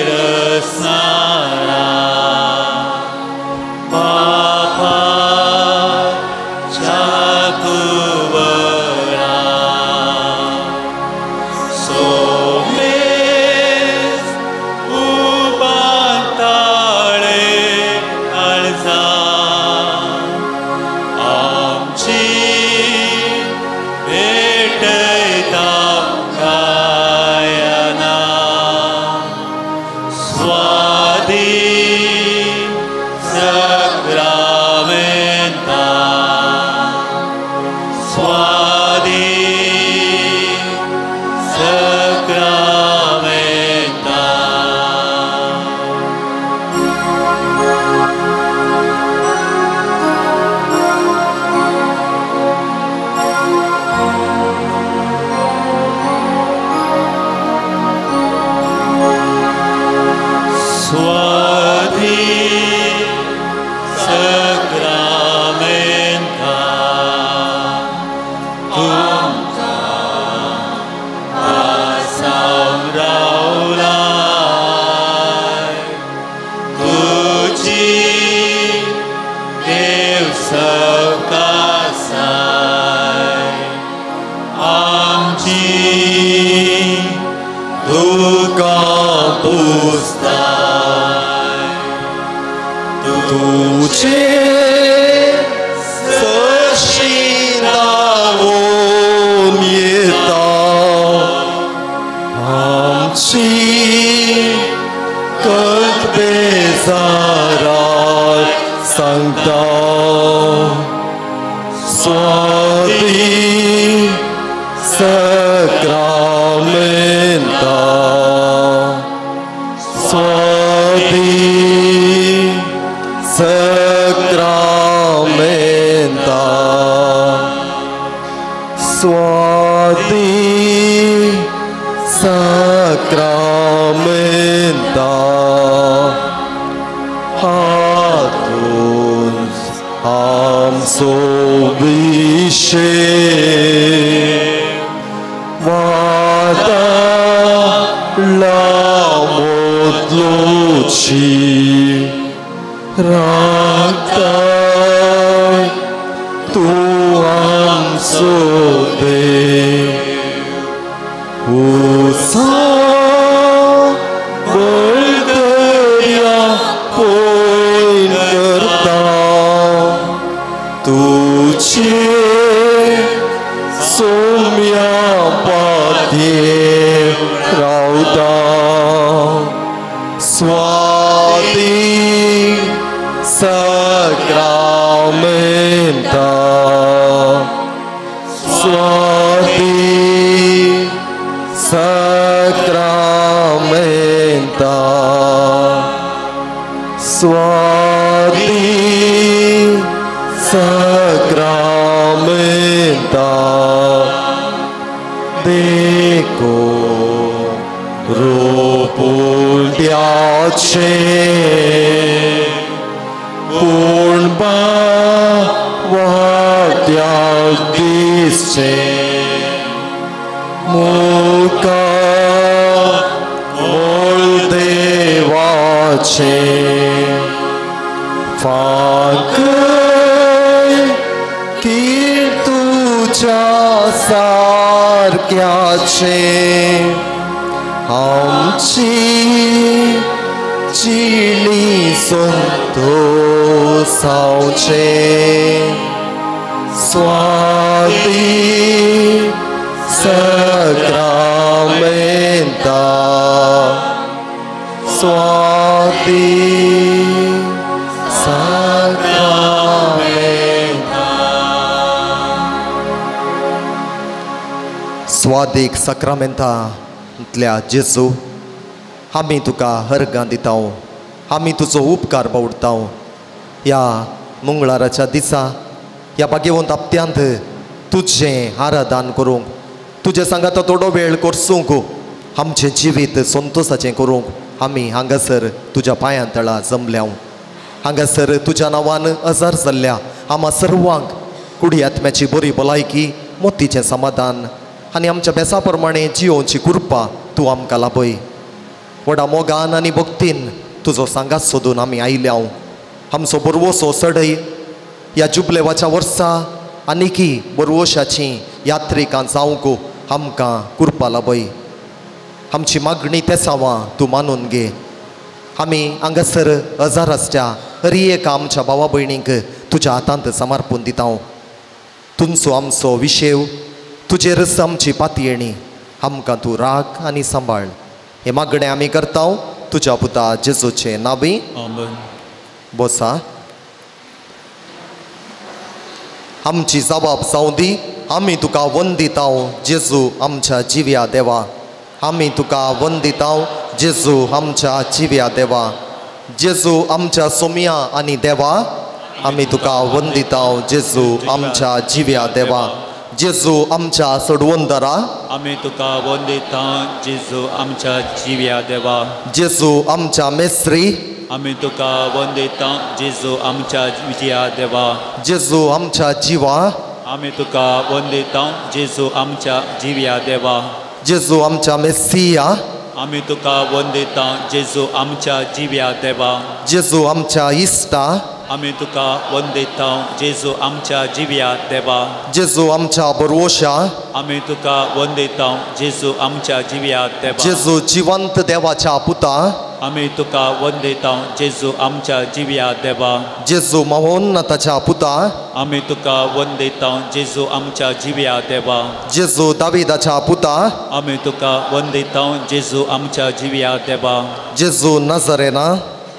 रसणारा बापाच्या कुवरा सोमेस उबांताळे काळजा आमची भेटयता गायना स्वादी सक्रामेंता स्वादी सक्रामेंता. स्वादी सक्रामेंता तुमकां आसाम रावलाय तुजी देव सकासाय आमची दुकां पुसताय तुझे सशी धांवून येता आमची कल्प बेजारा सांगता स्वादी सक्रामेंता स्वादी सक्रामेंता स्वादी सक्रामेंता हातून आमचो विशे वादा लामोतलोची राखताय तूं आमचो देव उसा बळदर्या पयन करता तुजे सोम्या पातयेर रावता स्वादी सक्रामेंता स्वादी सक्रामेंता स्वादी सक्रामेंता देखो रोपुल्याचे पूण बावात्या दिसचे मुका मोल देवाचे फांकय की तुज्या सारक्याचे आमची जिणी संतोसावचे स्वादी सक्रामेंता स्वादी सक्रामेंता. स्वादीक सक्रामेंतांतल्या जेजू आमी तुका हरगां दिताव आमी तुजो उपकार बावडताव. ह्या मंगळाराच्या दिसा ह्या भाग्यवंत हप्त्यांत तुजें आराधन करूंक तुजें सांगाता थोडो वेळ करसूंक आमचें जिवीत संतोसाचें करूंक आमी हांगासर तुज्या पांयां तळा जमल्या. हांगासर तुज्या नांवान अजार जाल्ल्या आमा सर्वांक कुडी आत्म्याची बरी भलायकी मोतीचें समाधान आनी आमच्या बेसा प्रमाणे जियोवची कृपा तूं आमकां लाभय. व्हडा मोगान आनी भक्तीन तुजो सांगात सोदून आमी आयल्या. आमचो बरवसो चडय ह्या जुबलेवाच्या वर्सा आनीकी बरवशाची यात्रिकां जावंक आमकां कृपा लाभय. आमची मागणी तेसावां तूं मानून घे. आमी हांगासर हजार आसच्या हर एका आमच्या भावा भयणींक तुज्या हातांत समर्पून दिता. तुमचो आमचो विशेव तुजेरच आमची पातयेणी, आमकां तूं राख आनी सांबाळ. हे मागणें आमी करता तुज्या पुता जेजूचे नांवी. बोसा. आमची जबाब जावं दी, आमी तुका वंदिता जेजू आमच्या जिव्या देवा. आमी तुका वंदिता जेजू आमच्या जिव्या देवा. जेजू आमच्या सोमिया आनी देवा, आमी तुका वंदिता जेजू आमच्या जिव्या देवा. जेजू आमच्या सोडवंदरा, आमी तुका वंदिता जेजू आमच्या जिव्या देवा. जेजू आमच्या मेस्त्री, आमी तुका वंदिता जेजू आमच्या जिव्या देवा. जेजू आमच्या जिवा, आमी तुका वंदिता जेजू आमच्या जिव्या देवा. जेजू आमच्या मेसिया, आमी तुका वंदिता जेजू आमच्या जिव्या देवा. जेजू आमच्या इश्टा, आमी तुका वंदिता जेजू आमच्या जिव्या देवा. जेजू आमच्या बरवशा, आमी तुका वंदिता जेजू आमच्या जिव्या देवा. जेजू जिवंत देवाच्या पुता, आमी तुका वंदिता जेजू आमच्या जिव्या देवा. जेजू महोन्नताच्या पुता, आमी तुका वंदिता जेजू आमच्या जिव्या देवा. जेजू दाविदाच्या पुता, आमी तुका वंदिता जेजू आमच्या जिव्या देवा. जेजू नजरेना,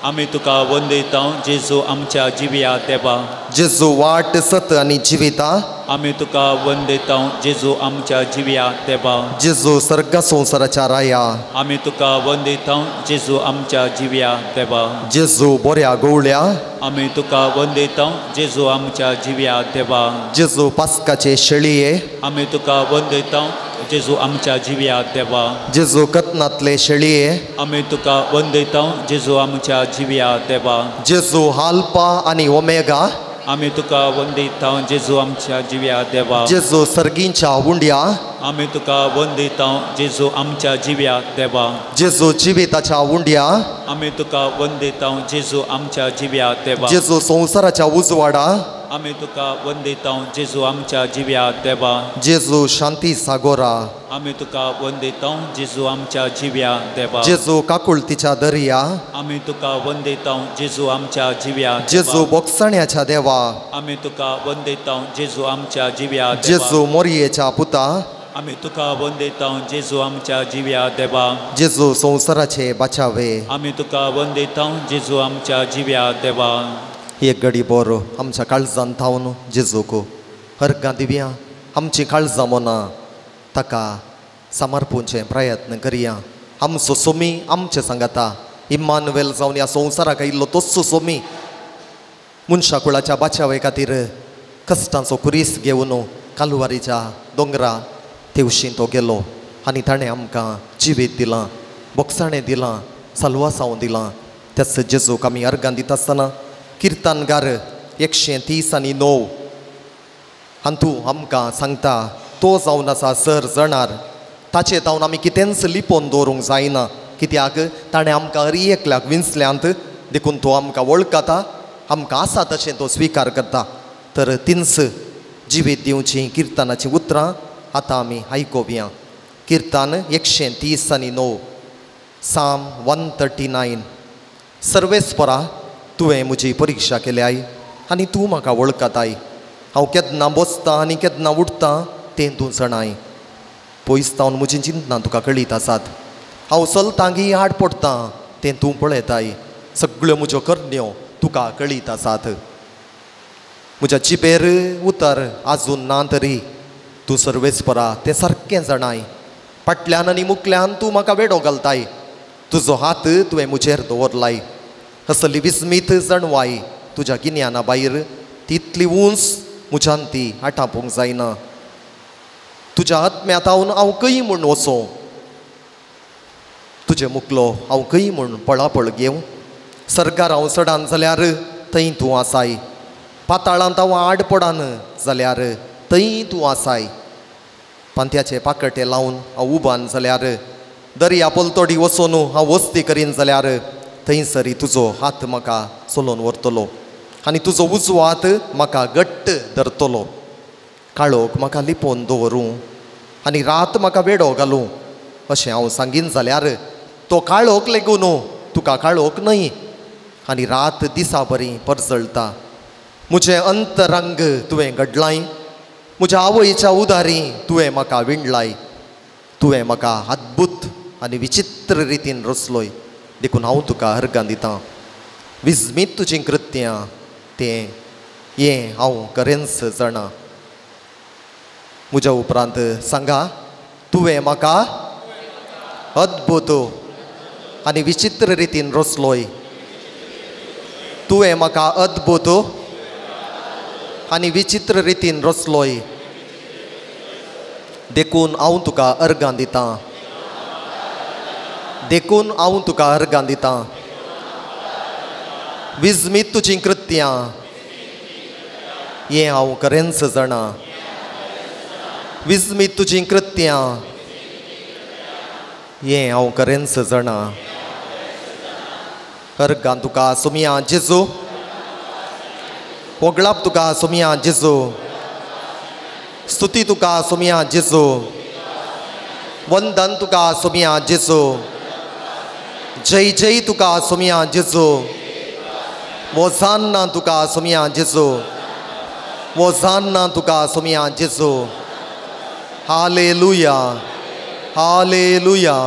आमी तुका वंदिता जेजू आमच्या जिव्या देवा. जेजू वाट सत आनी जिविता, आमी तुका वंदिता जेजू आमच्या जिव्या देवा. जेजू सर्ग संवसाराच्या राया, आमी तुका वंदिता जेजू आमच्या जिव्या देवा. जेजू बऱ्या गवळ्या, आमी तुका वंदिता जेजू आमच्या जिव्या देवा. जेजू पास्काचे शेळये, आमी तुका वंदिता जेजू आमच्या जिव्या देवा. जेजू कत्नातले शेळये, आमी तुका वंदिता जेजू आमच्या जिव्या देवा. जेजू हाल्पा आनी ओमेगा, आमी तुका वंदिता जेजू आमच्या जिव्या देवा. जेजू सर्गींच्या उंड्या, आमी तुका वंदिता जेजू आमच्या जिव्या देवा. जेजू जिविताच्या उंड्या, आमी तुका वंदिता जेजू आमच्या जिव्या देवा. जेजू संवसाराच्या उजवाडा, आमी तुका वंदिता जेजू आमच्या जिव्या देवा. जेजू शांती सागोरा, आमी तुका वंदिता जेजू आमच्या जिव्या देवा. जेजू काकुळतीच्या दर्या, आमी तुका वंदिता जेजू आमच्या जिव्या देवा. जेजू बोगसण्याच्या देवा, आमी तुका वंदिता जेजू आमच्या जिव्या देवा. जेजू मोरयेच्या पुता, आमी तुका वंदिता जेजू आमच्या जिव्या देवा. जेजू संवसाराचे बाचावे, आमी तुका वंदिता जेजू आमच्या जिव्या देवा. एक गडी बरो आमच्या काळजान थावन जेजूक हरगां दिवया. आमची काळजां मनां ताका समर्पूंचे प्रयत्न करया. आमचो सोमी आमचे सांगाता इम्मानुवेल जावन ह्या संवसाराक आयिल्लो तोच सोमी मनशा कुळाच्या बाचावे खातीर कश्टांचो कुरीस घेवन कालवारीच्या दोंगरा तेवशीन तो गेलो आनी ताणें आमकां जिवीत दिलां, बोगसाणें दिलां, साल्वासांव दिलां. त्याच जेजूक आमी अर्गां दिता आसतना किर्तनगार 139 हातूं आमकां सांगता, तो जावन आसा सर जणार, ताचे तावन आमी कितेंच लिपोवन दवरूंक जायना. कित्याक ताणें आमकां हर एकल्याक विंचल्यांत, देखून तो आमकां वळखता, आमकां आसा तशें तो स्विकार करता. तर तिनस जिवीत दिवचीं किर्तनाचीं उतरां आतां आमी आयकुया. किर्तन 139, साम 139. सर्वेस्परा, तुवें म्हजी परिक्षा केल्याय आनी तूं म्हाका वळखताय. हांव केन्ना बसतां आनी केन्ना उठतां तें तूं जाणाय. पयस तावन म्हजी चिंतनां तुका कळीत आसात. हांव चलतां गी आड पडटां तें तूं पळयताय. सगळ्यो म्हज्यो करण्यो तुका कळीत आसात. म्हज्या जिबेर उतर आजून ना तरी तूं सर्वेस्परा तें सारकें जाणाय. फाटल्यान आनी मुखल्यान तूं म्हाका वेडो घालताय. तुजो हात तुवें म्हजेर दवरलाय. असली विस्मीत जाणवाय तुज्या गिन्याना भायर, तितली उंच म्हज्यान ती आटापूंक जायना. तुज्या आत्म्यांत हांव खंय म्हूण वचों, तुजें मुकलो हांव खंय म्हूण पळापळ घेवं. सर्गार हांव चडान जाल्यार थंय तूं आसाय, पाताळांत हांव आड पडान जाल्यार थंय तूं आसाय. पांत्याचे पाकटे लावन हांव उबान जाल्यार दर्या पलतोडी वचून हांव वस्ती करीन जाल्यार थंयसरी तुजो हात म्हाका चलोवन व्हरतलो आनी तुजो उजवो हात म्हाका घट्ट धरतलो. काळोख म्हाका लिपोवन दवरूं आनी रात म्हाका वेडो घालूं अशें हांव सांगीन जाल्यार तो काळोख लेगून तुका काळोख न्हय आनी रात दिसा बरी परजळटा. म्हजें अंतरंग तुवें घडलाय, म्हज्या आवयच्या उदारी तुवें म्हाका विणलाय. तुवें म्हाका अद्भुत आनी विचित्र रितीन रचलोय, देखून हांव तुका अर्गां दितां. विस्मीत तुजीं कृत्यां तें हें हांव खरेंच जाणा. म्हज्या उपरांत सांगा, तुवें म्हाका अद्भुत आनी विचित्र रितीन रचलोय. तुवें म्हाका अद्भुत आनी विचित्र रितीन रचलोय, देखून हांव तुका अर्गां दितां. देखून हांव तुका अर्गां दितां. विस्मीत तुजीं कृत्यां हें हांव खरेंच जाणा. विस्मीत तुजीं कृत्यां हें हांव खरेंच जाणा. अर्गां तुका सोमया जेजू, वगळाप तुका सोमया जेजू, स्तुती तुका सोमया जेजू, वंदन तुका सोमया जेजू, जय जय तुका सोमया जेजू, वोजान्ना तुका सोमया जेजू, वोजान्ना तुका सोमया जेजू. Hallelujah, hallelujah,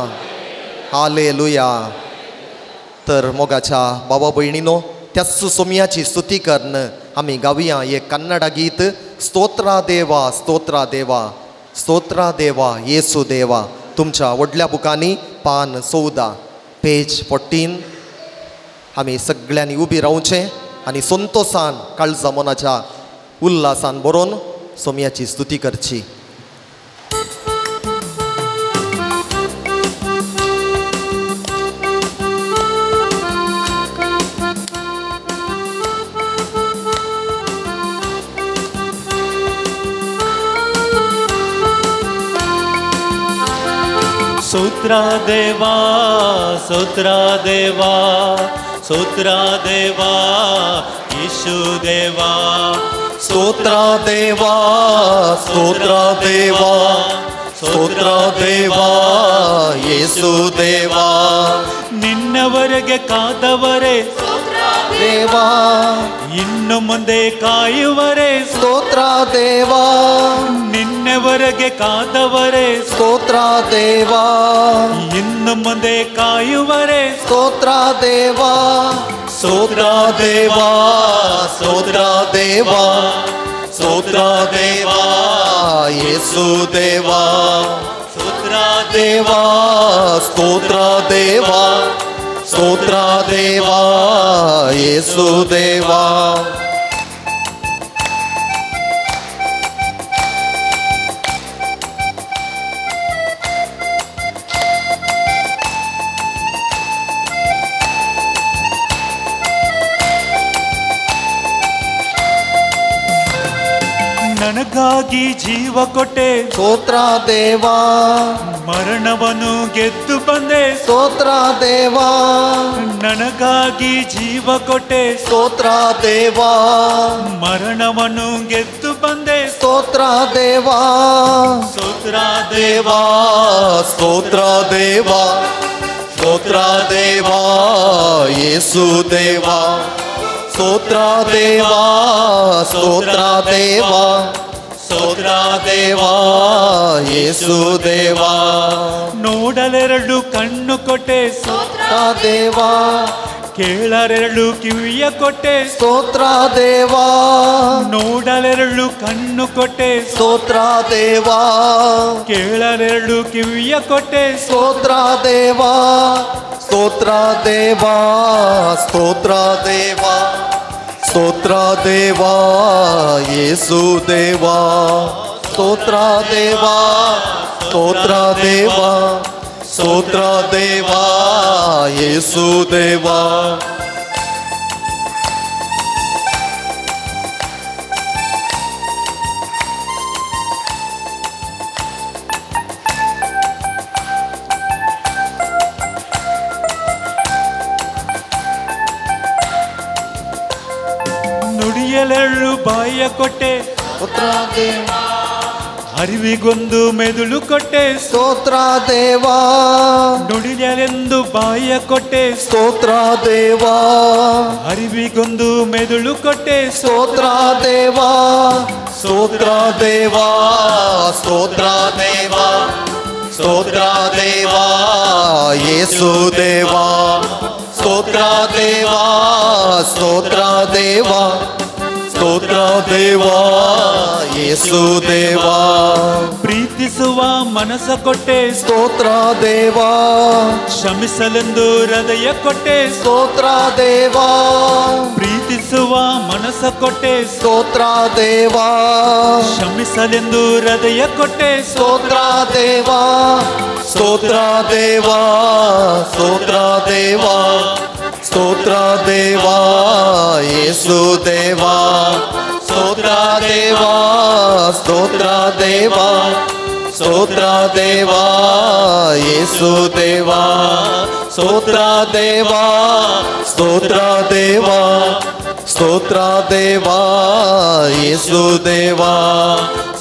hallelujah. तर मोगाच्या बाबा भयणीनो, त्याच सोमयाची स्तुती करून आमी गावया एक कन्नडा गीत, स्तोत्रा देवा स्तोत्रा देवा स्तोत्रा देवा येसू देवा. तुमच्या व्हडल्या बुकांनी पान 14 पेज 14. आमी सगळ्यांनी उबी रावचें आनी संतोसान काळजा मनाच्या उल्हासान बरोवन सोमयाची स्तुती करची. स्तोत्रा देवा स्तोत्रा देवा स्तोत्रा देवा येशू देवा, स्तोत्रा देवा स्तोत्रा देवा स्तोत्रा देवा येशू देवा. ನಿನ್ನವರೆಗೆ ಕಾದವರೇ ದೇವಾ, ಇನ್ನು ಮುಂದೆ ಕಾಯುವರೇ ಸ್ತೋತ್ರ ದೇವಾ. ನಿನ್ನವರೆಗೆ ಕಾದವರೇ ಸ್ತೋತ್ರ ದೇವಾ, ಇನ್ನು ಮುಂದೆ ಕಾಯುವರೇ ಸ್ತೋತ್ರ ದೇವಾ. ಸ್ತೋತ್ರ ದೇವಾ ಸ್ತೋತ್ರ ದೇವಾ ಸ್ತೋತ್ರ ದೇವಾ ಯೇಸು ದೇವಾ, ಸ್ತೋತ್ರ ದೇವಾ ಸ್ತೋತ್ರ ದೇವಾ ಸ್ತೋತ್ರ ದೇವಾ ಯೇಸು ದೇವಾ. ನನಗಾಗಿ ಜೀವ ಕೊಟ್ಟೆ ಸ್ತೋತ್ರ ದೇವಾ, ಮರಣವನ್ನು ಗೆದ್ದು ಬಂದೆ ಸ್ತೋತ್ರ ದೇವಾ. ನನಗಾಗಿ ಜೀವ ಕೊಟ್ಟೆ ಸ್ತೋತ್ರ ದೇವಾ, ಮರಣವನ್ನು ಗೆದ್ದು ಬಂದೆ ಸ್ತೋತ್ರ ದೇವಾ. ಸ್ತೋತ್ರ ದೇವಾ ಸ್ತೋತ್ರ ದೇವಾ ಸ್ತೋತ್ರ ದೇವಾ ಯೇಸು ದೇವಾ, ಸ್ತೋತ್ರ ದೇವಾ ಸ್ತೋತ್ರ ದೇವಾ ಸ್ತೋತ್ರ ದೇವಾ ಯೇಸು ದೇವಾ. ನೋಡಲೆರಡು ಕಣ್ಣು ಕೊಟ್ಟೆ ಸ್ತೋತ್ರ ದೇವಾ, ಕೇಳರೆರಡು ಕಿವಿಯ ಕೊಟ್ಟೆ ಸ್ತೋತ್ರ ದೇವಾ. ನೋಡಲೆರಡು ಕಣ್ಣು ಕೊಟ್ಟೆ ಸ್ತೋತ್ರ ದೇವಾ, ಕೇಳರೆರಡು ಕಿವಿಯ ಕೊಟ್ಟೆ ಸ್ತೋತ್ರ ದೇವಾ. ಸ್ತೋತ್ರ ದೇವಾ ಸ್ತೋತ್ರ ದೇವಾ ಸ್ತೋತ್ರ ದೇವಾ ಯೇಸು ದೇವಾ, ಸ್ತೋತ್ರ ದೇವಾ ಸ್ತೋತ್ರ ದೇವಾ ಸ್ತೋತ್ರ ದೇವಾ ಯೇಸು ದೇವಾ. ನುಡಿಯಲೆರಡು ಬಾಯ ಕೊಟ್ಟೆ ಸ್ತೋತ್ರ ದೇವಾ ಅರಿವಿಗೊಂದು ಮೆದುಳು ಕೊಟ್ಟೆ ಸ್ತೋತ್ರ ದೇವಾ ನುಡಿಯಲೆಂದು ಬಾಯ ಕೊಟ್ಟೆ ಸ್ತೋತ್ರ ದೇವಾ ಅರಿವಿಗೊಂದು ಮೆದುಳು ಕೊಟ್ಟೆ ಸ್ತೋತ್ರ ದೇವಾ ಸ್ತೋತ್ರ ದೇವಾ ಸ್ತೋತ್ರ ದೇವಾ ಸ್ತೋತ್ರ ದೇವಾ ಯೇಸು ದೇವಾ ಸ್ತೋತ್ರ ದೇವಾ ಸ್ತೋತ್ರ ದೇವಾ ಸ್ತೋತ್ರ ದೇವಾ ಯೇಸು ದೇವಾ ಪ್ರೀತಿಸುವ ಮನಸ್ಸ ಕೊಟ್ಟೆ ಸ್ತೋತ್ರ ದೇವಾ ಕ್ಷಮಿಸಲೆಂದು ಹೃದಯ ಕೊಟ್ಟೆ ಸ್ತೋತ್ರ ದೇವಾ ಪ್ರೀತಿಸುವ ಮನಸ್ಸ ಕೊಟ್ಟೆ ಸ್ತೋತ್ರ ದೇವಾ ಕ್ಷಮಿಸಲೆಂದು ಹೃದಯ ಕೊಟ್ಟೆ ಸ್ತೋತ್ರ ದೇವಾ ಸ್ತೋತ್ರ ದೇವಾ ಸ್ತೋತ್ರ ದೇವಾ ಸ್ತೋತ್ರ ದೇವಾ ಯೇಸು ದೇವಾ ಸ್ತೋತ್ರ ದೇವಾ ಸ್ತೋತ್ರ ದೇವಾ ಸ್ತೋತ್ರ ದೇವಾ ಯೇಸು ದೇವಾ ಸ್ತೋತ್ರ ದೇವಾ ಸ್ತೋತ್ರ ದೇವಾ ಸ್ತೋತ್ರ ದೇವಾ ಯೇಸು ದೇವಾ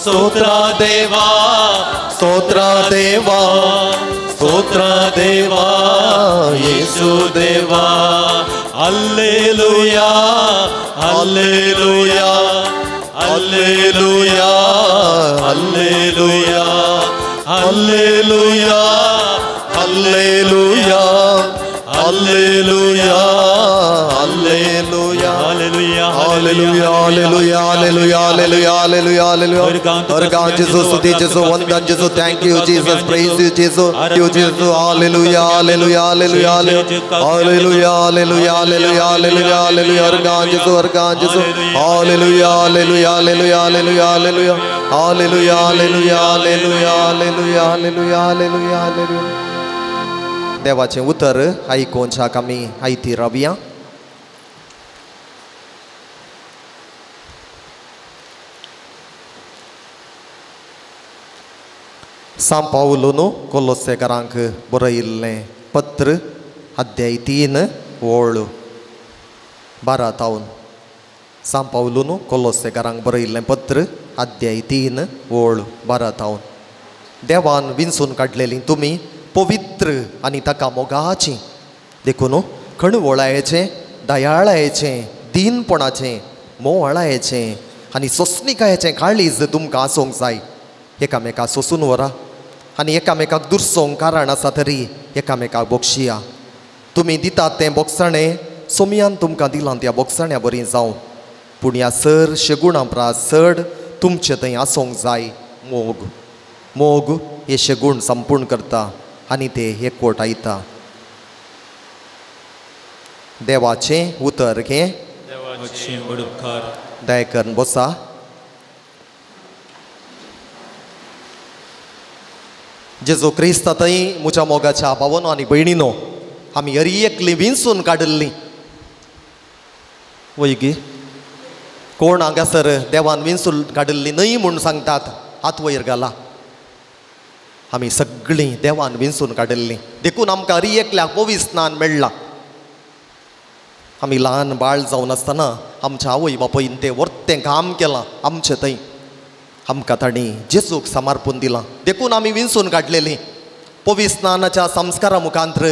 ಸ್ತೋತ್ರ ದೇವಾ ಸ್ತೋತ್ರ ದೇವಾ ಸ್ತೋತ್ರ ದೇವಾ ಯೇಸು ದೇವಾ alleluia alleluia alleluia alleluia alleluia alleluia alleluia alleluia hallelujah hallelujah hallelujah hallelujah hallelujah hallelujah hallelujah ಹರ್ಗಾನ್ ಜೇಸು ಸ್ತುತಿ ಜೇಸು Vandan ಜೇಸು thank you Jesus praise you Jesu you Jesu hallelujah hallelujah hallelujah hallelujah hallelujah hallelujah hallelujah hallelujah ಹರ್ಗಾನ್ ಜೇಸು ಹರ್ಗಾನ್ ಜೇಸು hallelujah hallelujah hallelujah hallelujah hallelujah hallelujah hallelujah hallelujah hallelujah hallelujah hallelujah hallelujah देवाचें उतर आयकोवच्याक आमी आयती रावया. सांव पावलून कोलोसेकारांक बरयिल्लें पत्र अध्याय 3 ओळ 12 तावन. सांव पावलून कोलोसेकारांक बरयिल्लें पत्र अध्याय 3 ओळ 12 तावन. देवान विंचून काडलेलीं तुमी पवित्र आनी ताका मोगाचीं देखून खणवळायेचें दयाळायेचें दीनपणाचें मोवाळायेचें आनी सोंसणिकायेचें काळीज तुमकां आसूंक जाय. एकामेका सोंसून व्हरा आनी एकामेकाक दुरसोंक कारण आसा तरी एकामेकाक बोगशिया. तुमी दितात तें बोगसाणें सोमयान तुमकां दिलां त्या बोगसाण्या बरी जावं, पूण ह्या सर शेगुणां प्रास चड तुमचे थंय आसूंक जाय मोग. मोग हे शेगूण संपूर्ण करता आनी ते एकवट आयता. देवाचें उतर घे दया करून बसा. जेजू क्रिस्ता थंय म्हज्या मोगाच्या भावनो आनी भयणीनो आमी हरी एकली विंचून काडिल्ली वय गी. कोण हांगासर देवान विंचून काडिल्ली न्हय म्हूण सांगतात हात वयर घाला. आमी सगळीं देवान विंचून काडिल्लीं देखून आमकां हरी एकल्याक पवित्र स्नान मेळ्ळां. आमी ल्हान बाळ जावन आसतना आमच्या आवय बापायन तें वर्तें काम केलां आमचें थंय आमकां तांणी जेजूक समर्पून दिलां देखून आमी विंचून काडलेलीं. पवित्र स्नानाच्या संस्कारा मुखांत्र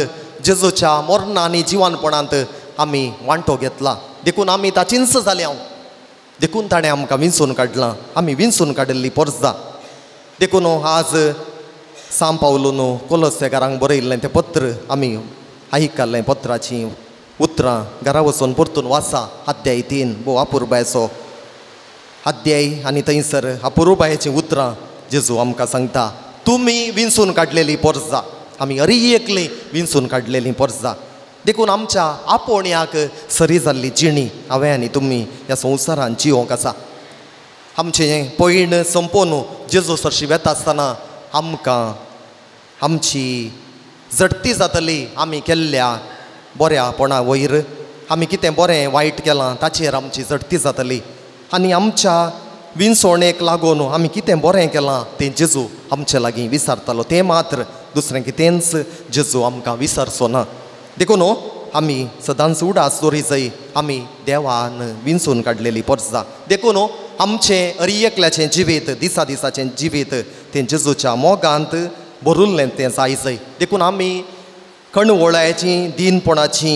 जेजूच्या मरणा आनी जिवानपणांत आमी वांटो घेतला देखून आमी ताचींच जाल्या देखून ताणें आमकां विंचून काडलां. आमी विंचून काडिल्ली पोरसां देखून आज सांव पावलून कोलोसेकारांक बरयिल्लें तें पत्र आमी आयकल्लें. पत्राचीं उतरां घरा वचून परतून वाचा. अध्याय 3 भोव अपुरबायेचो अध्याय आनी थंयसर अपुरबायेचीं उतरां जेजू आमकां सांगता तुमी विंचून काडलेली पोरसां. आमी हरी एकली विंचून काडलेली पोरसां देखून आमच्या आपोवण्याक सरी जाल्ली जिणी हांवें आनी तुमी ह्या संवसारान जिवंक आसा. आमचें पयण संपोवन जेजू सरशी वेता आसतना आमकां आमची झडती जातली. आमी केल्ल्या बऱ्यापणा वयर आमी कितें बरें वायट केलां ताचेर आमची झडती जातली आनी आमच्या विंचवणेक लागून आमी कितें बरें केलां तें जेजू आमचे लागीं विचारतालो. तें मात्र दुसरें कितेंच जेजू आमकां विसरचो ना. देखून आमी सदांच उडास दवरी जाय आमी देवान विंचून काडलेली परजा. देखून आमचें अरी एकल्याचें जिवीत, दिसा दिसाचें जिवीत तें जेजूच्या मोगांत भरुल्लें तें जाय जाय. देखून आमी कणवळायची, दीनपणाची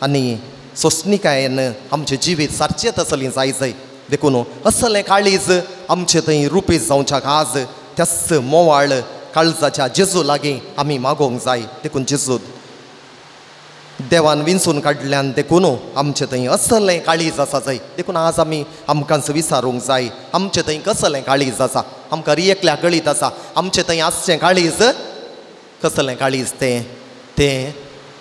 आनी सोंसणिकायेन आमचें जिवीत सारचें तसलें जाय जाय. देखून असलें काळीज आमचें थंय रुपीत जावच्याक आज त्याच मोवाळ काळजाच्या जेजू लागीं आमी मागोवंक जाय. देखून जेजू देवान विंचून काडल्यान देखून आमचें थंय असलें काळीज आसा जाय. देखून आज आमी आमकांच विचारूंक जाय आमचें थंय कसलें काळीज आसा. आमकां एकल्या गळीत आसा आमचें थंय आसचें काळीज कसलें काळीज तें, तें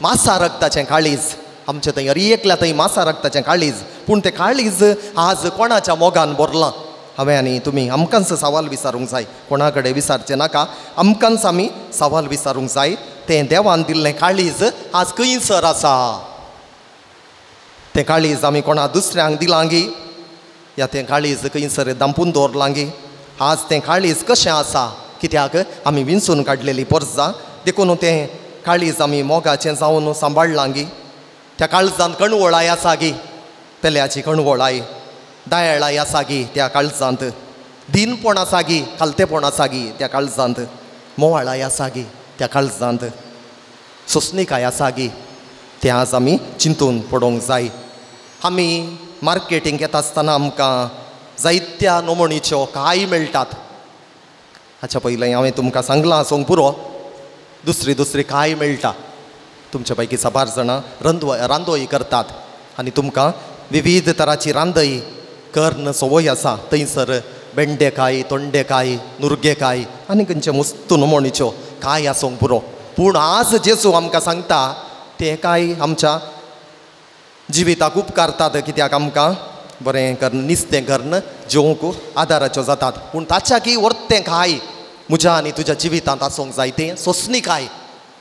मासा रक्ताचें काळीज. आमचें थंय हर एकल्या थंय मासा रक्ताचें काळीज, पूण तें काळीज आज कोणाच्या मोगान भरलां? हांवें आनी तुमी आमकांच सवाल विचारूंक जाय, कोणा कडेन विचारचें नाका, आमकांच आमी सवाल विचारूंक जाय. तें देवान दिल्लें काळीज आज खंयसर आसा? तें काळीज आमी कोणा दुसऱ्यांक दिलांगी या तें काळीज खंयसर दांपून दवरलांगी? आज तें काळीज कशें आसा? कित्याक आमी विंचून काडलेली परजा, देखून तें काळीज आमी मोगाचें जावन सांबाळलांगी. त्या काळजांत कणवळाय आसा गी, पेल्याची कणवळाय, दयाळाय आसा गी त्या काळजांत, दीनपण आसा गी, खालतेपण आसा गी त्या काळजांत, मोवाळाय आसा गी त्या काळजांत, सोंसणिकाय आसा गी, तें आज आमी चिंतून पडोवंक जाय. आमी मार्केटींग येता आसतना आमकां जायत्या नमोणीच्यो कांय मेळटात. हाच्या पयलें हांवें तुमकां सांगलां आसूंक पुरो, दुसरी दुसरी कांय मेळटा. तुमच्या पैकी साबार जाणां रांदोय करतात आनी तुमकां विविध तराची रांदय कर्ण संवय आसा. थंयसर बेंडेकाय, तोंडेकाय, नुर्गेकाय आनी खंयचे मस्त नमोणीच्यो कांय आसूंक पुरो. पूण आज जेजू आमकां सांगता तें कांय आमच्या जिविताक उपकारतात, कित्याक आमकां बरें कर्ण निस्तें कर्ण जेवंक आदाराच्यो जातात. पूण ताच्याकी वर्तें कांय म्हज्या आनी तुज्या जिवितांत आसूंक जाय, तें सोंसणिकाय.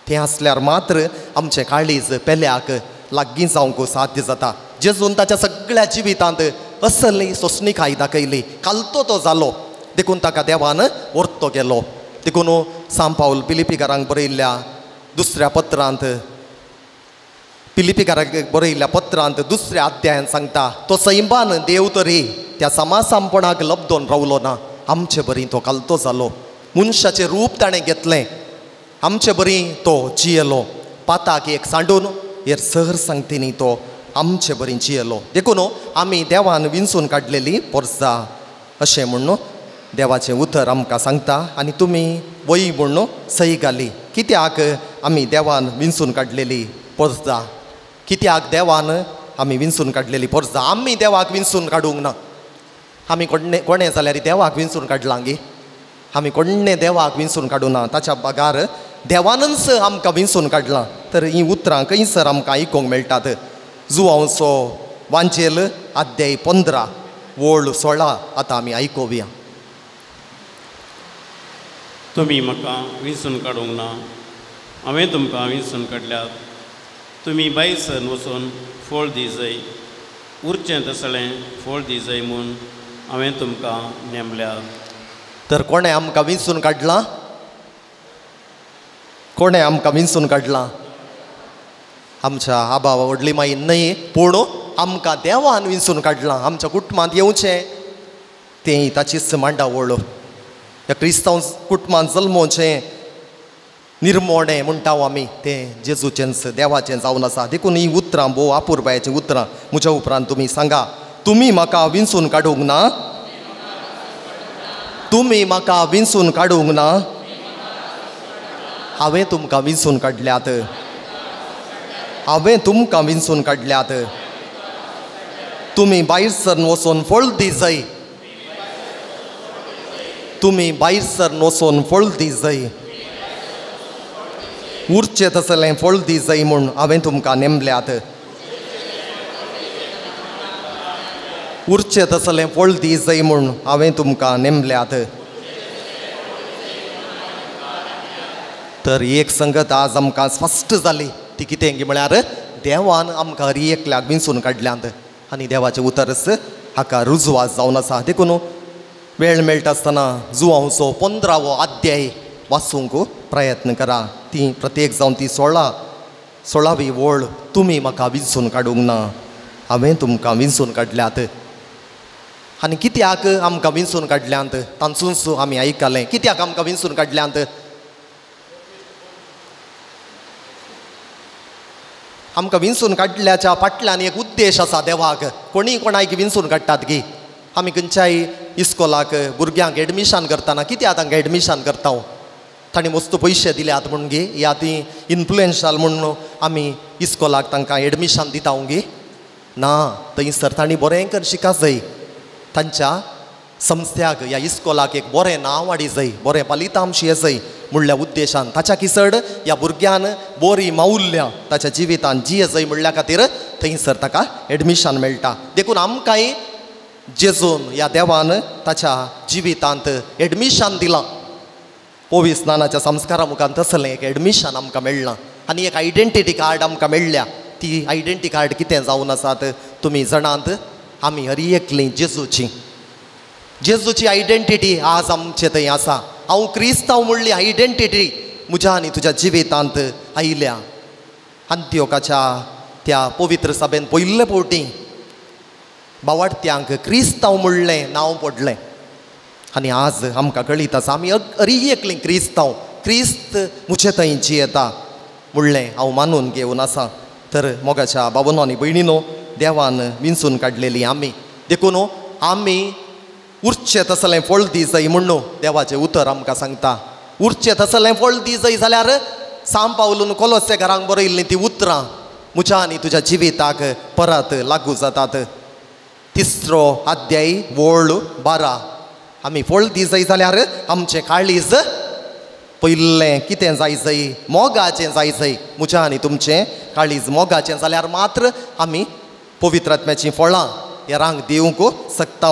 तें आसल्यार मात्र आमचें काळीज पेल्याक लागीं जावंक साध्य जाता. जेजून ताच्या सगळ्या जिवितांत असली सोंसणिकाय दाखयली, कालतो तो जालो, देखून ताका देवान वर्तो केलो. देखून सांत पावल पिलिपीकारांक बरयल्ल्या दुसऱ्या पत्रांत, पिलिपीकारांक बरयल्ल्या पत्रांत दुसऱ्या अध्यायान सांगता, तो सैमान देव तरी त्या समासामपणाक लब्दोन रावलो ना, आमचे बरी तो कालतो जालो, मनशाचें रूप ताणें घेतलें, आमचे बरी तो जियेलो, पाताक एक सांडून हेर सहर सांगतीनी तो आमचे बरी जियेलो. देखून आमी देवान विंचून काडलेली पोरसा अशें म्हूण देवाचें उतर आमकां सांगता. आनी तुमी वय म्हूण सही घाली, कित्याक आमी देवान विंचून काडलेली पोरसा, कित्याक देवान आमी विंचून काडलेली पोरसा. आमी देवाक विंचून काडूंक ना. आमी कोणें जाल्यार देवाक विंचून काडलां गी? आमी कोणें देवाक विंचून काडूं ना, ताच्या बगार देवानच आमकां विंचून काडलां. तर हीं उतरां खंयसर आमकां आयकूंक मेळटात? जुवांचो वांजेल अध्याय 15 वळ 16 आतां आमी आयकुया. तुमी म्हाका विंचून काडूंक ना, हांवें तुमकां विंचून काडल्यात. तुमी भायर सरून वचून फळ दिजय, उरचें तसलें फळ दिजय म्हूण हांवें तुमकां नेमल्यात. तर कोणें आमकां विंचून काडलां? कोणें आमकां विंचून काडलां? आमच्या आबा व्हडली माई न्हय, पूण आमकां देवान विंचून काडलां. आमच्या कुटुंबांत येवचें तें ताचीच मांडावळ. ह्या क्रिस्तांव कुटुंबांत जल्मोचें निर्मोणें म्हणटा आमी, तें जेजूचेंच देवाचें जावन आसा. देखून हीं उतरां भोव आपुरबायेचीं उतरां. म्हज्या उपरांत तुमी सांगा, तुमी म्हाका विंचून काडूंक ना, तुमी म्हाका विंचून काडूंक ना, हांवें तुमकां विंचून काडल्यात, हांवें तुमकां विंचून काडल्यात. तुमी भायर सरन वचून फळ दिजय, तुमी भायर सरन वचून फळ दिजय, उरचें तसलें फळ दिजय म्हूण हांवें तुमकां नेमल्यात. उरचें तसलें फळ दिजय म्हूण हांवें तुमकां नेमल्यात. तर एक संगत आज आमकां स्पश्ट जाली, ती कितें म्हळ्यार देवान आमकां हर एकल्याक विंचून काडल्यात आनी देवाचें उतरच हाका रुजवास जावन आसा. देखून वेळ मेळटा आसतना जुवांचो 15वो अध्याय वाचूंक प्रयत्न करा. ती प्रत्येक जावन ती 16वी वळ, तुमी म्हाका विंचून काडूंक ना, हांवें तुमकां विंचून काडल्यात. आनी कित्याक आमकां विंचून काडल्यांत तांचूच आमी आयकलें. कित्याक आमकां विंचून काडल्यांत? आमकां विंचून काडल्याच्या फाटल्यान एक उद्देश आसा देवाक. कोणी कोणाक विंचून काडटात की आमी खंयच्याय इस्कोलाक भुरग्यांक एडमिशन करतना कित्याक तांकां एडमिशन करता? तांणी मस्त पयशे दिल्यात म्हूण गे, या ती इन्फ्लुएन्शियल म्हूण आमी इस्कोलाक तांकां एडमिशन दिता गे? ना, थंयसर तांणी बरें कर शिका जाय, तांच्या संस्थ्याक ह्या इस्कोलाक एक बरें नांव हाडी जाय, बरें फलितांश ये जाय म्हणल्या उद्देशान ताच्या किसड ह्या भुरग्यान बरी माउल्यां ताच्या जिवितान जिये जाय म्हणल्या खातीर थंयसर ताका एडमिशन मेळटा. देखून आमकांय जेजून ह्या देवान ताच्या जिवितांत एडमिशन दिलां. पवित्र स्नानाच्या संस्कारा मुखार तसलें एक एडमिशन आमकां मेळ्ळां आनी एक आयडेंटिटी कार्ड आमकां मेळ्ळ्या. ती आयडेंटिटी कार्ड कितें जावन आसात तुमी जाणात? आमी हर एकली जेजूची, जेजूची आयडेंटिटी आज आमचे थंय आसा. हांव क्रिस्तांव म्हणली आयडेंटिटी म्हज्या आनी तुज्या जिवितांत आयल्या. अंत्योकाच्या त्या पवित्र सभेन पयले फावटी बावाडत्यांक क्रिस्तांव म्हणलें नांव पडलें आनी आज आमकां कळीत आसा आमी हरी एकली क्रिस्तांव, क्रिस्त म्हजे थंय जियेता म्हणलें हांव मानून घेवन आसा. तर मोगाच्या बाबनो आनी भयणीनो, देवान विंचून काडलेली आमी, देखून आमी उरचें तसलें फळ दी जाय म्हणून देवाचें उतर आमकां सांगता. उरचें तसलें फळ दी जाय जाल्यार सांब पावलून कोलोसे घरांक बरयल्लीं तीं उतरां म्हज्या आनी तुज्या जिविताक परत लागू जातात. तिसरो अध्याय वळ 12. आमी फळ दी जाय जाल्यार आमचें काळीज पयलें कितें जाय जाय? मोगाचें जाय जाय. म्हज्या आनी तुमचें काळीज मोगाचें जाल्यार मात्र आमी पवित्र आत्म्याचीं फळां हेरांक दिवंक शकता.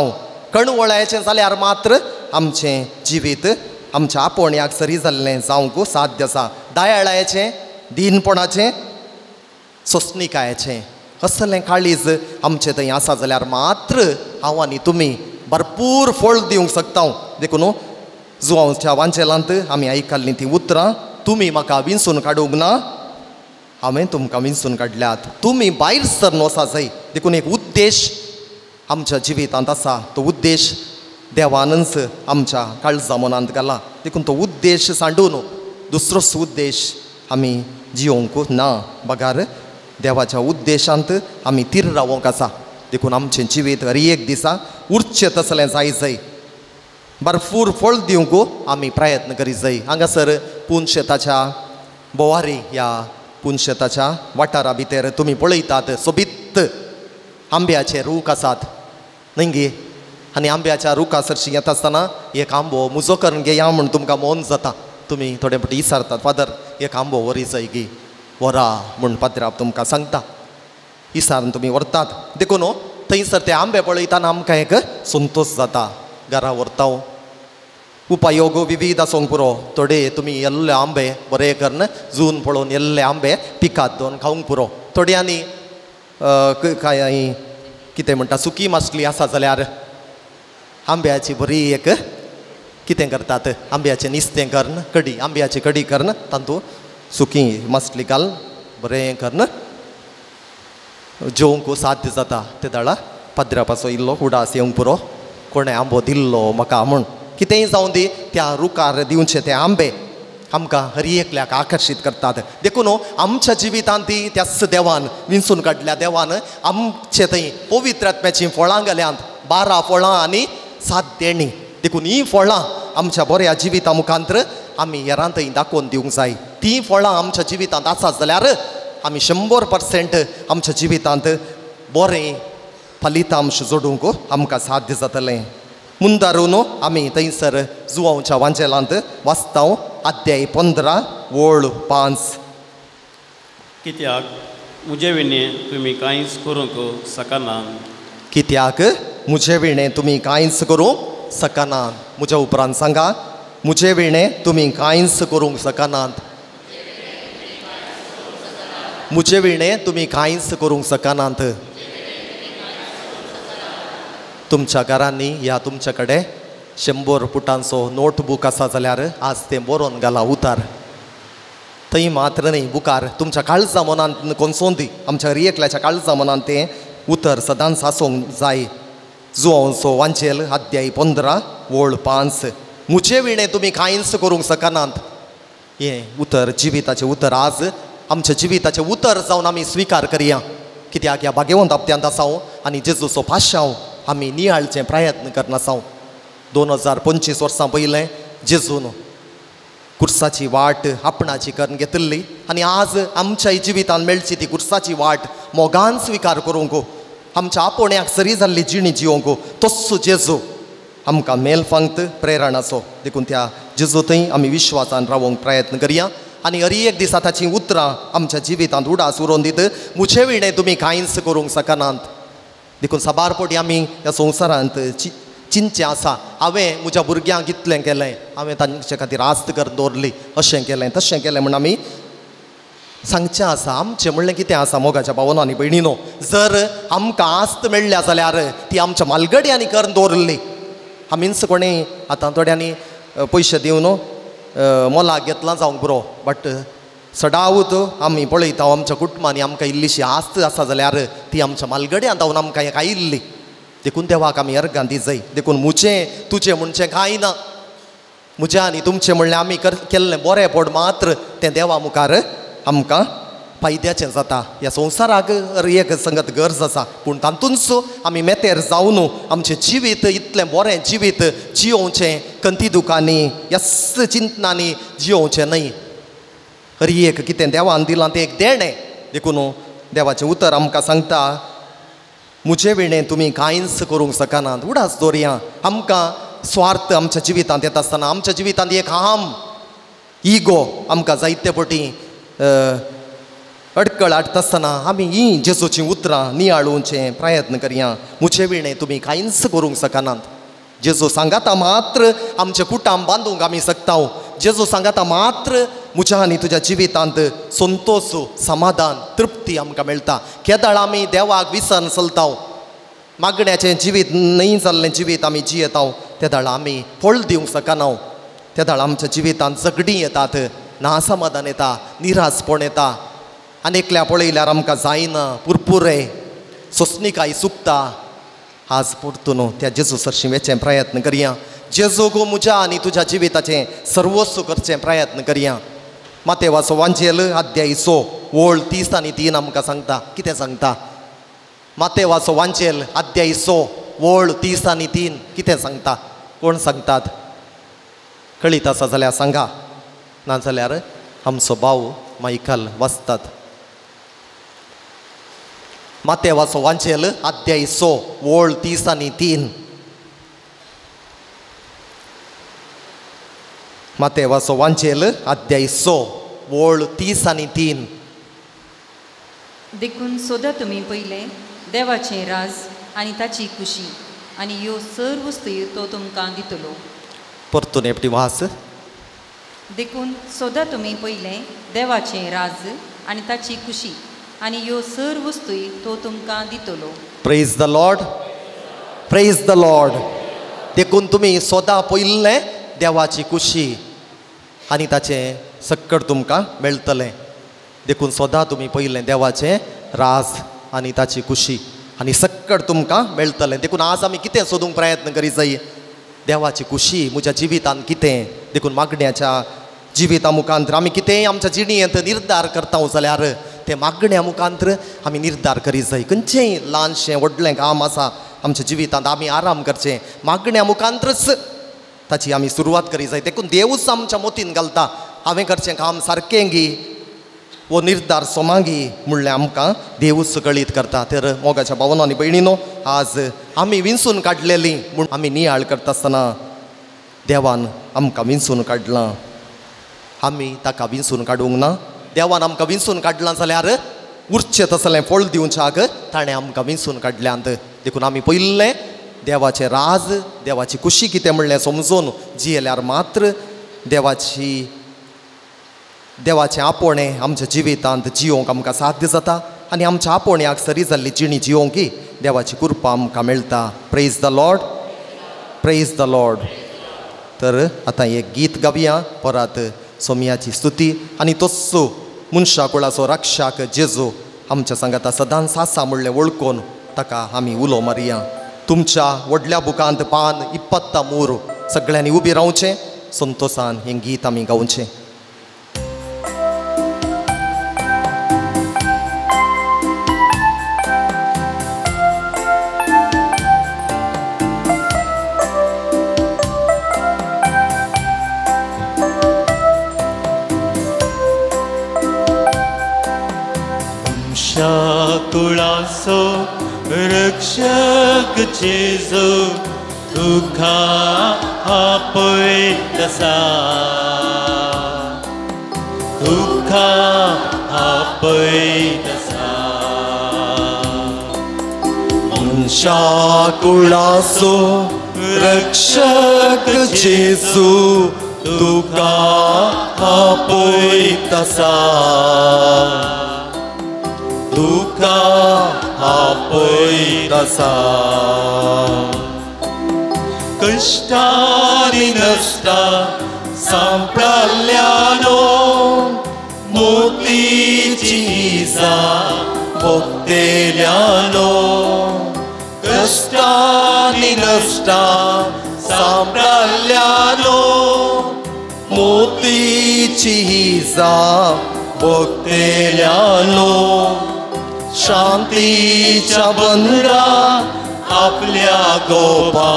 कणवळायचें जाल्यार मात्र आमचें जिवीत आमच्या आपोवण्याक सरी जाल्लें जावंक साध्य आसा. दयाळायचें, दीनपणाचें, सोंसणिकायेचें असलें काळीज आमचें थंय आसा जाल्यार मात्र हांव आनी तुमी भरपूर फळ दिवंक शकता. देखून जुवांच्या वांचेलांत आमी आयकल्लीं तीं उतरां, तुमी म्हाका विंचून काडूंक ना, हांवें तुमकां विंचून काडल्यात, तुमी भायर सरन वचा जाय. देखून एक उद्देश आमच्या जिवितांत आसा, तो उद्देश देवानच आमच्या काळजा मनांत घाला. देखून तो उद्देश सांडून दुसरोच उद्देश आमी जियोंक ना, बगार देवाच्या उद्देशांत आमी तीर रावोंक आसा. देखून आमचें जिवीत हर एक दिसा उरचें तसलें जाय जाय, भरपूर फळ दिवंक आमी प्रयत्न करीत जाय. हांगासर पुनशेताच्या बोवारी ह्या पुनशेताच्या वाठारा भितर तुमी पळयतात सोबीत आंब्याचे रूख आसात न्हय गे? आनी आंब्याच्या रुखा सरशी येता आसतना एक आंबो मुजो करून घेया म्हूण तुमकां मन जाता. तुमी थोडे फावटी विचारतात, फादर एक आंबो व्हरी जाय गी, व्हरा म्हूण पाद्राब तुमकां सांगता, विचारून तुमी व्हरतात. देखून थंयसर ते आंबे पळयतना आमकां एक संतोश जाता. घरा व्हरता, उपायोग विविध आसूंक पुरो. थोडे तुमी येल्ले आंबे बरे करून जून पळोवन येल्ले आंबे पिकात दोन खावंक पुरो. थोड्यांनी काय कितें म्हणटा सुकी मासली आसा जाल्यार आंब्याची बरी एक कितें करतात, आंब्याचें निस्तें करून कडी, आंब्याची कडी करून तातूंत सुकी मासली घाल बरें करून जेवंक साध्य जाता. ते दाळा पाद्रापाचो इल्लो उडास येवंक पुरो, कोणें आंबो दिल्लो म्हाका म्हूण. कितेंय जावं दी, त्या रुखार दिवचे ते आंबे आमकां हर एकल्याक आकर्शीत करतात. देखून आमच्या जिवितांत ती त्याच देवान विंचून काडल्या देवान आमचे थंय पवित्र आत्म्याचीं फळां घाल्यांत, 12 फळां आनी 7 देणी. देखून हीं फळां आमच्या बऱ्या जिविता मुखांतर आमी हेरां थंय दाखोवन दिवंक जाय. तीं फळां आमच्या जिवितांत आसात जाल्यार आमी 100% आमच्या जिवितांत बरें फलितांश जोडूंक आमकां साध्य जातलें. मुंदारून आमी थंयसर जुवांवच्या वांजेलांत वाचता अध्याय 15 वळ 5. कित्याक म्हजे विणें तुमी कांयच करूंक शकना. कित्याक म्हजे विणें तुमी कांयच करूंक शकना. म्हज्या उपरांत सांगा, म्हजे विणें तुमी कांयच करूंक शकनात. म्हजे विणें तुमी कांयच करूंक शकनात. तुमच्या घरांनी ह्या तुमच्या कडेन 100 पुटांचो नोटबूक आसा जाल्यार आज तें बरोवन घाला उतार. थंय मात्र न्हय, बुकार तुमच्या काळजा मनांत कोनसोन दी, आमच्या हर एकल्याच्या काळजा मनांत तें उतर सदांच आसूंक जाय. जुवांचो वांचेल अध्याय 15 वळ 5, मुजे विणें तुमी कांयच करूंक शकनात. हें उतर जिविताचें उतर आज आमच्या जिविताचें उतर जावन आमी स्विकार करया. कित्याक ह्या भाग्यवंत हप्त्यांत आसाव आनी जेजूचो पाशांव आमी नियाळचें प्रयत्न करनासाव. 2025 वर्सां पयलें जेजून कुर्साची वाट आपणाची करून घेतिल्ली आनी आज आमच्या जिवितान मेळची ती कुर्साची वाट मोगान स्विकार करूंक, आमच्या आपोवण्याक सरी जाल्ली जिणी जिवंक तस्सो जेजू आमकां मेल फांगत प्रेरणाचो. देखून त्या जेजू थंय आमी विश्वासान रावोंक प्रयत्न करया आनी हर एक दिसा ताचीं उतरां आमच्या जिवितांत उडास उरोवन दित, मुजे विणें तुमी कांयच करूंक शकनात. देखून साबार पटी आमी ह्या संवसारांत चिंतचें आसा, हांवें म्हज्या भुरग्यांक इतलें केलें, हांवें तांचे खातीर आस्त करून दवरली, अशें केलें तशें केलें म्हूण आमी सांगचें आसा. आमचें म्हणलें कितें आसा मोगाच्या भावनो आनी भयणीनो, जर आमकां आस्त मेळ्ळ्या जाल्यार ती आमच्या मालगड्यांनी करून दवरली. आमीच कोणें आतां थोड्यांनी पयशे दिवन मोलाक घेतला जावंक बरो, बट सदावत आमी पळयता आमच्या कुटुंबांनी आमकां इल्लीशी आस्त आसा जाल्यार ती आमच्या मालगड्यां जावन आमकां एक आयिल्ली. देखून देवाक आमी अर्गां दिजय. देखून मुजें तुजें म्हणचें कांय ना, म्हजें आनी तुमचें म्हणलें आमी केल्लें बरें पोट मात्र तें देवा मुखार आमकां फायद्याचें जाता. ह्या संवसाराक एक संगत गरज आसा, पूण तातूंच आमी मेतेर जावन आमचें जिवीत इतलें बरें जिवीत जियोवचें, कंती दुकांनी ह्याच चिंतनांनी जियोवचें न्हय. हर एक कितें देवान दिलां तें एक देणें. देखून देवाचें उतर आमकां सांगता, मुजे विणें तुमी कांयच करूंक शकनात. उडास दवरया, आमकां स्वार्थ आमच्या जिवितांत येता आसतना आमच्या जिवितांत एक हाम इगो आमकां जायते पटी अडकळ हाडटा आसतना आमी हीं जेजूचीं उतरां नियाळोवचें प्रयत्न करया. मुजे विणें तुमी कांयच करूंक शकनात. जेजू सांगाता मात्र आमचें कुटाम बांदूंक आमी शकता. जेजू सांगाता मात्र म्हज्या आनी तुज्या जिवितांत संतोश, समाधान, तृप्ती आमकां मेळटा. केदळ आमी देवाक विसर चलता, मागण्याचें जिवीत न्हय जाल्लें जिवीत आमी जियेता, तेदळ आमी फळ दिवंक शकना. तेदळ आमच्या जिवितांत झगडीं येतात, नासमाधान येता, निरासपण येता आनी एकल्या पळयल्यार आमकां जायना, पुरपुरे सोंसणीकाय चुकता. आज परतून त्या जेजू सरशीं वचचें प्रयत्न करया. जेजू गो म्हज्या आनी तुज्या जिविताचें सर्वस्व करचें प्रयत्न करया. मातेवाचो वांजेल अध्याय 6 वळ 30 आनी 3 आमकां सांगता. कितें सांगता? मातेवाचो वांजेल अध्याय 6 वळ 30 आनी 3 कितें सांगता? कोण सांगतात? कळीत आसा जाल्यार सांगा, नाजाल्यार आमचो भाव मायकल वाचतात. मातेवाचो वांजेल अध्याय 6 वळ 30 आनी 3. मातेवाचो वांजेल अध्याय 6 वळ 30 आनी 3. देखून सोदा तुमी पयलें देवाचें राज आनी ताची खुशी आनी ह्यो सर्व वस्तू तो तुमकां दितलो. परतून एकटी वास. देखून सोदा तुमी पयलें देवाचें राज आनी ताची खुशी आनी ह्यो सर्व वस्तू तो तुमकां दितलो. Praise the Lord, praise the Lord. देखून तुमी सोदा पयलें देवाची खुशी आनी ताचें सक्कड तुमकां मेळटलें. देखून सोदा तुमी पयलें देवाचें राज आनी ताची खुशी आनी सक्कड तुमकां मेळटलें. देखून आज आमी कितें सोदूंक प्रयत्न करी जाय? देवाची खुशी म्हज्या जिवितांत कितें? देखून मागण्याच्या जिविता मुखांतर आमी कितेंय आमच्या जिणेंत निर्धार करता जाल्यार तें मागण्या मुखांतर आमी निर्धार करी जाय. खंयचेंय ल्हानशें व्हडलें काम आसा आमच्या जिवितांत आमी आराम करचें, मागण्या मुखांतरच ताची आमी सुरवात करी जाय. देखून देवूच आमच्या मोतीन घालता, हांवें करचें काम सारकें गी, वो निर्धार सोमागी म्हणल्यार आमकां देवूच कळीत करता. तर मोगाच्या भावनो आनी भयणीनो, आज आमी विंचून काडलेली म्हूण आमी नियाळ करता आसतना देवान आमकां विंचून काडलां, आमी ताका विंचून काडूंक ना. देवान आमकां विंचून काडलां जाल्यार उरचें तसलें फळ दिवच्याक ताणें आमकां विंचून काडल्यांत. देखून आमी पयलें देवाचें राज, देवाची खुशी कितें म्हणलें समजून जियेल्यार मात्र देवाचें आपोवणें आमच्या जिवितांत जियोंक आमकां साध्य जाता आनी आमच्या आपोवण्याक सरी जाल्ली जिणी जियोंकी देवाची कृपा आमकां मेळटा. Praise the Lord, praise the Lord. तर आतां एक गीत गावया, परत सोमयाची स्तुती आनी तस्सो मनशा कुळाचो रक्षाक जेजू आमच्या सांगाता सदांच आसा म्हणलें वळखून ताका आमी उलो मारया. तुमच्या व्हडल्या बुकांत पान 23 सगळ्यांनी उबी रावचें, संतोसान हें गीत आमी गावचें. कुळासो रक्षक जेजू तुका आपयता, तुका आपयता. मनशा कुळासो रक्षक जेजू तुका आपयता, तुका आपयता. कश्टांनी नश्टा सांपडल्यानो मोतीची इजा भोगतेल्यानो, कश्टांनी नश्टा सांपडल्यानो मोतीची इजा भोगतेल्यानो, शांतीच्या बंदरा आपल्या गोपा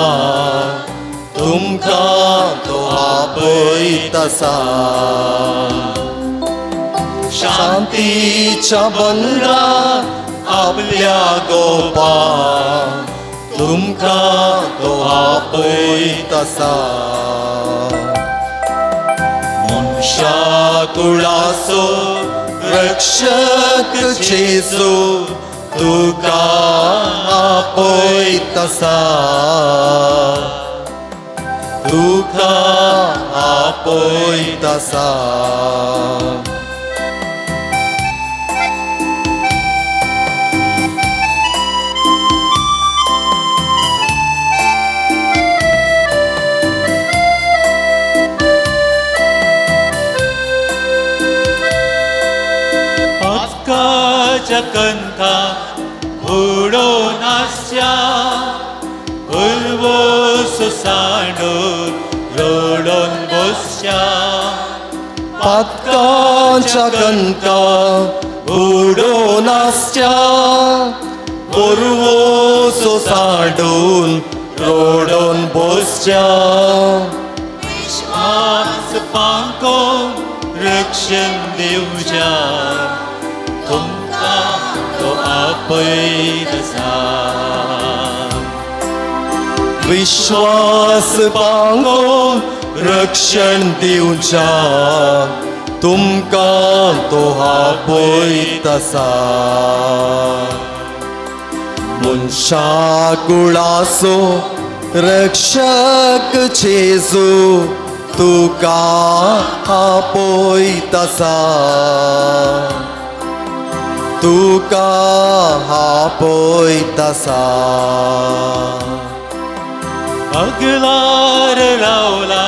तुमकां तो आपयता, शांतीच्या बंदरा आपल्या गोपा तुमकां तो आपयता. मनशा कुळासो रक्षक जेजू तुका आपयता, तुका आपयता. कंथा उडोवन आसच्या उर्वसो सांडून रडोन बसच्या, पातकांच्या कंथा उडोवन आसच्या उर्वसो सांडून रडोन बसच्या, विश्वास पांकोन रक्षण दिवच्या तुमकां तो आपयता. विश्वास पांगोन रक्षण दिवच्या तुमकां तो आपयता. मनशा कुळासो रक्षक जेजू तुका आपयता, तुका आपयता. अगलार रावला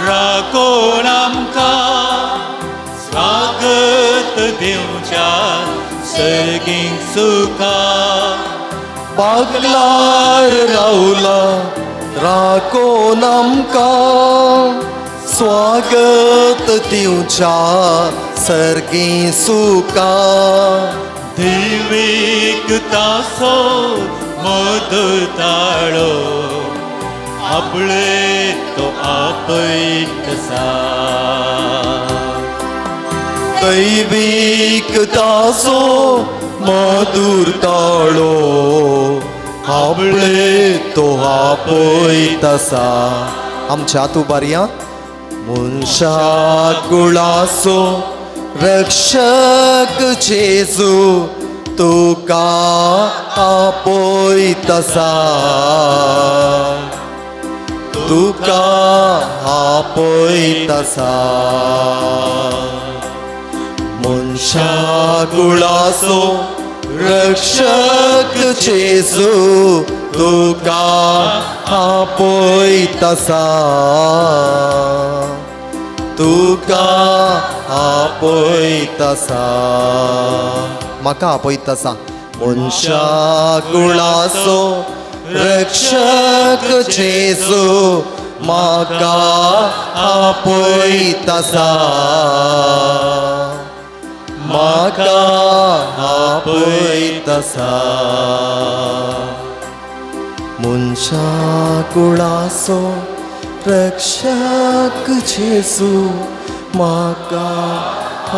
राखोन आमकां स्वागत दिवच्या सर्गीं सुखा, पागलार रावला राखोन आमकां स्वागत दिवच्या सर्गीं सुखा, दैवीक तासो मधुर ताळो आपले तो आपयता. दैवीक तासो मधुर ताळो आपले तो आपयता. आमच्या तुबारया मनशा कुळासो रक्षक जेजू तुका आपयता, तुका आपयता. मनशा कुळासो रक्षक जेजू तुका आपयता, तुका आपयता. म्हाका आपयता. मनशा कुळाचो रक्षक जेजू म्हाका आपयता, म्हाका आपयता। मनशा कुळाचो रक्षक जेजू म्हाका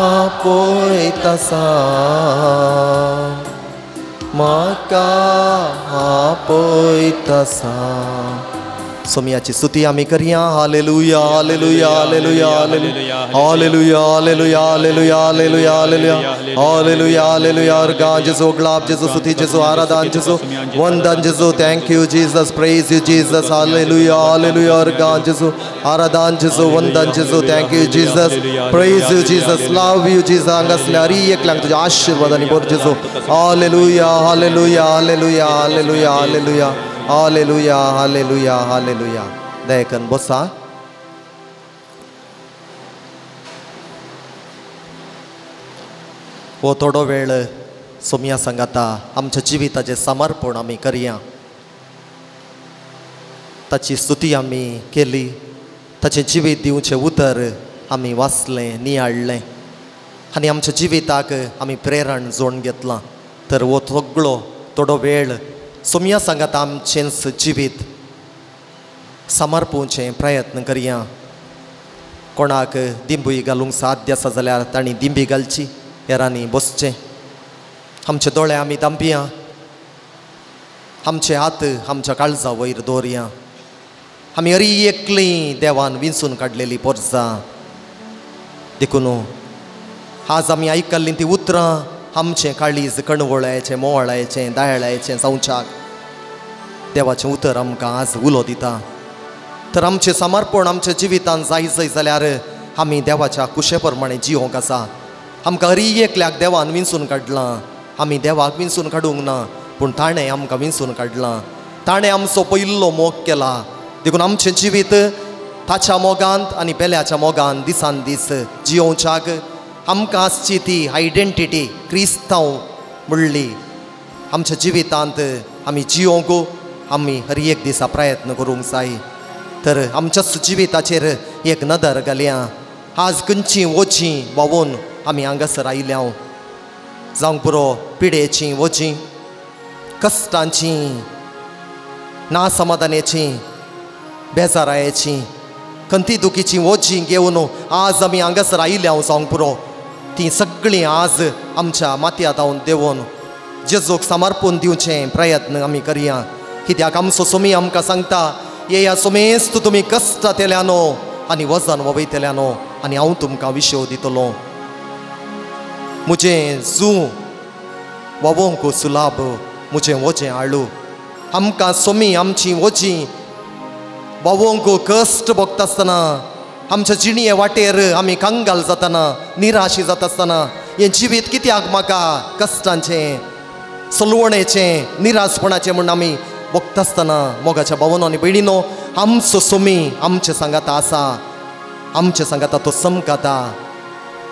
आपयता, म्हाका आपयता। सोमियाची स्तुती आमी करया। Hallelujah hallelujah hallelujah hallelujah hallelujah hallelujah hallelujah hallelujah hallelujah hallelujah. अर्गां जेजू, ग्लाब जेजू, स्तुती जेजू, आराधन जेजू, वंदन जेजू। Thank you Jesus, praise you Jesus. Hallelujah hallelujah. अर्गां जेजू, आराधन जेजू, वंदन जेजू। Thank you Jesus, praise you Jesus, love you Jesus. हांगासल्या Hari एकल्यांक तुज्या आशिर्वादांनी भर जेजू। Hallelujah hallelujah hallelujah hallelujah hallelujah hallelujah hallelujah hallelujah. दयकन बसा। हो थोडो वेळ सोमिया सांगाता आमच्या जिविताचें समर्पण आमी करया। ताची स्तुती आमी केली, ताचें जिवीत दिवचें उतर आमी वाचलें, नियाळ्ळें आनी आमच्या जिविताक आमी प्रेरण जोडून घेतलां। तर हो सगळो थोडो वेळ सोमिया सांगाता आमचेंच जिवीत समर्पूचें प्रयत्न करया। कोणाक दिंबूय घालूंक साध्य आसा जाल्यार तांणी दिंबी घालची, हेरांनी बसचें। आमचे दोळे आमी दांपया, आमचे हात आमच्या काळजा वयर दवरया। आमी हरी एकली देवान विंचून काडलेली पोरसां। देखून आज आमी आयकल्लीं ती उतरां आमचें काळीज कणवळायचें, मोवाळायचें, दायळायचें जावच्याक देवाचें उतर आमकां आज उलो दिता। तर आमचें समर्पण आमच्या जिवितान जाय जाय जाल्यार आमी देवाच्या कुशे प्रमाणे जिवंक आसा। आमकां हरी एकल्याक देवान विंचून काडलां, आमी देवाक विंचून काडूंक ना, पूण ताणें आमकां विंचून काडलां। ताणें आमचो पयलो मोग केला। देखून आमचें जिवीत ताच्या मोगांत आनी पेल्याच्या मोगान दिसान दीस जियोवच्याक आमकां आसची ती आयडेंटिटी क्रिस्तांव म्हणली आमच्या जिवितांत आमी जियोंक आमी हर एक दिसा प्रयत्न करूंक जाय। तर आमच्याच जिविताचेर एक नदर घालया। आज खंयची वचीं व्हांवून आमी हांगासर आयल्या, जावंक पुरो पिडेची वचीं, कश्टांची, नासमाधानाची, बेजारायेची, खंती दुखीची वचीं घेवन आज आमी हांगासर आयल्या जावंक पुरो। तीं सगळीं आज आमच्या मातयांत हांव देंवोन जेजूक समर्पून दिवचें प्रयत्न आमी करया। कित्याक आमचो सोमी आमकां सांगता, येया सोमेस्त तुमी कश्टांतल्यानो आनी वजन वयतल्यानो आनी हांव तुमकां विशेव दितलो। म्हजें जूं व्हांवोंक सुलाब, म्हजें वजें हाडू। आमकां सोमी आमची वजीं व्हांवोंक कश्ट भोगता आसतना, आमच्या जिणये वाटेर आमी कंगाल जातना, निराशी जाता आसतना, हें जिवीत कित्याक म्हाका कश्टांचें, सलवणेचें, निराशपणाचें म्हूण आमी भोगता आसतना मोगाच्या भावनो आनी भयणीनो आमचो सोमी आमचे सांगाता आसा, आमचे सांगाता तो समकाता।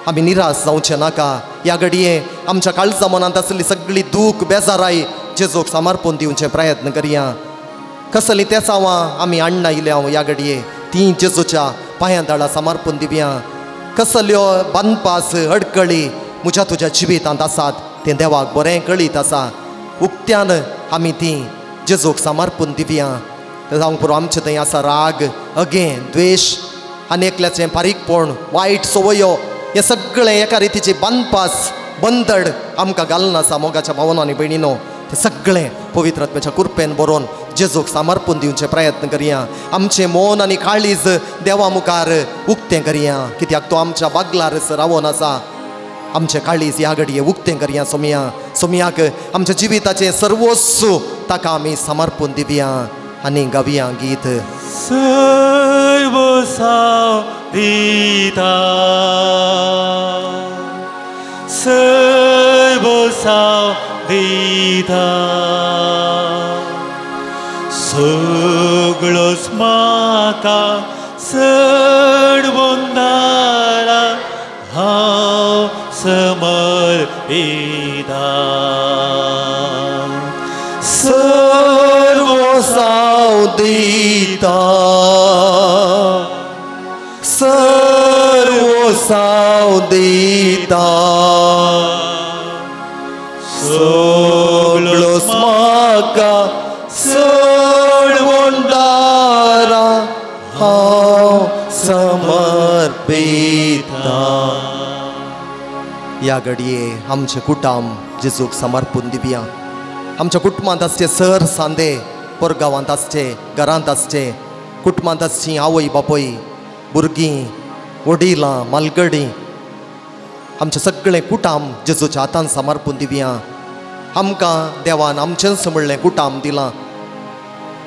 आमी निराश जावचें नाका। ह्या घडये आमच्या काळजा मनांत आसली सगळी दूख बेजाराय जेजूक समर्पून दिवचे प्रयत्न करया। कसली तेसांवां आमी हाडना आयल्या ह्या घडये तीं जेजूच्या पांयां तळा समर्पून दिवया। कसल्यो बांदपास अडकळी म्हज्या तुज्या जिवितांत आसात तें देवाक बरें कळीत आसा। उक्त्यान आमी तीं जेजूक समर्पून दिवया। जावंक पुरो आमचे थंय आसा राग, अगें, द्वेश आनी एकल्याचें फारीकपण, वायट संवयो, हें सगळें एका रितीचें बांदपास बंदड आमकां घालून आसा। मोगाच्या भावनो आनी भयणीनो तें सगळें पवित्र आत्म्याच्या कृपेन बरोवन जेजूक समर्पून दिवचे प्रयत्न करया। आमचें मन आनी काळीज देवा मुखार उक्तें करया, कित्याक तो आमच्या बागलार रावोन आसा। आमचें काळीज ह्या घडये उक्तें करया सोमया। सोमयाक आमच्या जिविताचें सर्वस्व ताका आमी समर्पून दिवया आनी गावया गीत। सर्वसाव दिता, सर्वसाव दिता, सगळोच म्हाका सडवंदारा हांव समर्पिता। सर्वसांव दिता, सर्वसांव दिता, सगळोच म्हाका चडवण दारा हांव समर्पिता. ह्या घडये आमचें कुटुंब जेजूक समर्पून दिवया. आमच्या कुटुंबांत आसचे सर सांदे, परगांवांत आसचे, घरांत आसचे, कुटुंबांत आसची आवय बापूय, भुरगीं, वडिलां, मालगडी, आमचें सगळें कुटुंब जेजूच्या हातान समर्पून दिवया. आमकां देवान आमचेंच म्हणलें कुटुंब दिलां,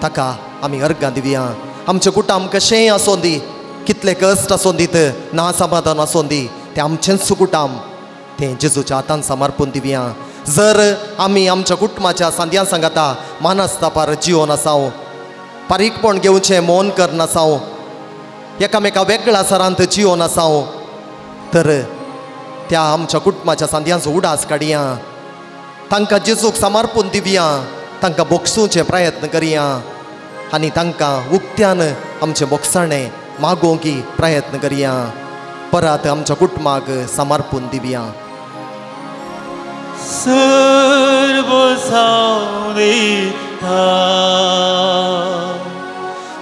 ताका आमी अर्गां दिवया. आमचें कुटुंब कशेंय आसूं दी, कितले कश्ट आसूं दीत, ना समाधान आसूं दी, तें आमचेंच कुटुंब, तें जेजूच्या हातान समर्पून दिवया. जर आमी आमच्या कुटुंबाच्या सांद्यां सांगाता मानसतापार जिवन आसाव, पारीकपण घेवचें मौन करनासाव, एकामेका वेगळ्या सरांत जिवन आसाव, तर त्या आमच्या कुटुंबाच्या सांद्यांचो उडास काडया, तांकां जेजूक समर्पून दिवया, तांकां बोगसुचे प्रयत्न करया आनी तांकां उक्त्यान आमचें बोगसाणें मागोवंक प्रयत्न करया. परत आमच्या कुटुंबाक समर्पून दिवया. सर्वसांव दिता,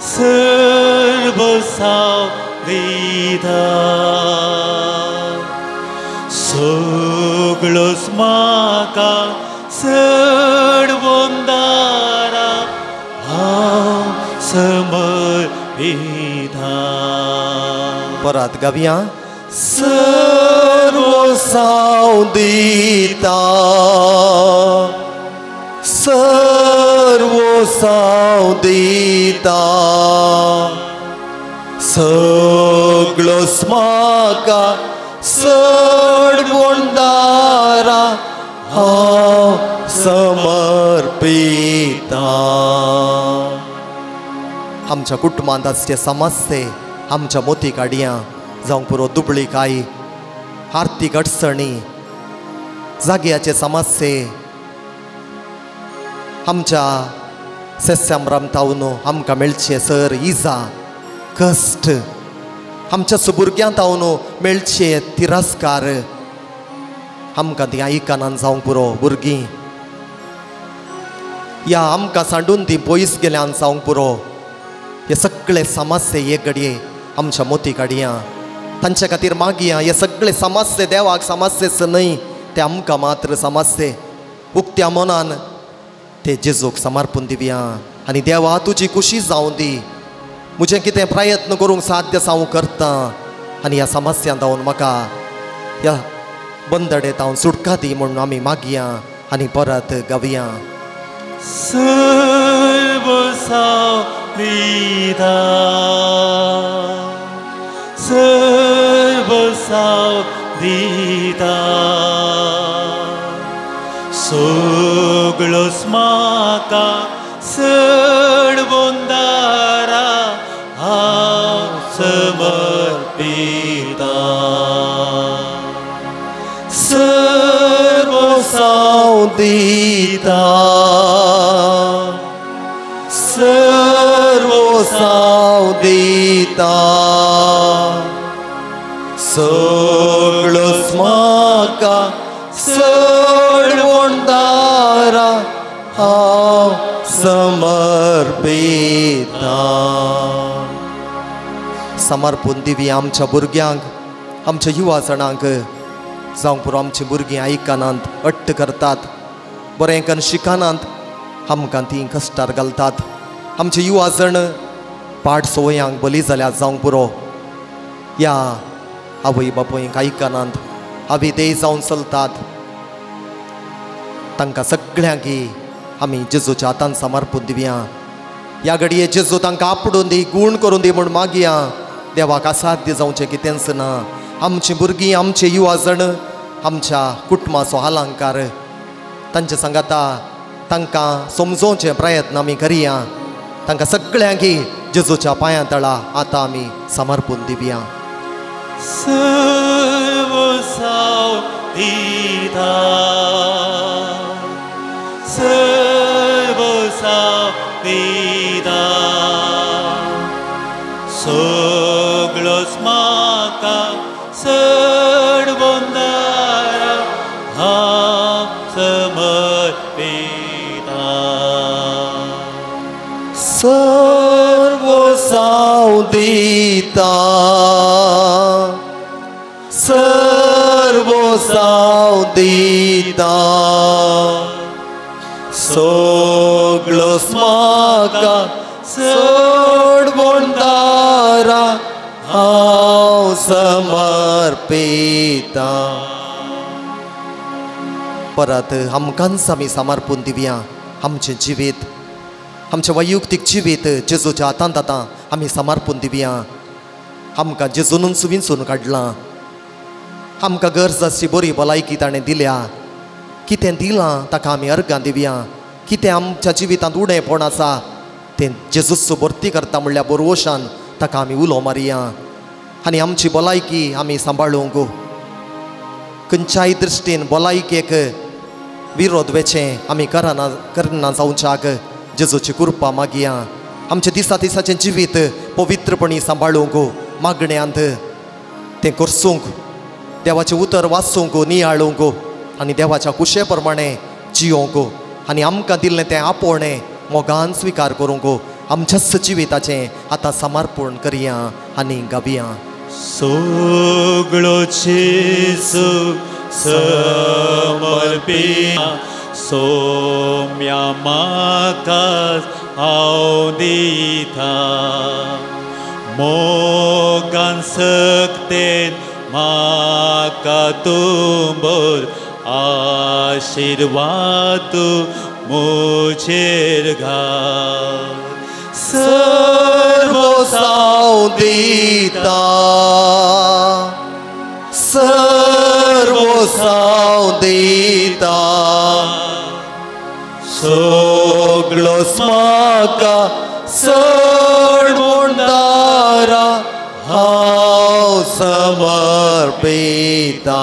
सर्वसांव दिता, सगळोच म्हाका चडवण दारा हांव समर्पिता. परत गावया. सर्वसांव दिता, सर्वसांव दिता, सगळोच म्हाका चडवण दारा हांव समर्पिता. आमच्या कुटुंबांत आसचे समस्ये आमच्या मोती काडया, जावंक पुरो दुबळी काय, आर्थीक अडचणी, जाग्याचे समस्ये, आमच्या सेस्यामराम आमकां मेळचे सर इजा, कश्ट, आमच्या भुरग्यां तावन मेळचे तिरस्कार, आमकां ती आयकनान जावंक पुरो. भुरगीं ह्या आमकां सांडून ती पयस गेल्यान जावंक पुरो. हे सगळे समस्ये एक घडये आमच्या मोती काडया, तांच्या खातीर मागया. हे सगळे समस्ये देवाक समस्येच न्हय, ते आमकां मात्र समस्ये. उक्त्या मनान ते जेजूक समर्पून दिवया आनी देवा तुजी खुशी जावं दी, म्हजें कितें प्रयत्न करूंक साध्य आसा हांव करता आनी ह्या समस्यांत हांव म्हाका ह्या बंदडेंत हांव सुटका दी म्हूण आमी मागया आनी परत गावया. सर्वसांव दिता, सर्वसांव दिता, सगळोच म्हाका चडवण दारा हांव समर्पिता. सर्वसांव दिता, सर्वसांव दिता, सगळोच म्हाका चडवण दारा हांव समर्पिता. समर्पून दिवया आमच्या भुरग्यांक, आमच्या युवा जाणांक, जावंक पुरो आमची भुरगीं आयकनात, अट्ट करतात, बरें कन्न शिकनात, आमकां तीं कश्टार घालतात. आमचे युवा जण पाड संवयांक बली जाल्यार जावंक पुरो. ह्या आवय बापूंक आयकनात, आविदेय जावन चलतात. तांकां सगळ्यांक आमी जेजूच्या हातान समर्पून दिवया. ह्या घडये जेजू तांकां आपडून दी, गूण करून दी म्हूण मागया. देवाक असाध्य जावचें कितेंच ना. आमची भुरगीं, आमचे युवा जण आमच्या कुटुंबाचो अलंकार, तांचे सांगाता तांकां समजोवचे प्रयत्न आमी करया. तांकां सगळ्यांक जेजूच्या पांयां तळा आतां आमी समर्पून दिवया. सर्वसांव दिता, सर्वसांव हांव दिता सगळोच म्हाका चड बोंदारा हांव समर्पिता सर्व साव दिता सर्व साव दिता सगळोच म्हाका चड बोंदारा हांव समर्पिता. परत आमकांच आमी समर्पून दिवया आमचें जिवीत आमचें वैयक्तीक जिवीत जेजूच्या हातांत आतां आमी समर्पून दिवया. आमकां जेजूनच विंचून काडलां आमकां गरज आसची बरी भलायकी ताणें दिल्या कितें दिलां ताका आमी अर्गां दिवया. कितें आमच्या जिवितांत उणेपण आसा तें जेजूच भरती करता म्हणल्यार बोरवशान ताका आमी उलो मारया आनी आमची भलायकी आमी सांबाळूंक खंयच्याय दृश्टीन भलायकेक विरोध वेचें आमी करना करना जावच्याक जेजूची कृपा मागया. आमचें दिसा दिसाचें जिवीत पवित्रपणी सांबाळूंक मागण्यांत तें करसूंक देवाचें उतर वाचूंक नियाळूंक आनी देवाच्या कुशे प्रमाणे जियोंक आनी आमकां दिल्लें तें आपोवणें मोगान स्विकार करूंक आमच्याच जिविताचें आतां समर्पण करया आनी गावया. सगळो जेजू समर्पिता सोम्या म्हाका हांव दिता मोगान सक्तेन म्हाका तूं भर आशिर्वाद म्हजेर घाल सर्व साव दिता सर्व साव दिता सगळोच म्हाका चड बोंदारा हांव समर्पिता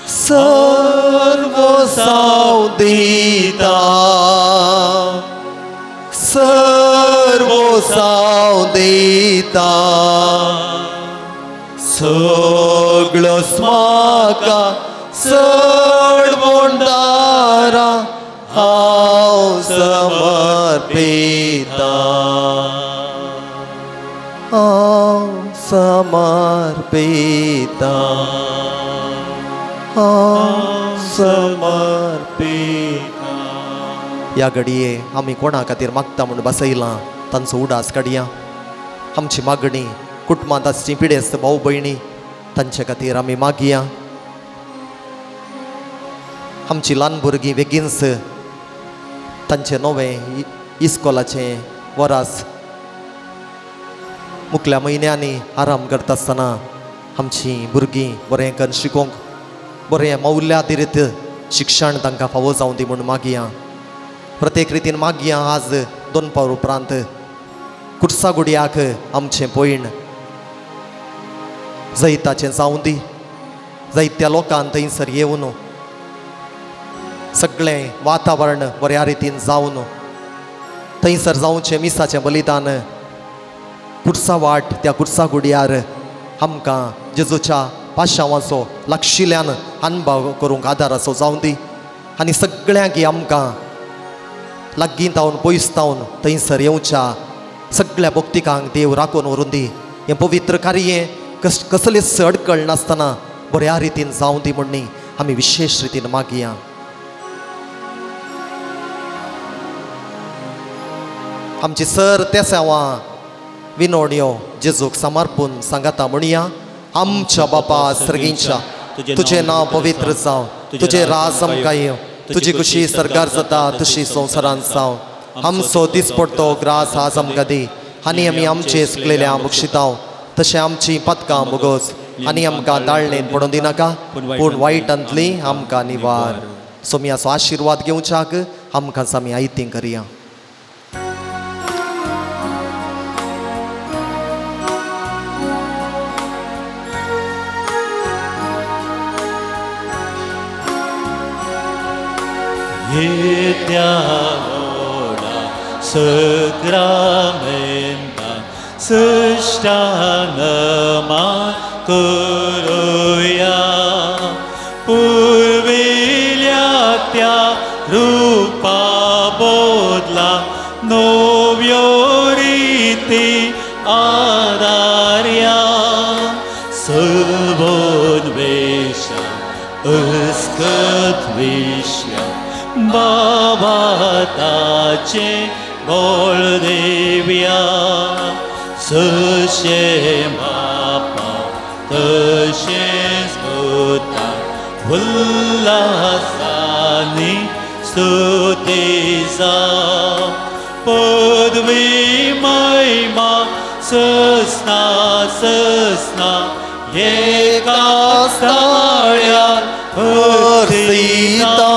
सर्व साव दिता सर्व साव दिता सगळोच म्हाका चड बोंदारा हांव समर्पिता हांव समर्पिता हांव समर्पिता. ह्या घडये आमी कोणा खातीर मागता म्हूण बसयलां तांचो उडास काडया. आमची मागणी कुटुंबांत आसची पिडेस्त भाव भयणी तांचे खातीर आमी मागया. आमची ल्हान भुरगीं बेगीनच तांचें नवें इस्कोलाचें वरास मुखल्या म्हयन्यांनी आराम करता आसतना आमचीं भुरगीं बरें करून शिकोवंक बरें मौल्याधिरीत शिक्षण तांकां फावो जावं दी म्हूण मागया. प्रत्येक रितीन मागया. आज दोनपार उपरांत कुर्सागुडयाक आमचें पयण जैताचें जावं दी. जायत्या लोकांक थंयसर येवन सगळें वातावरण बऱ्या रितीन जावन थंयसर जावचें मिसाचें बलिदान कुर्सा वाट त्या कुर्सा गुडयार आमकां जेजूच्या पाशांवाचो लागशिल्ल्यान अणभव करूंक आदार असो जावं दी आनी सगळ्यांक आमकां लागीं तावन पयस तावन थंयसर येवच्या सगळ्या भक्तिकांक देव राखून व्हरून दी. हें पवित्र कार्य कसलेच अडकळ नासतना बऱ्या रितीन जावं दी म्हूण आमी विशेश रितीन मागया. आमची सर तेसांवां विनोड्यो जेजूक समर्पून सांगाता म्हणया. आमच्या बापा सर्गींच्या तुजें नांव पवित्र जावं, तुजें राज आमकां येवं, तुजी खुशी सरकार जाता तशी संवसारांत जावं. आमचो दिसपडतो ग्रास आज आमकां दी आनी आमी आमचे सुकलेल्या बक्षितांव तशें आमची पदकां बोगोस आनी आमकां दाळणेन पडून दिनाका पूण वायटांतली आमकां निवार. सोमयाचो आशिर्वाद घेवच्याक आमकां आमी आयतीं करया. येत्या व्हडा सक्रामेंता सृष्टान मान करुया. पुर्विल्या त्या रुपा बदला नव्यो रिती आदार्या. सर्वोन्वेषा अस्कत विश्या बाबा ताचे बोळ देव्या. जशें बापा तशेंच पुता उल्हासानी स्तुती जावं. पदवी महिमा ससना ससना एका ताळ्यार हरसिता.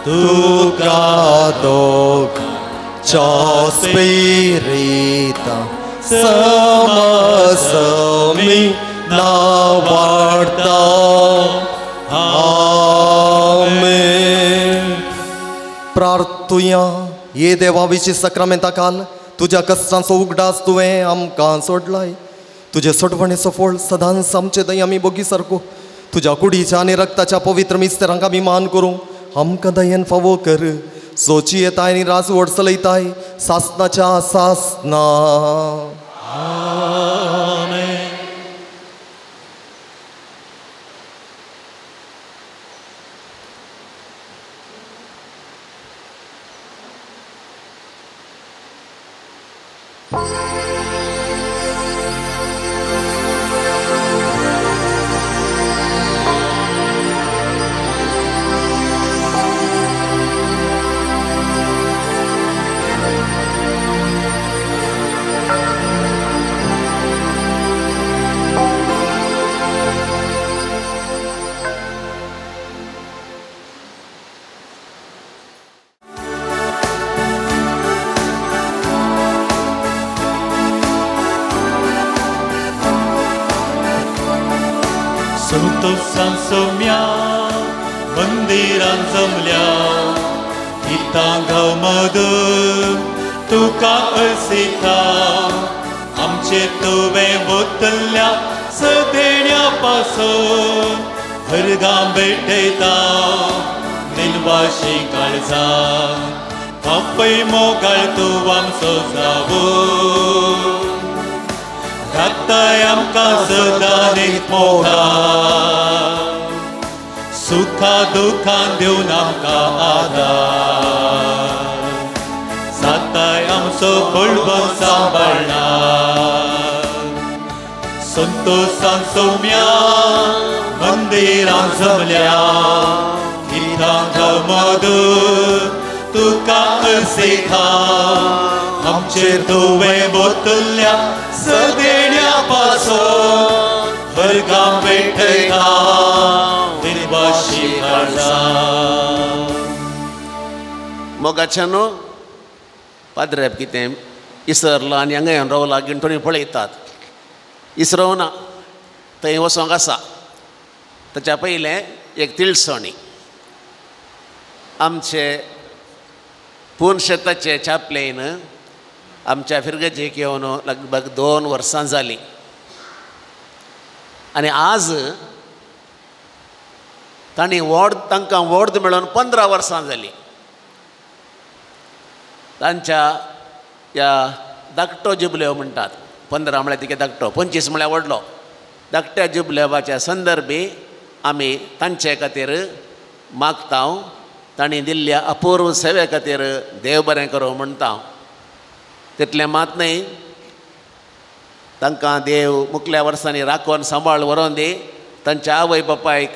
तुका दोगांच्या स्पिरिता समसमी नावाडता. आमेन. प्रार्थुया. ये देवा विशी सक्रामेंता काल तुज्या कश्टांचो उगडास तुवें आमकां सोडलाय. तुजे सोडवणेचो फळ सदांच आमचे दय आमी बोगी सारको. तुज्या कुडीच्या आनी रक्ताच्या पवित्र मिस्तेरांक आमी मान करूं. आमकां दयेन फावो कर. सोची येताय आनी राजवट चलयताय सासनाच्या सासना. आमेन. संतोषान सोम्या मंदिरान जमल्या गीतां गाव मधुर तुका अर्सिता. आमचे तुवें वतल्या सदेण्या पासून हरगां भेटयता निलवाशी काळजान. बापय मोगाळ तूं आमचो जावूं राखताय आमकां सदां नीत मोगान. सुखा दुखान दिवन आमकां आदार जाताय आमचो बळवंत सांबाळणार. संतोषान सोम्या मंदिरान जमल्या गितां गाव मधुर तुका अर्सिता. आमचेर तुवें वतल्या सदेण्या पासून वर्गां भेटयता निर्वाशी काळजान. मोगाच्यानो पाद्रेब कितें इसरला आनी हांगा येवन रावला गिणटोनी पळयतात. इसरोवना थंय वचोंक आसा. ताच्या पयलें एक तिळसणी आमचे पूर्ण शेताचे चापलेन आमच्या फिरगजेक येवन लगभग 2 वर्सां जालीं आनी आज तांणी वॉर्ड तांकां वॉर्ड मेळोवन 15 वर्सां जालीं. तांच्या ह्या धाकटो जुबलेव म्हणटात 15 म्हळ्यार तिके धाकटो 25 म्हळ्यार व्हडलो धाकट्या जुबलेवाच्या संदर्भी आमी तांचे खातीर मागता. तांणी दिल्ल्या अपूर्व सेवे खातीर देव बरें करूं म्हणटा. तितलें मात न्हय तांकां देव मुखल्या वर्सांनी राखून सांबाळ व्हरोन दी. तांच्या आवय बापायक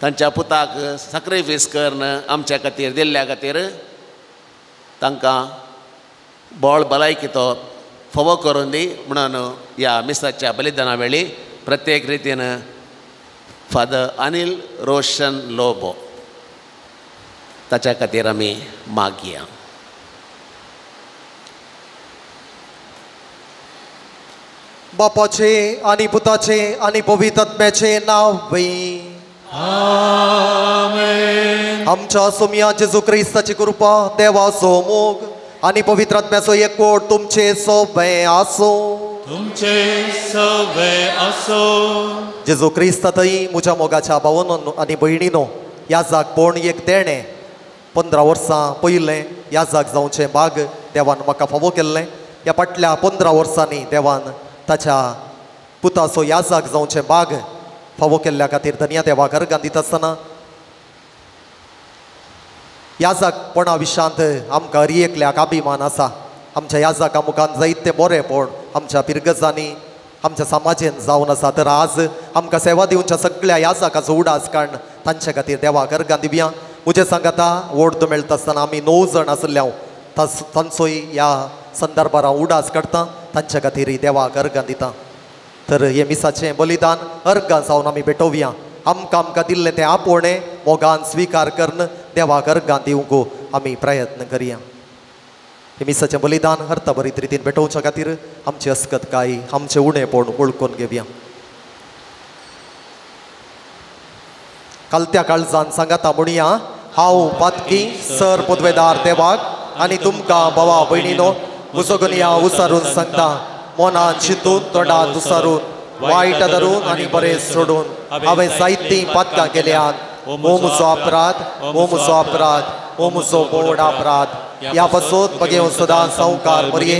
तांच्या पुताक साक्रिफीस करून आमच्या खातीर दिल्ल्या खातीर तांकां बोळ भलायकी तो फोवो करून दी म्हणून ह्या मिसाच्या बलिदाना वेळी प्रत्येक रितीन फादर अनिल रोशन लोबो ताच्या खातीर आमी मागया. बापाचे आनी पुताचे आनी पवित्र आत्म्याचे नांव. आमेन. आमच्या सोमया जेजू क्रिस्ताची कृपा, देवाचो मोग आनी पवित्र आत्म्याचो एकवट तुमचे सोबे आसूं. तुमचे सोबे आसूं. जेजू क्रिस्तातय म्हज्या मोगाच्या भावानो आनी भयणीनो, ह्या जागपण एक देणें. 15 वर्सां पयलें ह्या जाग जावचें भाग देवान म्हाका फावो केल्लें. ह्या फाटल्या 15 वर्सांनी देवान ताच्या पुताचो ह्या जाग जावचें भाग फावो केल्ल्या खातीर धन्या देवाक अर्गां दिता आसतना ह्या जागपणा विशांत आमकां हर एकल्याक अभिमान आसा. आमच्या ह्या जागा मुखान जायते बरेंपण आमच्या पिरगजांनी आमच्या समाजेन जावन आसा. तर आज आमकां सेवा दिवच्या सगळ्या ह्या जागाचो उडास काडून तांचे खातीर देवाक अर्गां दिवया. म्हजें सांगाता वोर्द मेळटा आसतना आमी 9 जाण आसले हांव तांचोय ह्या संदर्भार हांव उडास काडटा. तांच्या खातीर देवाक अर्गां दिता. तर हे मिसाचें बलिदान अर्गां जावन आमी भेटोवया. आमकां आमकां दिल्लें तें आपोवणें मोगान स्विकार करून देवाक अर्गां दिवंक आमी प्रयत्न करया. हे मिसाचें बलिदान अर्थभरीत रितीन भेटोवच्या खातीर आमची अस्कतकाय आमचें उणेपण वळखून घेवया. कालत्या काळजान सांगाता म्हणया, हांव पातकी सर पदवेदार देवाक आनी तुमकां भावा भयणीनो म्हजो उसारून सांगता, मनान चिंतून तोंडान उसारून वायट धरून आनी बरें सोडून हांवें जायतीं पातकां केल्यात. ओ म्हजो अपराध, ओ म्हजो अपराध, ओ म्हजो व्हड अपराध. ह्या पासून बगेवन सदां सावकार मरये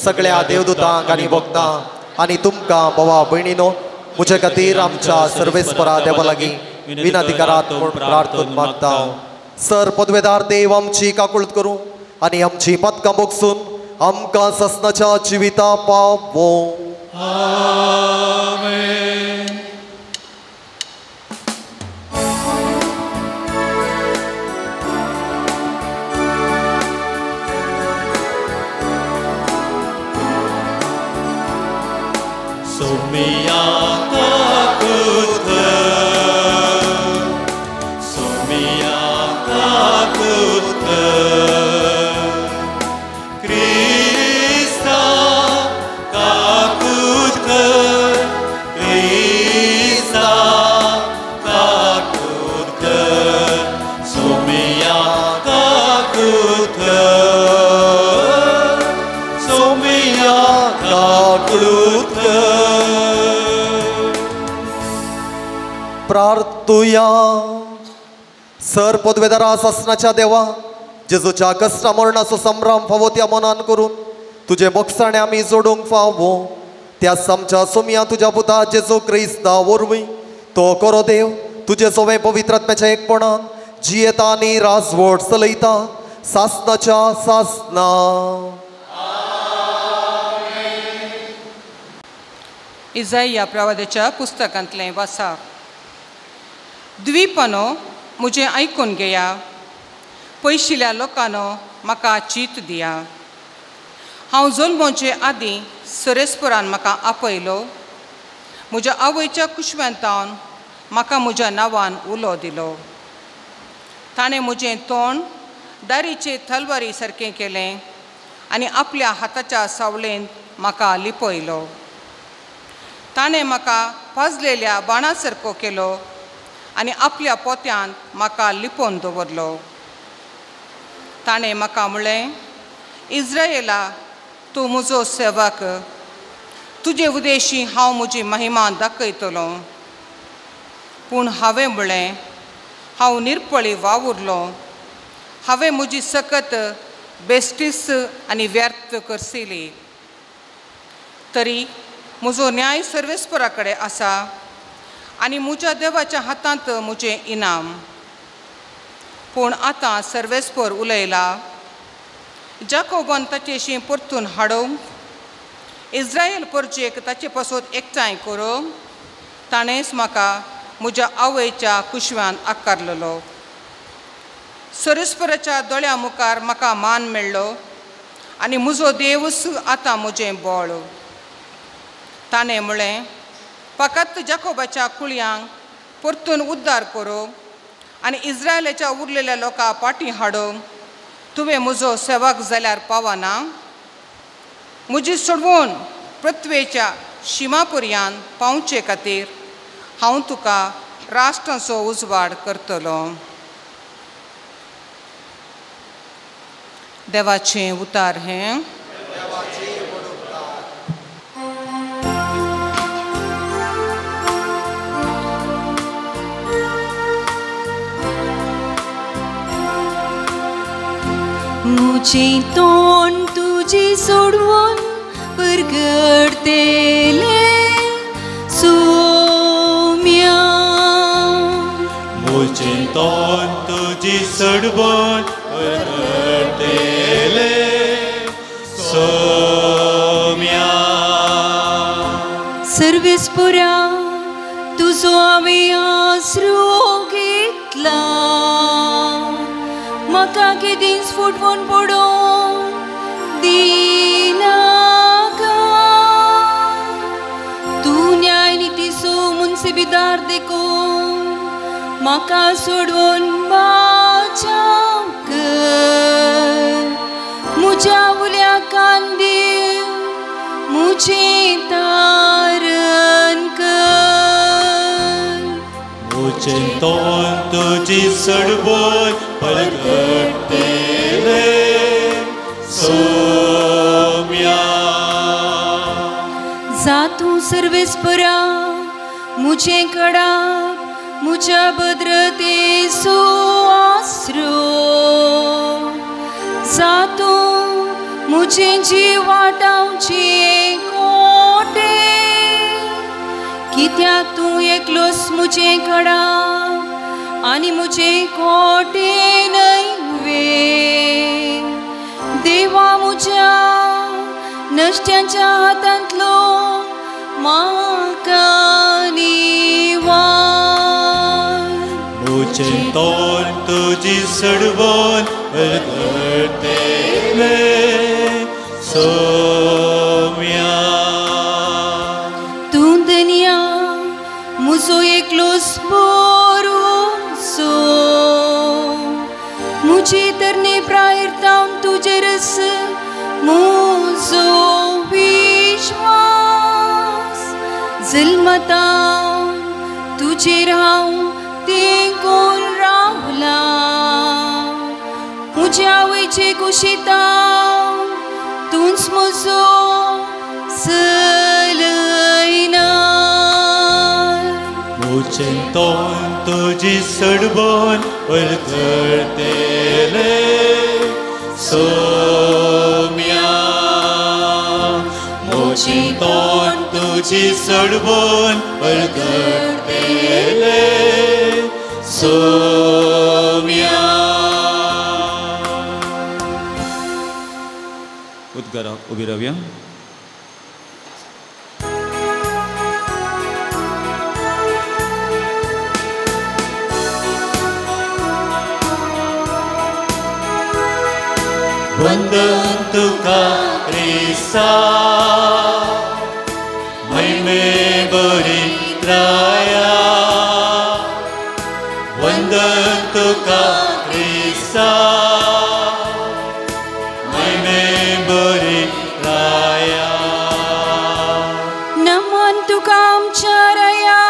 सगळ्या देवदूतांक आनी भक्तांक आनी तुमकां भावा भयणीनो म्हजे खातीर आमच्या सर्वेस्परा देवा लागीं विनंती करात म्हूण प्रार्थना मागता. सर पदवेदार देव आमची काकूळत करूं आनी आमची पदकां भोगसून आमकां ससनाच्या जिविता पावों. आमेन. सोमिया काकुत, सोमिया काकुत, क्रिस्ता काकुत, क्रिस्ता काकुत, सोमिया काकुत, सोमिया काकुत. प्रार्थुया. सर पदवेदारा सासनाच्या देवा, जेजूच्या कश्टा मरणाचो संभ्रम फावो त्या मनान करून तुजें बोगसाणें आमी जोडूंक फावो. त्याच आमच्या सोमया तुज्या पुता जेजू क्रिस्ता वरवीं तो करो देव तुजें सोवें पवित्र आत्म्याच्या एकपणान जियेता आनी राजवट चलयता सासनाच्या सासना. इजाइया प्रवादाच्या पुस्तकांतलें वासा. द्वीपानो म्हजें आयकून घेया, पयशिल्ल्या लोकांनो म्हाका चीत दिया. हांव जल्मोचे आदीं सरेस्परान म्हाका आपयलो, म्हज्या आवयच्या कुशव्यांतावन म्हाका म्हज्या नांवान उलो दिलो. ताणें म्हजें तोंड दारीचे तलवारी सारकें केलें आनी आपल्या हाताच्या सावळेंत म्हाका लिपयलो. ताणें म्हाका पाजलेल्या बाणा सारको केलो आनी आपल्या पोत्यांत म्हाका लिपोवन दवरलो. ताणें म्हाका म्हळें, इज्रायला तूं म्हजो सेवक, तुजे उदेशी हांव म्हजी महिमा दाखयतलो. पूण हांवें म्हळें, हांव निरपळी वावुरलो, हांवें म्हजी सकत बेश्टीच आनी व्यर्थ करसिली. तरी म्हजो न्याय सर्वेस्परा कडेन आसा आनी म्हज्या देवाच्या हातांत म्हजें इनाम. पूण आतां सर्वेस्पर उलयला, जाकोबान ताचेशी परतून हाडूंक, इज्रायल परजेक ताचे पासत एकठांय करूंक ताणेंच म्हाका म्हज्या आवयच्या कुशव्यान आकारलेलो. सर्वेस्पराच्या दोळ्या मुखार म्हाका मान मेळ्ळो आनी म्हजो देवूच आतां म्हजें बळ. ताणें म्हळें, फकत जाकोबाच्या कुळयांक परतून उद्धार करूंक आनी इज्रायलाच्या उरलेल्या लोकां फाटीं हाडूंक तुवें म्हजो सेवक जाल्यार पावना. म्हजी सोडवून पृथ्वेच्या शिमा पर्यंत पावचे खातीर हांव तुका राष्ट्रांचो उजवाड करतलो. देवाचें उतार हें. मुझे तोंड तुझी सोडवून परगडतेले सोम्या. मुझे तोंड तुझी सोडवून परगडतेले सोम्या. सर्वेस्पुरा तुजो हांवें आसरो घेतला, म्हाका केदींच फुटवून पडोवंक दिनाका. तूं न्याय नितीचो मुन्सिबिदार देखून म्हाका सोडवून बाचाव कर. म्हज्या उल्या कान दिव, म्हजें तारण कर. मुझे तोंड तुझी सोडवून परगडतेले सोम्या. जा तूं सर्वेस्परा मुझे कडाप, मुझ्या भद्रतेचो आसरो. जा तूं मुझे जीव वाटावचें कोटे, कित्याक तूं एकलोच मुझे कडाप आनी मुझे कोटे न्हय वे. देवा मुझ्या नश्ट्यांच्या हातांतलो म्हाका निवार. मुझे तोंड तुझी सोडवून परगडतेले सोम्या. तूं धनया मुजो एकलोच भरोसो, मुझे तरणे प्रायर तावन तुजेरच मुजो विश्वास. जल्मतावन तुजेर हांव तेंकून रावलां, म्हज्या आवयचे कुशीतावन तूंच म्हजो चलयना. मुझे तोंड तुझी सोडवून परगडतेले सोम्या. मुझे तोंड तुझी सोडवून परगडतेले सोम्या. उद्गारा उबी रावया. वंदन तुका क्रिस्ता महिमे बरी त्राया. वंदन तुका क्रिस्ता महिमे बरी त्राया. नमन तुका आमच्या राया,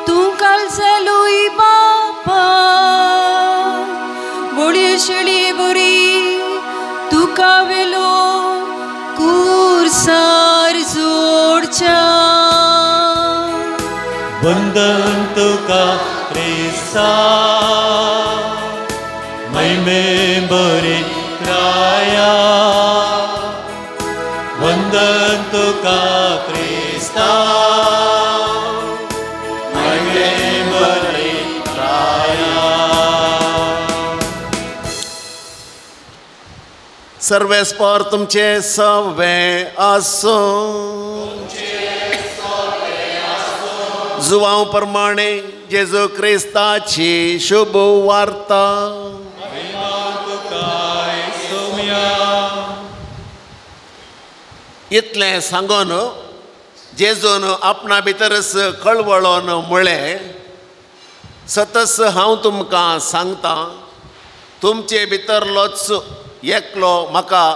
तूं कालजालूय बापा. बोळये शेळये बरी तुका वेलो कुर्सार जोडच्या. वंदन तुका क्रिस्ता महिमे बरी त्राया. वंदन तुका क्रिस्ता महिमे बरी त्राया. सर्वेस्पर तुमचे सवे आसूं. जुवांव प्रमाणे जेजू क्रिस्ताची शुभ वार्ता. इतलें सांगून जेजून आपणा भितरच कळवळोन म्हळें, सतस हांव तुमकां सांगता, तुमचे भितरलोच एकलो म्हाका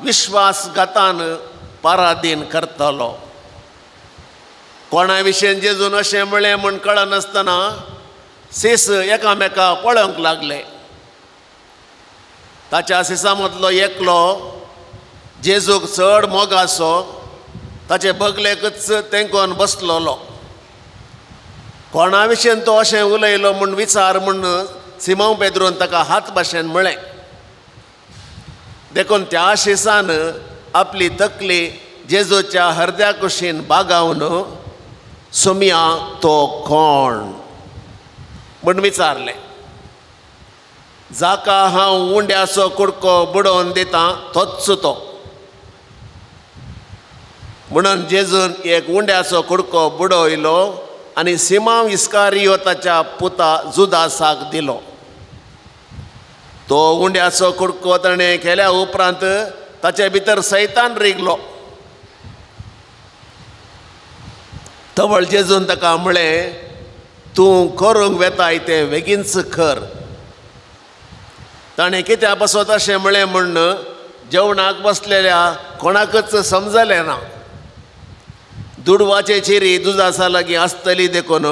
विश्वासघातान पराधीन करतलो. कोणा विशयन जेजून अशें म्हळें म्हूण कळनासतना सीस एकामेका पळोवंक लागले. ताच्या सिसा मदलो एकलो जेजूक चड मोग आसो ताचे बगलेकच तेंकोन बसलोलो. कोणा विशीं तो अशें उलयलो म्हूण विचार म्हूण सिमांव पेद्रून ताका हात भाशेन म्हळें. देखून त्या शिसान आपली तकली जेजूच्या हरद्या कुशीन बागावन सोमया तो कोण म्हूण विचारलें. जाका हांव उंड्याचो कुडको बुडोवन दितां तोच तो. म्हणून जेजून एक उंड्याचो कुडको बुडयलो आनी सिमांव इस्कारियोताच्या पुता जुदासाक दिलो. तो उंड्याचो कुडको ताणें केल्या उपरांत ताचे भितर सैतान रिगलो. तवळ जेजून ताका म्हळें, तूं करूंक वेताय तें बेगीनच कर. ताणें कित्या पासत अशें म्हळें म्हूण जेवणाक बसलेल्या कोणाकच समजलें ना. दुडवाचे चिरी दुजासा लागीं आसतली देखून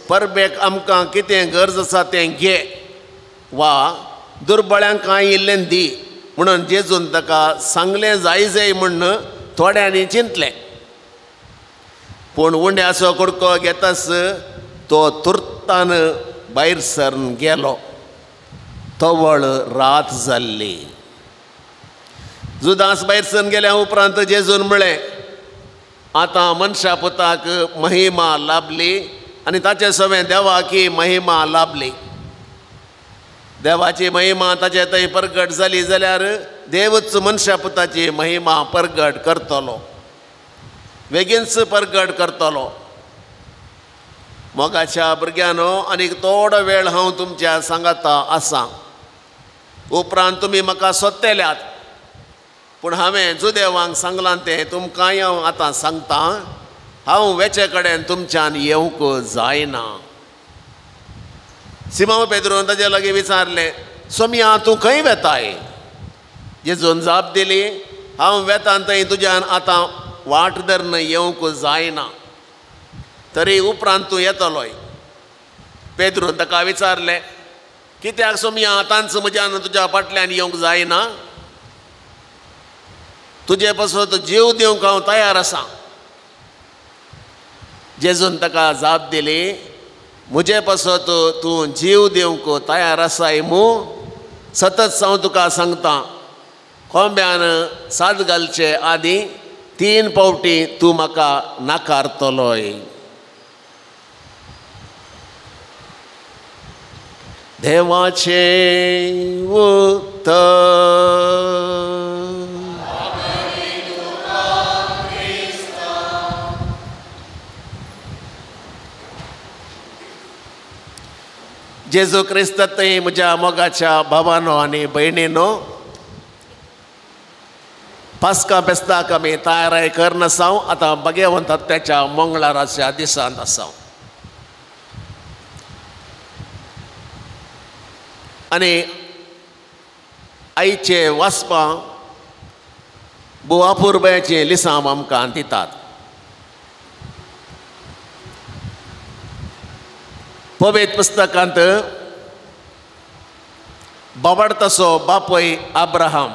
परबेक आमकां कितें गरज आसा तें घे वा दुर्बळ्यांक कांय इल्लें दी म्हणून जेजून ताका सांगलें जाय जाय म्हूण थोड्यांनी चिंतलें. पूण उंड्याचो कुडको घेताच तो तुर्तान भायर सरन गेलो. तवळ रात जाल्ली. जुदास भायर सरन गेल्या उपरांत जेजून म्हळें, आतां मनशा पुताक महिमा लाभली आनी ताचे सवें देवाकी महिमा लाभली. देवाची महिमा ताचे थंय परगट जाली जाल्यार देवच मनशा पुताची महिमा परगट करतलो, बेगीनच परगट करतलो. मोगाच्या भुरग्यानो, आनीक थोडो वेळ हांव तुमच्या सांगाता आसा. उपरांत तुमी म्हाका सोदतल्यात, पूण हांवें जुदेवांक सांगलां तें तुमकांय हांव आतां सांगतां. हांव वेचे कडेन तुमच्यान येवंक जायना. सिमांव पेद्रून ताजे लागीं विचारलें, सोमया तूं खंय वेताय? जेजून जाप दिली, हांव वेता थंय तुज्यान आतां वाट धरून येवंक जायना, तरी उपरांत तूं येतलोय. पेद्रून ताका विचारलें, कित्याक सोमया आतांच म्हज्यान तुज्या फाटल्यान येवंक जायना? तुजे पासत जीव दिवंक हांव तयार आसा. जेजून ताका जाप दिली, म्हजे पासत तूं जीव दिवंक तयार आसाय मू? सतत हांव तुका सांगता, कोंब्यान साद घालचे आदीं 3 फावटी तूं म्हाका नाकारतलोय. देवाचें उतर. जेजू क्रिस्त थंय म्हज्या मोगाच्या भावानो आनी भयणीनो, पास्का फेस्ताक आमी तयाराय करन आसाव. आतां भगवंत हत्याच्या मंगळाराच्या दिसांत आसाव आनी आयचे वाचपां बुवापुरबायचें लिसांव आमकां दितात. पवित्र पुस्तकांत बाबाडतासो बापय अब्राहम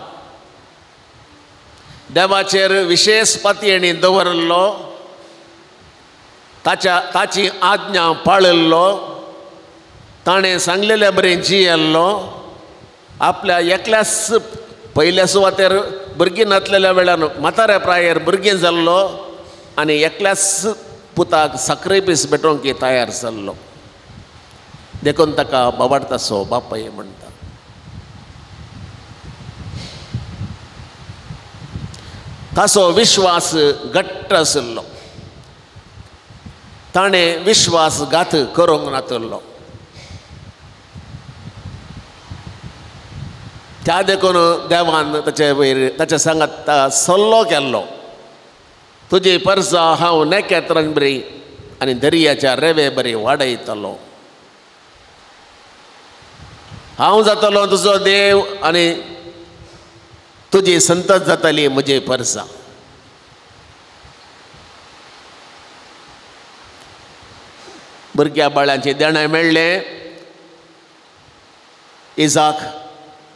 देवाचेर विशेष पातयेणी दवरिल्लो, ताची आज्ञा पाळिल्लो, ताणें सांगलेल्या बरें जियेल्लो. आपल्या एकल्याच पयल्या सुवातेर भुरगीं नासलेल्या वेळान म्हाताऱ्या प्रायेर भुरगीं जाल्लो आनी एकल्याच पुताक साक्रिफीस भेटोवंक तयार जाल्लो. देखून ताका बाबाडतासो बापय म्हणटा. ताचो विश्वास घट्ट आशिल्लो, ताणें विश्वासघात करूंक नातिल्लो. त्या देखून देवान ताचे वयर ताच्या सांगात सल्लो केल्लो, तुजी परसा हांव नेकेत्रां बरी आनी दर्याच्या रेवे बरी वाडयतलो. हांव जातलो तुजो देव आनी तुजी संतत जातली म्हजी परसा. भुरग्या बाळांचें देणें मेळ्ळें. इजाक,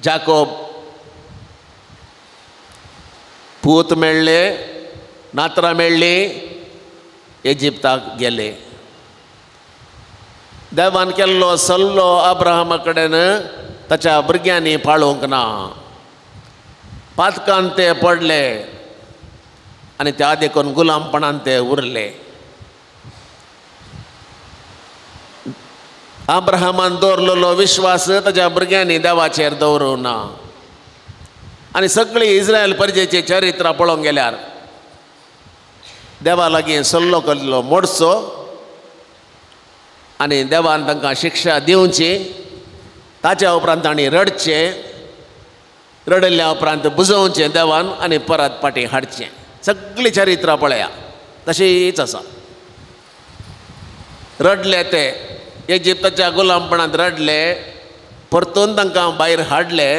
जाकोब पूत मेळ्ळे, नात्रां मेळ्ळीं, इजिप्ताक गेले. देवान केल्लो सल्लो अब्राहमा कडेन ताच्या भुरग्यांनी पाळोवंक ना. पातकान ते पडले आनी त्या देखून गुलामपणान ते उरले. अब्राहमान दवरलेलो विश्वास ताच्या भुरग्यांनी देवाचेर दवरूंक ना. आनी सगळी इस्रायल परजेची चरित्रां पळोवंक गेल्यार देवा लागीं सल्लो केल्लो मोडचो आनी देवान तांकां शिक्षा दिवची. ताच्या उपरांत तांणी रडचें, रडल्या उपरांत बुजोवचें देवान आनी परत फाटीं हाडचें. सगळीं चरित्रां पळया तशीच आसा. रडले ते इजिप्ताच्या गुलामपणांत रडले, परतून तांकां भायर हाडले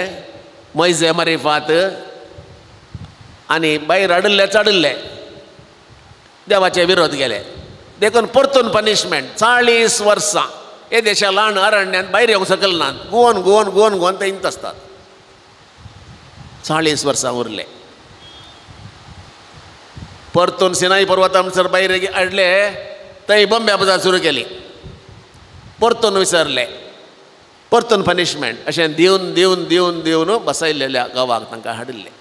मोयजे मारिफात आनी भायर हाडिल्ले चाडिल्ले देवाचे विरोध गेले. देखून परतून पनिशमेंट 40 वर्सां हे देशा ल्हान अरण्यांत भायर येवंक शकले नात. गोवन गोवन गोवन गोवन ते आसतात. 40 वर्सां उरले. परतून सिनाई पर्वता म्हणसर भायर हाडले, थंय बॉम्बे पुजा सुरू केली. परतून विसरले, परतून पनिशमेंट. अशें दिवन दिवन दिवन दिवन बसयल्ल्या गांवाक तांकां हाडिल्लें.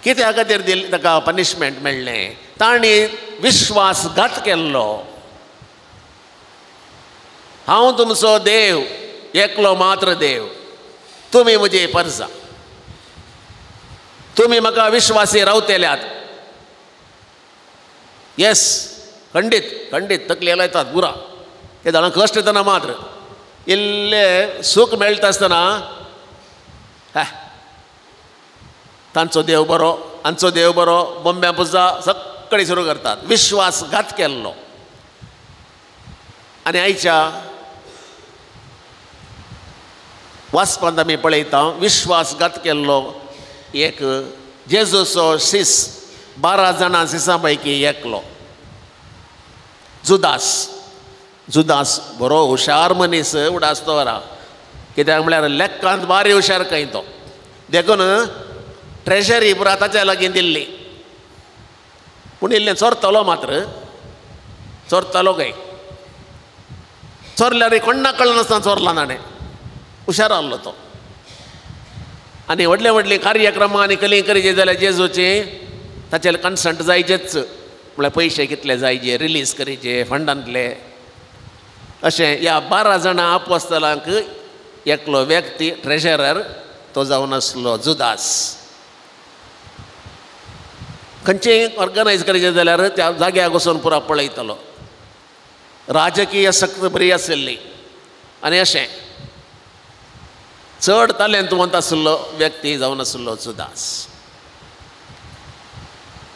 कित्या खातीर दिल्लें ताका पनिशमेंट मेळ्ळें? तांणी विश्वासघात केल्लो. हांव तुमचो देव, एकलो मात्र देव, तुमी म्हजी परजा, तुमी म्हाका विश्वासी रावतल्यात. येस, खंडीत खंडीत तकली लायतात बुरा ते जाणां कश्ट येतना मात्र इल्लें सूख मेळटा आसतना तांचो देव बरो, आमचो देव बरो, बॉम्ब्या पुजा सगळी सुरू करतात. विश्वासघात केल्लो. आनी आयच्या वाचपांत आमी पळयता विश्वासघात केल्लो एक जेजूचो शीस, 12 जाणां शिसां पैकी एकलो जुदास. जुदास बरो हुशार मनीस उडास दवरा, कित्याक म्हळ्यार लेखांत बारी हुशार खंय तो. देखून ट्रेजरी पुरा ताच्या लागीं दिल्ली. पूण इल्लें चोरतलो मात्र, चोरतलो खंय, चोरल्यार कोण्णा कळनासतना चोरला ताणें. हुशार आहलो तो. आनी व्हडले व्हडले कार्यक्रम आनी कली करीचे जाल्यार जेजूचे ताचेर कन्संट जायचेच, म्हळ्यार पयशे कितले जायचे रिलीज करीचे फंडांतले. अशें ह्या 12 जाणां आपोस्तलांक एकलो व्यक्ती ट्रेजरर तो जावन आसलो जुदास. खंयचें ऑर्गनायज करायचें जाल्यार त्या जाग्याक वचून पुरा पळयतलो. राजकीय शक्त बरी आशिल्ली आनी अशें चड तालेंतवंत आशिल्लो व्यक्ती जावन आशिल्लो जुदास.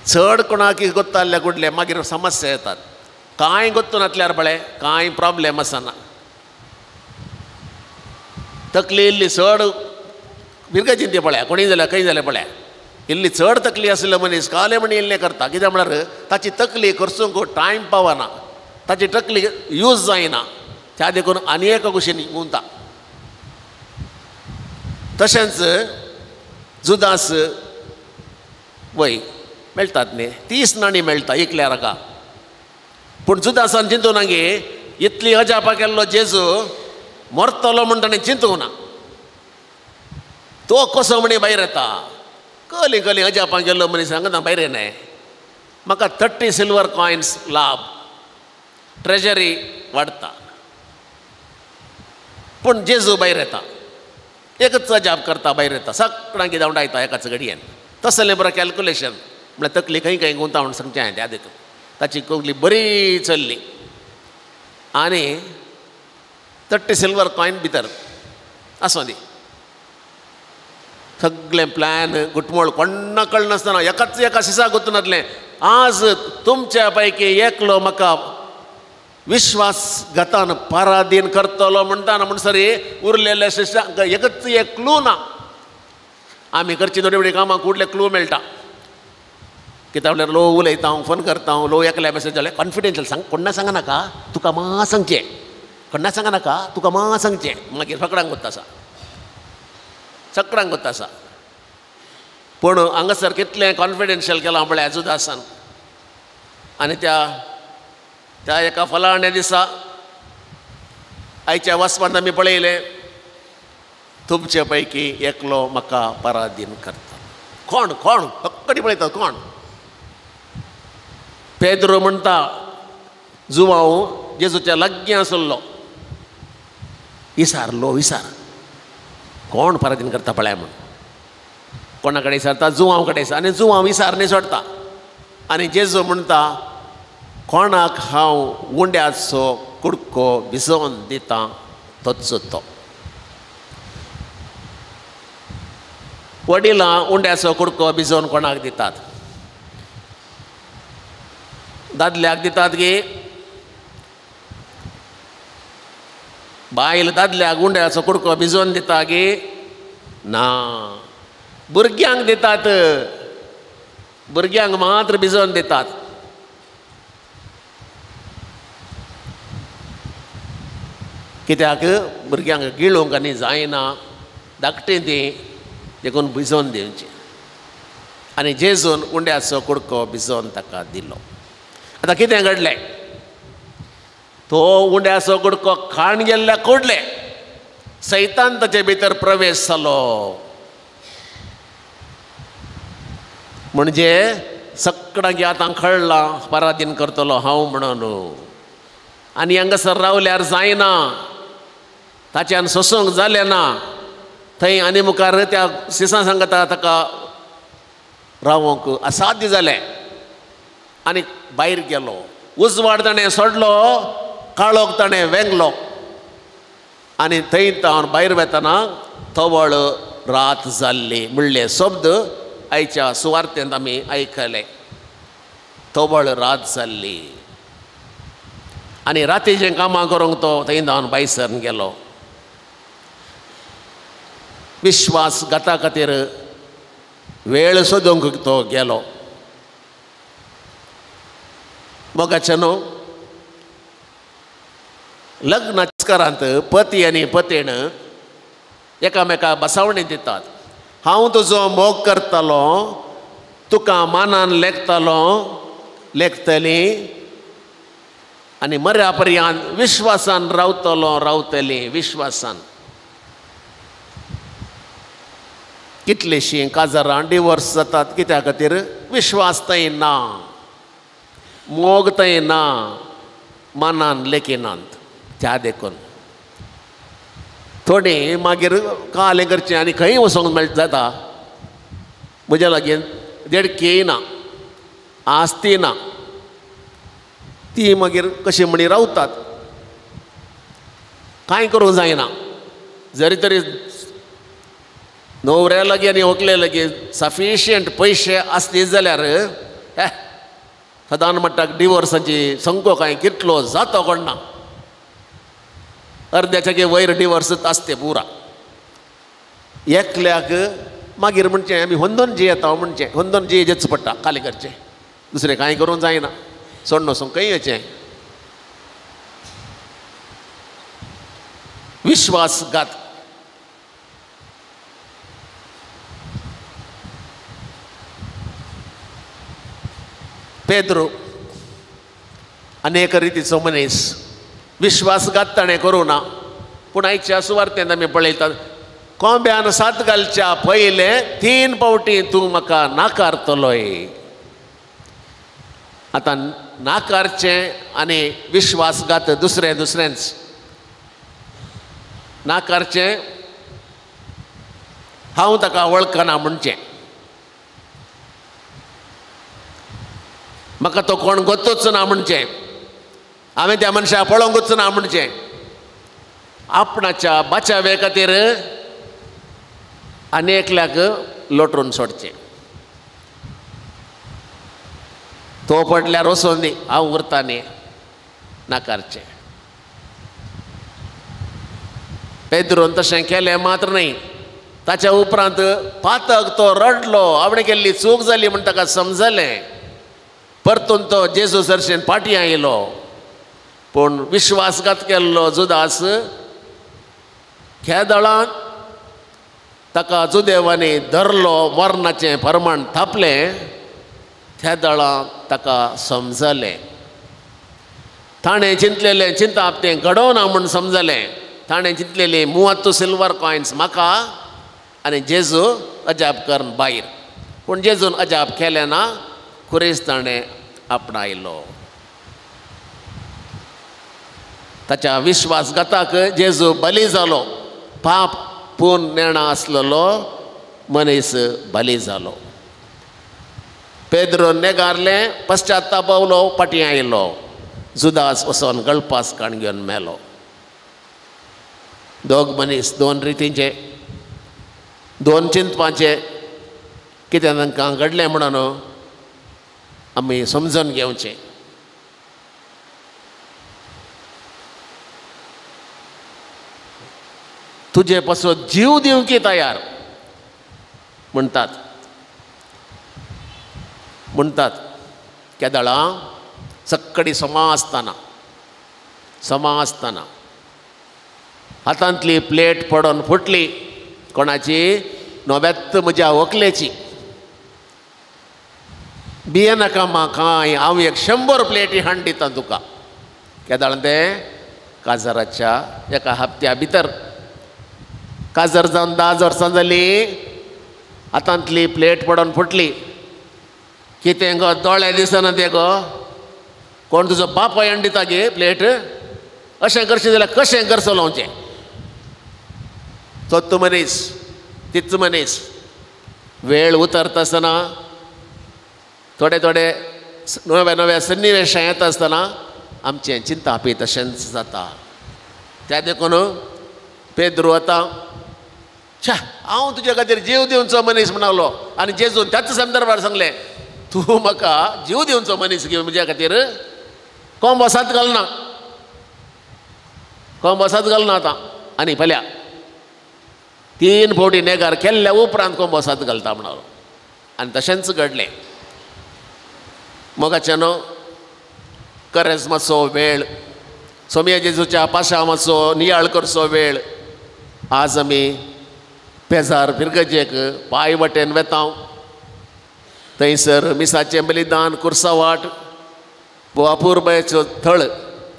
चड कोणाक गोत्ताल्ल्या कुडले मागीर समस्या येतात. कांय गोत्तू नातल्यार पळय कांय प्रॉब्लेम आसना. तकली इल्ली चड बिरगचिंती पळया, कोणी जाल्यार खंय जाल्यार पळया, इल्ली चड तकली आशिल्लो मनीस काले म्हणी इल्लें करता. कित्याक म्हळ्यार ताची तकली खर्चूंक टायम पावना, ताची तकली यूज जायना, त्या देखून आनी एका कुशीन गुंता. तशेंच जुदास वय मेळटात न्ही, 30 नाणी मेळटा एकल्या हाका. पूण जुदासान चिंतूं ना गे इतली अजापा केल्लो जेजू मरतलो म्हूण ताणें चिंतूंक ना. तो कसो म्हणी भायर येता, कली कली अजापां गेल्लो मनीस हांगा भायर येना. म्हाका 30 सिल्वर कॉयन्स लाभ, ट्रेजरी वाडटा. पूण जेजू भायर येता, एकच अजाप करता, भायर येता, सगळ्यांक धांवडायता एकाच घडयेन. तसलें बरें कॅल्कुलेशन म्हळ्यार तकली खंय खंय गुंता म्हूण सांगचें हांवें त्या देखून ताची तकली बरी चल्ली आनी 30 सिल्वर कॉयन भितर आसूं दी. सगळें प्लॅन गुटमोळ कोण्णा कळनासतना एकाच एका शिसा गुतूनातलें. आज तुमच्या पैकी एकलो म्हाका विश्वासघातान पराधीन करतलो म्हणटा ना म्हणसर उरलेल्या शिश्यांक एकच एक क्लू ना. आमी करची थोडी व्हडली कामां कुडले क्लू मेळटा. कित्याक म्हणल्यार लो उलयता हांव, फोन करता हांव, लो एकल्या मेसेज जाल्यार कॉन्फिडेन्शियल सांग, कोण्णा सांगा नाका, तुका मा सांगचें, कोण्णा सांगा नाका, तुका मा सांगचें. मागीर फकडांक वता आसा, सगळ्यांक वता आसा. पूण हांगासर कितलें कॉन्फिडेन्शियल केलां पळय जुदासान. आनी त्या त्या एका फलाण्या दिसा आयच्या वाचपांत आमी पळयलें, तुमचे पैकी एकलो म्हाका पराधीन करता. कोण कोण फक्कडी पळयता कोण? पेद्रो म्हणटा, जुवांव जेजूच्या लागीं आसलो, विसारलो विसार कोण पराधीन करता पळय म्हूण. कोणा कडेन विसारता? जुवांव कडेन विसार. आनी जुवांव विसार न्ही सोडटा. आनी जेजू म्हणटा, कोणाक हांव उंड्याचो कुडको भिजोवन दितां तोच तो. वडिलां उंड्याचो कुडको भिजोवन कोणाक दितात? दादल्याक दितात गी? बायल दादल्याक उंड्याचो कुडको भिजोवन दिता गी? ना, भुरग्यांक दितात. भुरग्यांक मात्र भिजोवन दितात. कित्याक? भुरग्यांक गिळूंक आनी जायना, धाकटीं तीं, देखून भिजोवन दिवचें. आनी जेजून उंड्याचो कुडको भिजोवन ताका दिलो. आतां कितें घडलें? तो उंड्याचो कुडको खाण गेल्ल्या कोडले सैतान ताचे भितर प्रवेश जालो. म्हणजे सगळ्यांक आतां कळ्ळां पराधीन करतलो हांव म्हणून. आनी हांगासर रावल्यार जायना, ताच्यान सोसूंक जालें ना. थंय आनी मुखार त्या सिसां सांगता ताका रावंक असाध्य जालें आनी भायर गेलो. उजवाड ताणें सोडलो, काळोख ताणें वेंगलो. आनी थंय तावन भायर वेतना तवळ रात जाल्ली म्हणले शब्द आयच्या सुवार्तेंत आमी आयकले. तवळ रात जाल्ली आनी रातीचें कामां करूंक तो थंय धांवन भायर सरून गेलो. विश्वासघाता खातीर वेळ सोदूंक तो गेलो. मोगाचें न्हू, लग्नाकारांत पती आनी पतीण एकामेका बसावणी दितात. हांव तुजो मोग करतलो, तुका मानान लेखतलो, लेखतली, आनी मर्या पर्यंत विश्वासान रावतलो, रावतली विश्वासान. कितलीशीं काजारां डिवोर्स जातात कित्या खातीर? विश्वास थंय ना, मोग थंय ना, मानान लेखिनात. त्या देखून थोडीं मागीर कालें करचें आनी खंय वचोंक मेळ जाता. म्हज्या लागीं देडकी ना, आस्ती ना, ती मागीर कशी म्हणी रावतात. कांय करूंक जायना. जरी तरी न्हवऱ्या लागीं आनी व्हंकले लागीं सफिशियंट पयशे आसले जाल्यार सदां म्हणटा डिवोर्साची संको कांय कितलो जाता कोण ना. अर्द्याच्या वयर डिवोर्स आसते पुरा. एकल्याक मागीर म्हणचें आमी होंदोन जियेता म्हणचें, होंदोन जियेच पडटा खाली करचें, दुसरें कांय करूंक जायना. सोडून वचूंक खंय वचें? विश्वासघात. पेद्रो अनेक रितीचो मनीस, विश्वासघात ताणें करूं ना. पूण आयच्या सुवार्तेंत आमी पळयतात, कोंब्यान सात घालच्या पयलें 3 फावटी तूं म्हाका नाकारतलोय. आतां नाकारचें आनी विश्वासघात दुसरें दुसरेंच. नाकारचें हांव ताका वळखना म्हणचें, म्हाका तो कोण गोतूच ना म्हणचें, हांवें त्या मनशाक पळोवंकूच ना म्हणचें. आपणाच्या बाचावे खातीर आनी एकल्याक लोटून सोडचें. तो पडल्यार वचोन दी, हांव उरता न्ही, नाकारचें. पेद्रोन तशें केलें मात्र न्हय, ताच्या उपरांत पातक तो रडलो, आपणें केल्ली चूक जाली म्हूण ताका समजलें. परतून तो जेजू सरशेन फाटीं आयलो. पूण विश्वासघात केल्लो जुदास खेदळान ताका जुदेवांनी धरलो, मरणाचें फर्माण थापलें, त्या दळां ताका समजलें. ताणें चिंतलेलें चिंताप तें घडोवना म्हूण समजलें. ताणें चिंतलेलें 30 सिल्वर कॉयन्स म्हाका आनी जेजू अजाप करून भायर. पूण जेजून अजाप केलें ना, खुरेस ताणें आपणायलो. ताच्या विश्वासघाताक जेजू बली जालो. पाप पूर्ण नेणा आसलेलो मनीस बली जालो. पेद्रो नेगारलें, पश्चातापावलो, फाटीं आयलो. जुदास वचोन गळपास काण घेवन मेलो. दोग मनीस दोन रितींचे, दोन चिंतपाचे. कितें तांकां घडलें म्हणून आमी समजून घेवचें. तुजे पासत जीव दिवंक तयार म्हणटात म्हणटात केदळां सक्कडी समा आसतना, समा आसतना हातांतली प्लेट पडोन फुटली. कोणाची? नव्यात म्हज्या व्हंकलेची. भियेनाका म्हाका, हांव एक 100 प्लेटी हाडून दिता तुका. केदळां तें काजाराच्या एका हप्त्या भितर. काजार जावन 10 वर्सां जालीं, हातांतली प्लेट पडोन फुटली. कितें गो दोळे दिसना तें गो? कोण तुजो बापाय हाडून दिता गे प्लेट? अशें करचें जाल्यार कशें करचो लावचें? तोच मनीस, तीच मनीस. वेळ उतरता आसतना, थोडे थोडे नव्या नव्या सन्निवेशां येता आसतना आमचें चिंतापी तशेंच जाता. त्या देखून पेद्रू आतां छा हांव तुजे खातीर जीव दिवचो मनीस म्हणालो. आनी जेजून त्याच संदर्भार सांगलें, तूं म्हाका जीव दिवचो मनीस घेवन म्हज्या खातीर कोंबोसांत घालना, कोंबोसांत घालना आतां. आनी फाल्यां 3 फावटी नेगार केल्ल्या उपरांत कोंबोसांत घालता म्हणालो. आनी तशेंच घडलें. मोगाच्यानो करेजमाचो वेळ, सोमया जेजूच्या पाशामाचो नियाळ करचो वेळ. आज आमी पेजार फिरगजेक पांय वटेन वेता, थंयसर मिसाचें बलिदान, कुर्सावाट, अपुरबायेचो थळ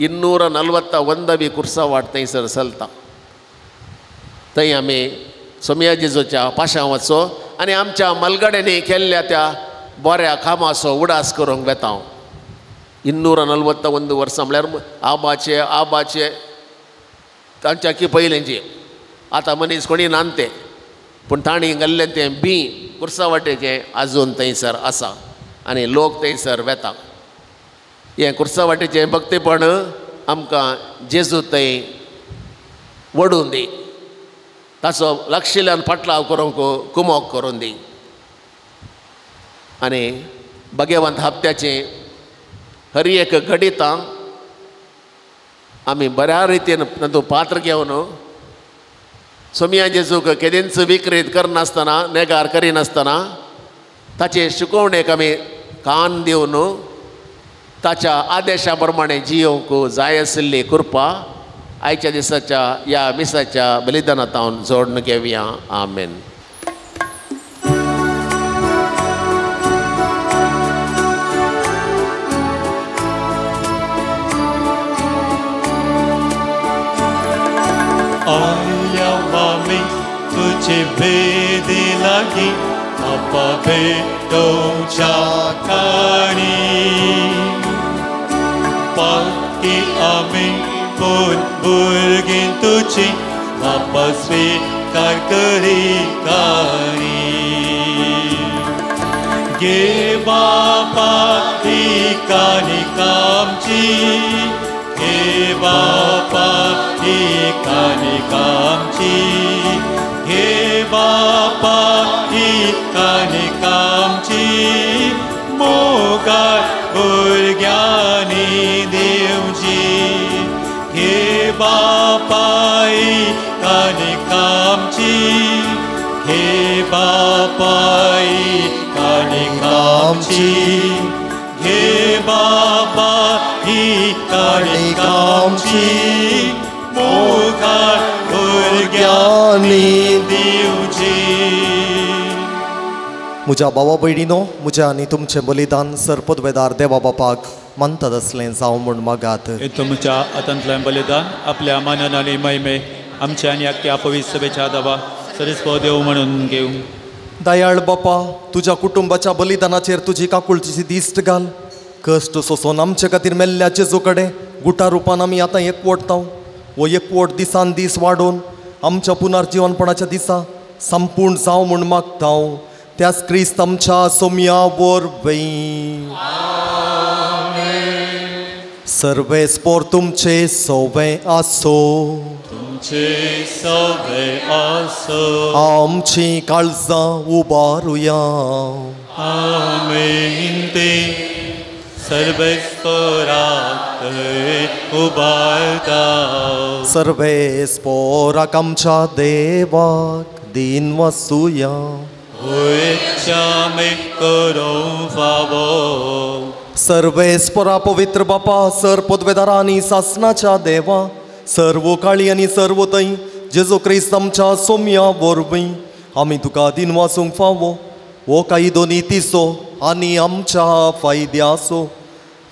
241 बी कुर्सावाट थंयसर चलता. थंय आमी सोमया जेजूच्या पाशांवाचो आनी आमच्या मलगड्यांनी केल्ल्या त्या बऱ्या कामाचो उडास करूंक वेता. 241 वर्सां म्हळ्यार आबाचे आबाचे तांच्या की पयलींचे. आतां मनीस कोणी नानते, पूण तांणी घाल्लें तें बी कुर्सावाटेचें आजून थंयसर आसा आनी लोक थंयसर वेता. हें कुर्सावाटेचें भक्तीपण आमकां जेजू थंय वडून दी, ताचो लागशिल्ल्यान फाटलाव करूंक कुमोक करून दी. आनी भगवंत हप्त्याचें हर एक घडितां आमी बऱ्या रितीन तातूंत पात्र घेवन सोमया जेजूक केदींच विक्रीत करनासतना, नेगार करिनासतना ताचे शिकोवणेक आमी कान दिवन ताच्या आदेशा प्रमाणे जियोवंक जाय आशिल्ली कृपा आयच्या दिसाच्या ह्या मिसाच्या बलिदानांत जोडून घेवया. आमेन. तुझे वेदी लागी आपा भेटोवच्या काणी पाकी आमी कोण भुरगीं तुजी बापा स्वीकार करी काणी. गे बापा ही काणी कामची, गे बापा ही काणी कामची, घे बापा ही काणी कामची, मोगाळ भुरग्यांनी दिवची. घे बापा ही काणी कामची, घे बापा ही काणी कामची, घे बापा ही काणी कामची, मोगाळ भुरग्यांनी दिवची. म्हज्या भावा भयणीनो, म्हज्या आनी तुमचें बलिदान सरपदवेदार देवा बापाक मानतात असलें जावं म्हूण मागात. तुमच्या हातांतलें बलिदान आपल्या मानान आनी महिमे आमच्या आनी आख्या पवित्र सभेच्या दबा सरिस्पो देव म्हणून घेवं. दयाळ बापा, तुज्या कुटुंबाच्या बलिदानाचेर तुजी काकुळटीची दिश्ट घाल. कश्ट सोंसून आमचे खातीर मेल्ल्या जेजू कडेन गुटा रुपान आमी आतां एकवटता. हो एकवट दिसान दीस वाडोवन आमच्या पुनर्जिवनपणाच्या दिसा संपूर्ण जावं म्हूण मागता. त्याच क्रिस्त आमच्या सोम्या वरवीं. सर्वेस्पोर तुमचे सोवे आसो. तुमचे सोवे आसो. आमची काळजां उबारुया. आमेन. ते सर्वेस्पोराक उबारता. सर्वेस्पोराक आमच्या देवाक दीन वसुया. सर्वेस्पोरा पवित्र बापा, सर पदवेदारा आनी सासनाच्या देवा, सर्व काळी आनी सर्व थंय जेजू क्रिस्त आमच्या सोम्या वरवीं आमी तुका दीन वासूंक फावो. हो कायदो नितीचो आनी आमच्या फायद्याचो.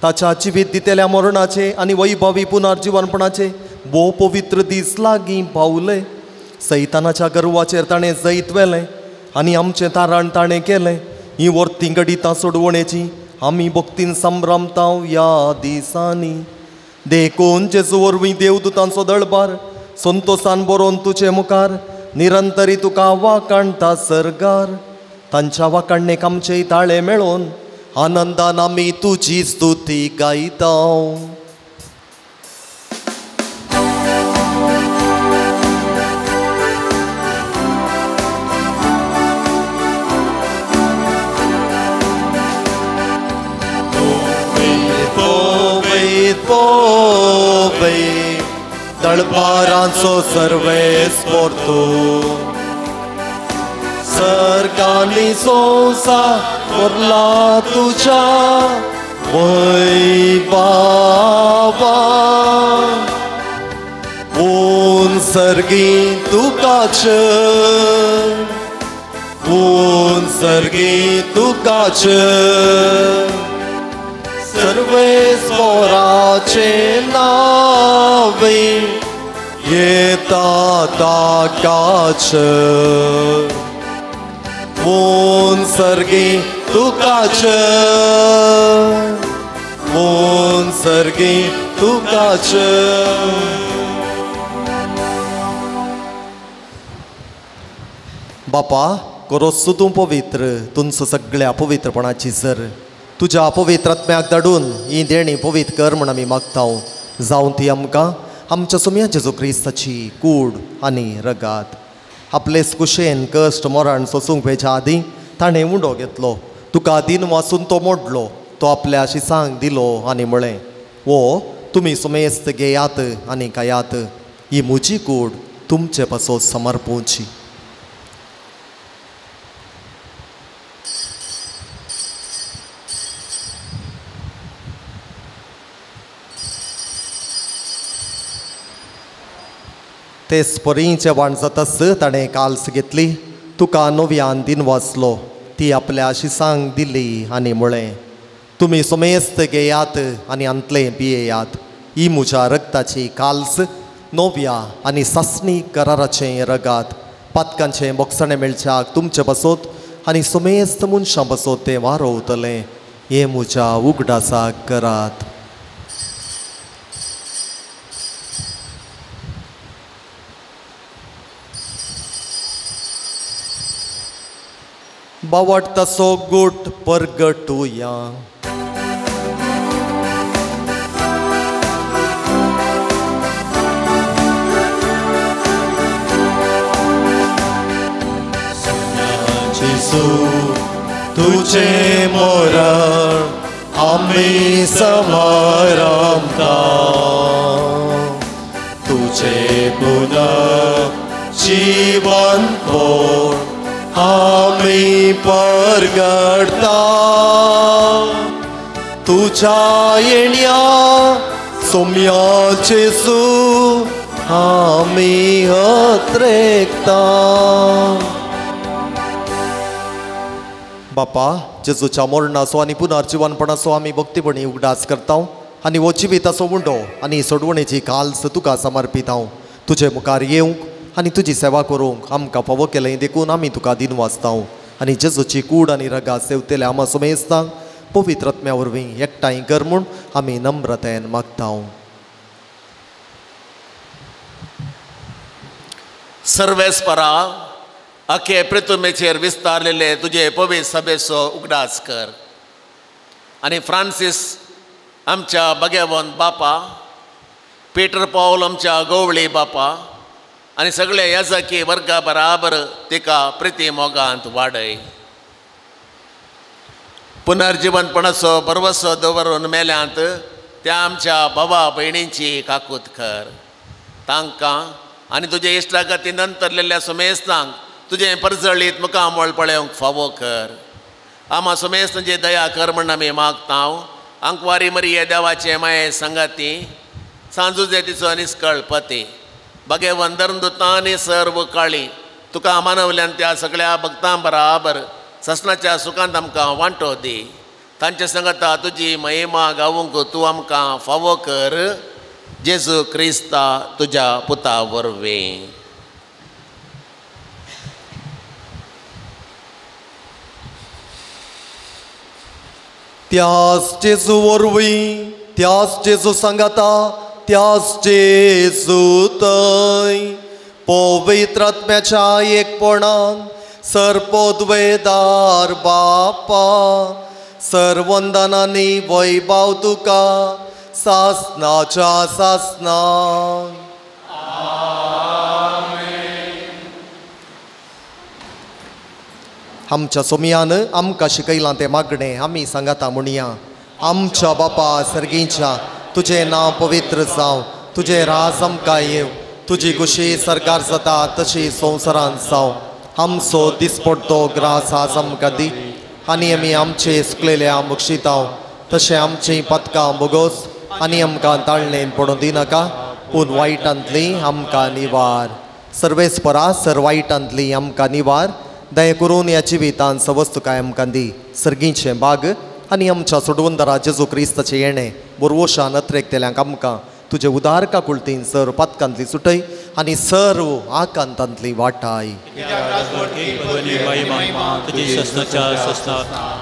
ताच्या जिवीत दितेल्या मरणाचे आनी वैभवी पुनर्जिवनपणाचे भोव पवित्र दीस लागीं पावले. सैतानाच्या गर्वाचेर ताणें जैत व्हेलें आनी आमचें तारण ताणें केलें. ही वर्ती घडितां सोडवणेची आमी भक्तीन संभ्रमता ह्या दिसांनी. देखून जेजू वरवीं देवदूतांचो दळबार संतोसान बरोवन तुजे मुखार निरंतरी तुका वाकाणटा सरगार. तांच्या वाकाणणेक आमचे ताळे मेळोवन आनंदान आमी तुजी स्तुती गायता. दळबारांचो सर्वेस्पोर तूं, सर्गांनी संवसार भरला तुज्या वैभवान. ऊन सर्गी तुकाच, ऊन सर्गी तुकाच, सर्वेस्पोराचे नावे येता ताकाच. ऊन सर्गी तुकाच, ऊन सर्गी तुकाच. बापा, करोस तूं पवित्र तुमचो सगळ्या पवित्रपणाची सर तुज्या पवित्र आत्म्याक धाडून ही देणी पवित्र कर म्हूण आमी मागता. जावं ती आमकां आमच्या सोम्या जेजू क्रिस्ताची कूड आनी रगात. आपलेच कुशेन कश्ट मरण सोसूंक वेच्या आदीं ताणें उंडो घेतलो, तुका दीन वासून तो मोडलो, तो आपल्या शिसांक दिलो आनी म्हळें, वो तुमी सुमेस्त घेयात आनी खायात, ही म्हजी कूड तुमचे पासत समर्पूची. तेच परी जेवण जाताच ताणें काल्स घेतली, तुका नव्यान दिन वाचलो, ती आपल्या शिसांक दिली आनी म्हळें, तुमी सुमेस्त घेयात आनी आंतलें पियेयात, ही म्हज्या रक्ताची काल्स नव्या आनी सासणी कराराचें रगात. पातकांचें बोगसणें मेळच्याक तुमचे पासत आनी सुमेस्त मनशां पासत तें वारोवतलें. हें म्हज्या उगडासाक करात. बावट तसो गुट परगटुया. जेजू तुझे मरण आमी समारंभता, तुझे पुनर्जीवनपण आमी परगटता. तुझ्या येण्या सोम्या जेजू आमी अत्रेकता. बापा, जेजूच्या मरणाचो आनी पुनर्जिवनपणाचो आमी भक्तीपणी उगडास करता आनी हो जिविताचो उंडो आनी सोडवणेची काल्स तुका समर्पिता. तुजे मुखार येवंक आनी तुजी सेवा करूंक आमकां फावो केलें देखून आमी तुका दिनवासता आनी जेजूची कूड आनी रगा सेवतेल्या आमा सुमेस्तांक पवित्र आत्म्या वरवीं एकठांय कर म्हूण आमी नम्रतायेन मागता. सर्वेस्परा अखे पृथ्वीचेर विस्तारलेले तुजे पवित्र सभेचो उगडास कर आनी फ्रांसीस आमच्या बगेवन बापा, पीटर पावल आमच्या गोवळी बापा आनी सगळे याजकी वर्गा बराबर तिका प्रिती मोगांत वाडय. पुनर्जिवनपणाचो भरवसो दवरून मेल्यांत त्या आमच्या भावा भयणींची काकूत कर. तांकां आनी तुजे इश्टागती नंतरलेल्या सुमेस्तांक तुजें परजळीत मुखामळ पळोवंक फावो कर. आमा सुमेस्त तुजी दया कर म्हण आमी मागता. आंकवारी मरिये देवाचे माये संगाती सांजुजे तिचो निस्कळ पती बगेवन धर्मदुतांनी सर्व काळी तुका मानवल्यान त्या सगळ्या भक्तां बराबर ससनाच्या सुखांत आमकां वांटो दी. तांचे संगता तुजी महिमा गावूंक तूं आमकां फावो कर. जेजू क्रिस्ता तुज्या पुता वरवीं. त्यास जेजू वरवीं, त्यास जेजू सांगाता, त्यास जेजू थंय पवित्र आत्म्याच्या एकपणान सर्पोद्वेदार बापा सर्वंदनांनी वैभाव तुका सासनाच्या सासना. आमच्या सोमयान आमकां शिकयलां तें मागणें आमी सांगाता म्हणया. आमच्या बापा सर्गीच्या, तुजें नांव पवित्र जावं, तुजें राज आमकां येवं, तुजी खुशी सरकार जाता तशी संवसारांत जावं. आमचो दिसपडतो ग्रास आज आमकां दी आनी आमी आमचे सुकलेल्या बक्षिताव तशें आमचीं पदकां बोगोस आनी आमकां ताळणेन पडूं दिनाका, पूण वायटांतली आमकां निवार. सर्वेस्परा सर वायटांतली आमकां निवार. दया करून ह्या जिवितान सवस्तुकाय आमकां दी. सर्गीचें बाग आनी आमच्या सोडवंदरा जेजू क्रिस्ताचें येणें बोरवोशान अत्रेकतेल्यांक आमकां तुजे उदार काकुळतीन सर्व पातकांतली सुटय आनी सर्व आकांतांतली वाटाय.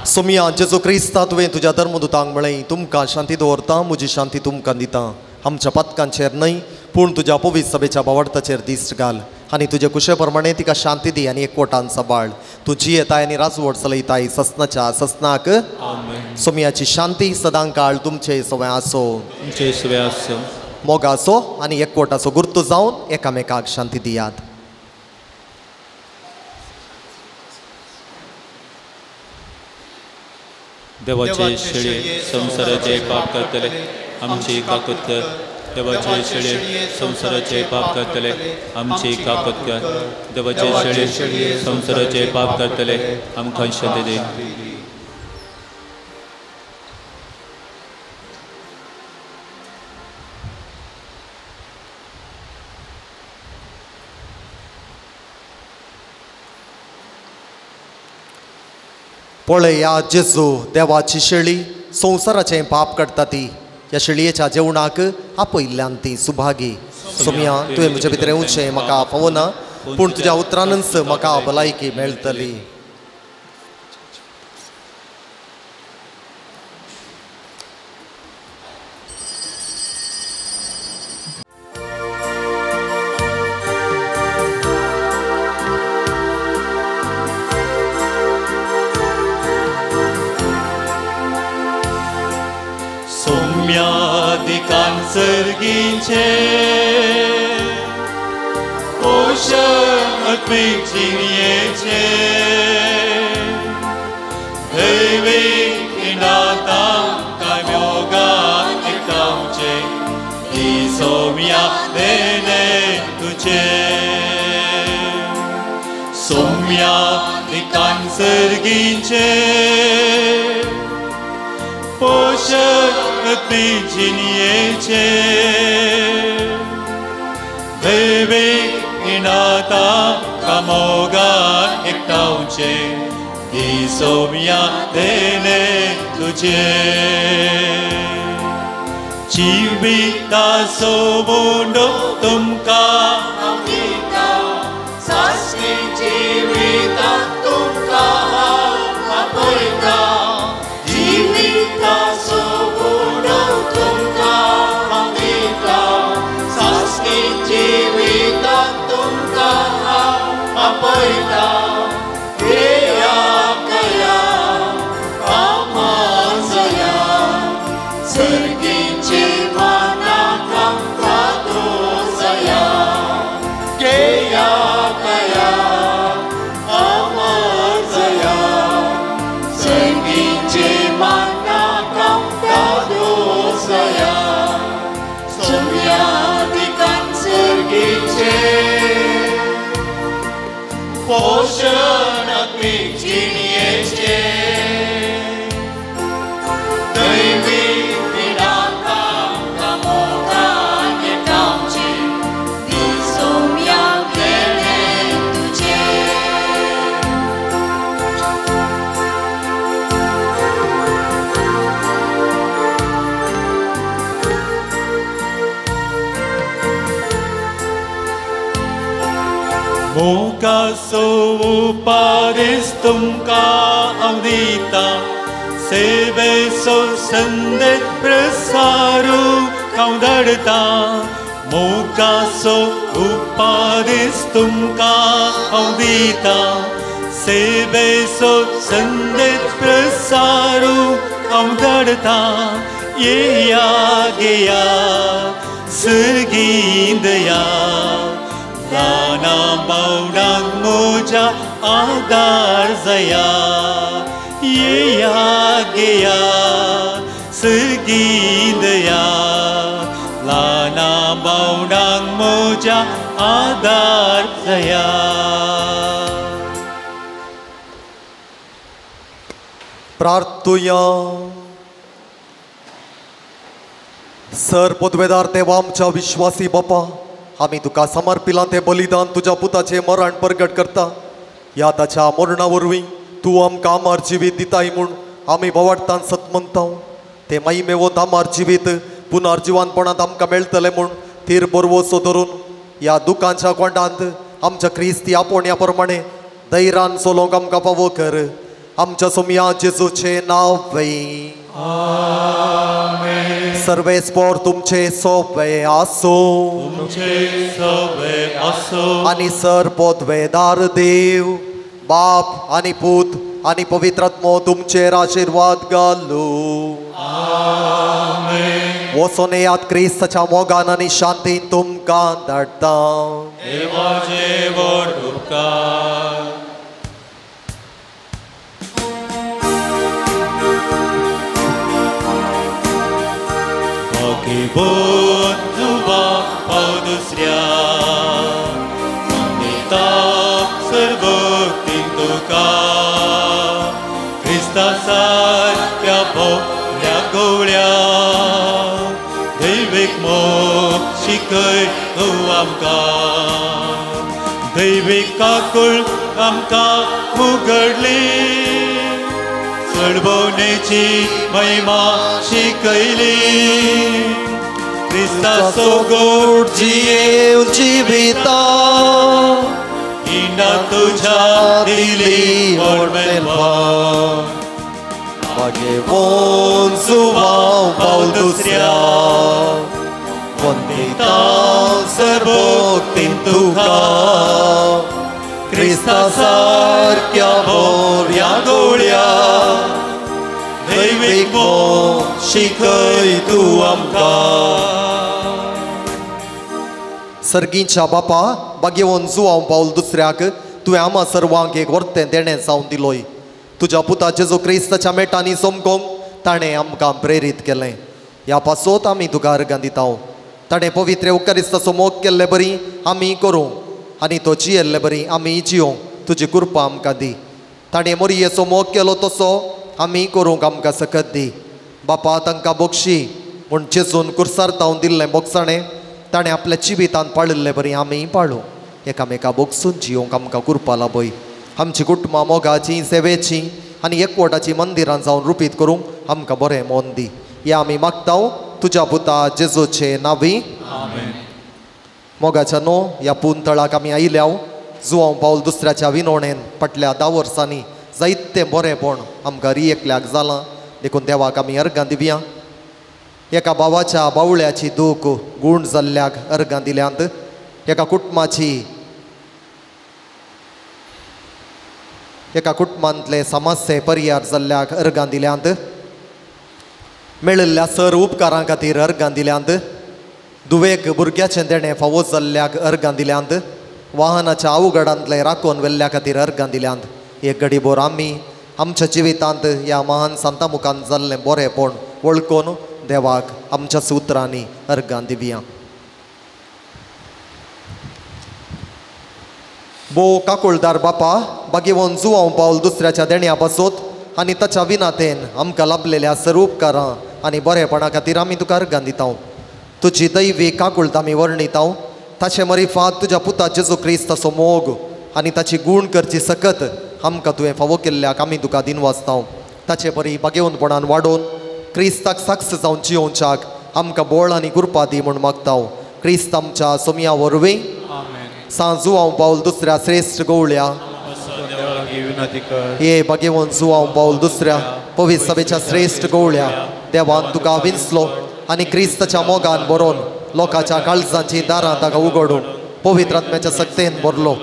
सोमिया जेजू क्रिस्ता, तुवें तुज्या धर्मदुतांक म्हळें, तुमकां शांती दवरता, म्हजी शांती तुमकां दिता. आमच्या पातकांचेर न्हय पूण तुज्या पवित्र सभेच्या भावार्थाचेर दिश्ट घाल आनी तुजे कुशे प्रमाणे तिका शांती दी आनी एकवटान सांबाळ. तूं जियेताय आनी राजवट चलयताय ससनाच्या ससनाक. सोमियाची शांती सदां काळ तुमचे सवय आसो. मोगाचो आनी एकवटाचो गुर्तू जावन एकामेकाक शांती दियात. देवाचे शेळये संवसाराचे पाप करतले आमची काकूत कर. देवाचे शेळये संवसाराचे पाप करतले आमची काकूत कर. देवाचे शेळये संवसाराचे पाप करतले आमकां शांती दी. पळया जेजू देवाची शेळी संवसाराचें पाप काडटा ती. ह्या शेळयेच्या जेवणाक आपयल्ल्यान ती सुभागी. सोमिया, तुवें म्हजे भितर येवचें म्हाका फावना, पूण तुज्या उतरानच म्हाका भलायकी मेळटली. सर्गीचे पोशण आत्मीक जिणयेचे दैवीक इनातां मोगान एकठांवचे ही सोम्या देणे तुजे. सोम्या दिकान सर्गीचे पोशण आत्मीक जिणयेचे दैवीक इनातां मोगान एकठांवचे ही सोम्या देणे तुझे जिविताचो उंडो तुमकां हांव दितां सासणी जिविताक तुमकां हांव आपयतां जिविताचो उंडो तुमकां हांव दितां सासणी जिविताक तुमकां हांव आपयतां पोषण आत्मीक जिणयेचें दैवी पिडाक आमकां मोगान भेटावचें दी सोम्या देणें तुजें. मोगाचो उपादेश तुमकां हांव दितां सेवेचो संदेश प्रसारूंक हांव धाडटां मोगाचो उपादेश तुमकां हांव दितां सेवेचो संदेश प्रसारूंक हांव धाडटां येया घेया सर्गींदया ल्हाना बावडांक म्हज्या आदार जाया येया घेया सर्गींदया ल्हाना बावडांक म्हज्या आदार जाया. प्रार्थुया. सर पदवेदार देवा आमच्या विश्वासी बापा, आमी तुका समर्पिलां तें बलिदान तुज्या पुताचें मरण प्रगट करता. ह्या ताच्या मरणा वरवीं तूं आमकां आमार जिवीत दिताय म्हूण आमी बोवाडटान सत म्हणटा. तें माईमेवत आमार जिवीत पुनर्जिवानपणांत आमकां मेळटलें म्हूण थीर बरवसो धरून ह्या दुकांच्या कोंडांत आमच्या क्रिस्ती आपोवण्या प्रमाणे धैर्यान चलोवंक आमकां फावो कर. आमच्या सोमया जेजूचें नांव सर्वेस्पोर तुमचे सोपे आसो आनी सर पदवेदार देव बाप आनी पूत आनी पवित्र आत्मो तुमचेर आशिर्वाद घालू. वचोन येयात क्रिस्ताच्या मोगान आनी शांतीन तुमकां धाडटा. देवाचे व्हड उपकार. बोंजुवा पाव दुसऱ्या वंदिता सर्वोक्तीन तुका क्रिस्ता सारक्या भोवऱ्या गवळ्या दैवीक मोग शिकय तूं आमकां दैवीक काकूळ आमकां उगडली चडबोवणेची महिमा शिकयली क्रिस्ताचो गोड जियेवन जिविता हिंडा तुज्या दिली व्हड मेलपण मागेवन जुवांव पावल दुसऱ्या वंदिता सर्वोक्तीन तुका क्रिस्ता सारक्या भोवऱ्या गोळ्या दैवीक मोग शिकय तूं आमकां. सर्गींच्या बापा बागेवन जुवांव पावल दुसऱ्याक तुवें आमा सर्वांक एक वर्तें देणें जावन दिलोय. तुज्या पुता जेजू क्रिस्ताच्या मेटांनी चमकोवंक ताणें आमकां प्रेरीत केलें. ह्या पासत आमी तुका अर्गां दिता. ताणें पवित्र उकारिस्ताचो मोग केल्ले बरी आमी करूं आनी तो जियेल्ले बरी आमी जियोंक तुजी कृपा आमकां दी. ताणें मोरयेचो मोग केलो तसो आमी करूंक आमकां सकत दी. बापा तांकां बक्षी म्हूण जेजून कुर्सार तावन दिल्लें बोगसाणें ताणें आपल्या जिवितांत पाळिल्ले बरी आमी पाळूं. एकामेका बोगसून जियोंक आमकां कृपा लाभय. आमची कुटुंबां मोगाची, सेवेची आनी एकवटाची मंदिरां जावन रुपीत करूंक आमकां बरें मन दी. ह्या आमी मागता तुज्या पुता जेजूचे नांवी. मोगाच्या न्हू ह्या पुंतळाक आमी आयल्या. जुवांव पावल दुसऱ्याच्या विनोणेन फाटल्या 10 वर्सांनी जायतें बरेंपण आमकां रिएकल्याक जालां. देखून देवाक आमी अर्गां दिवया. एका भावाच्या बावळ्याची दूख गूण जाल्ल्याक अर्गां दिल्यांत. एका कुटुंबाची, एका कुटुंबांतले समस्ये परिहार जाल्ल्याक अर्गां दिल्यांत. मेळिल्ल्या सर उपकारां खातीर अर्गां दिल्यांत. दुवेक भुरग्याचें देणें फावो जाल्ल्याक अर्गां दिल्यांत. वाहनाच्या अवघडांतले राखून व्हेल्ल्या खातीर अर्गां दिल्यांत. एक घडीभर आमी आमच्या जिवितांत ह्या महान संता मुखान जाल्लें बरेंपण वळखून देवाक आमच्या सुत्रांनी अर्गां दिवया. भोव काकुळदार बापा, बागेवन जुवांव पावल दुसऱ्याच्या देण्या पासत आनी ताच्या विनातेन आमकां लाभलेल्या सर उपकारां आनी बरेपणा खातीर आमी तुका अर्गां दिता. तुजी दैवी काकुळत आमी वर्णिता. ताचे मरिफात तुज्या पुता जेजू क्रिस्ताचो मोग आनी ताची गूण करची सकत आमकां तुवें फावो केल्ल्याक आमी तुका दिनवासता. ताचे परी बागेवनपणान वाडोवन क्रिस्ताक साक्ष जावन जियोवच्याक आमकां बोळ आनी कृपा दी म्हूण मागता. क्रिस्त आमच्या सोमया वरवीं. सांव जुवांव पावल दुसऱ्या श्रेश्ठ गवळ्या हे बागेवन जुवांव पावल दुसऱ्या पवित्र सभेच्या श्रेश्ठ गवळ्या देवान तुका विंचलो आनी क्रिस्ताच्या मोगान बरोवन लोकांच्या काळजांची दारां ताका उगडून पवित्र आत्म्याच्या सक्तेन भरलो.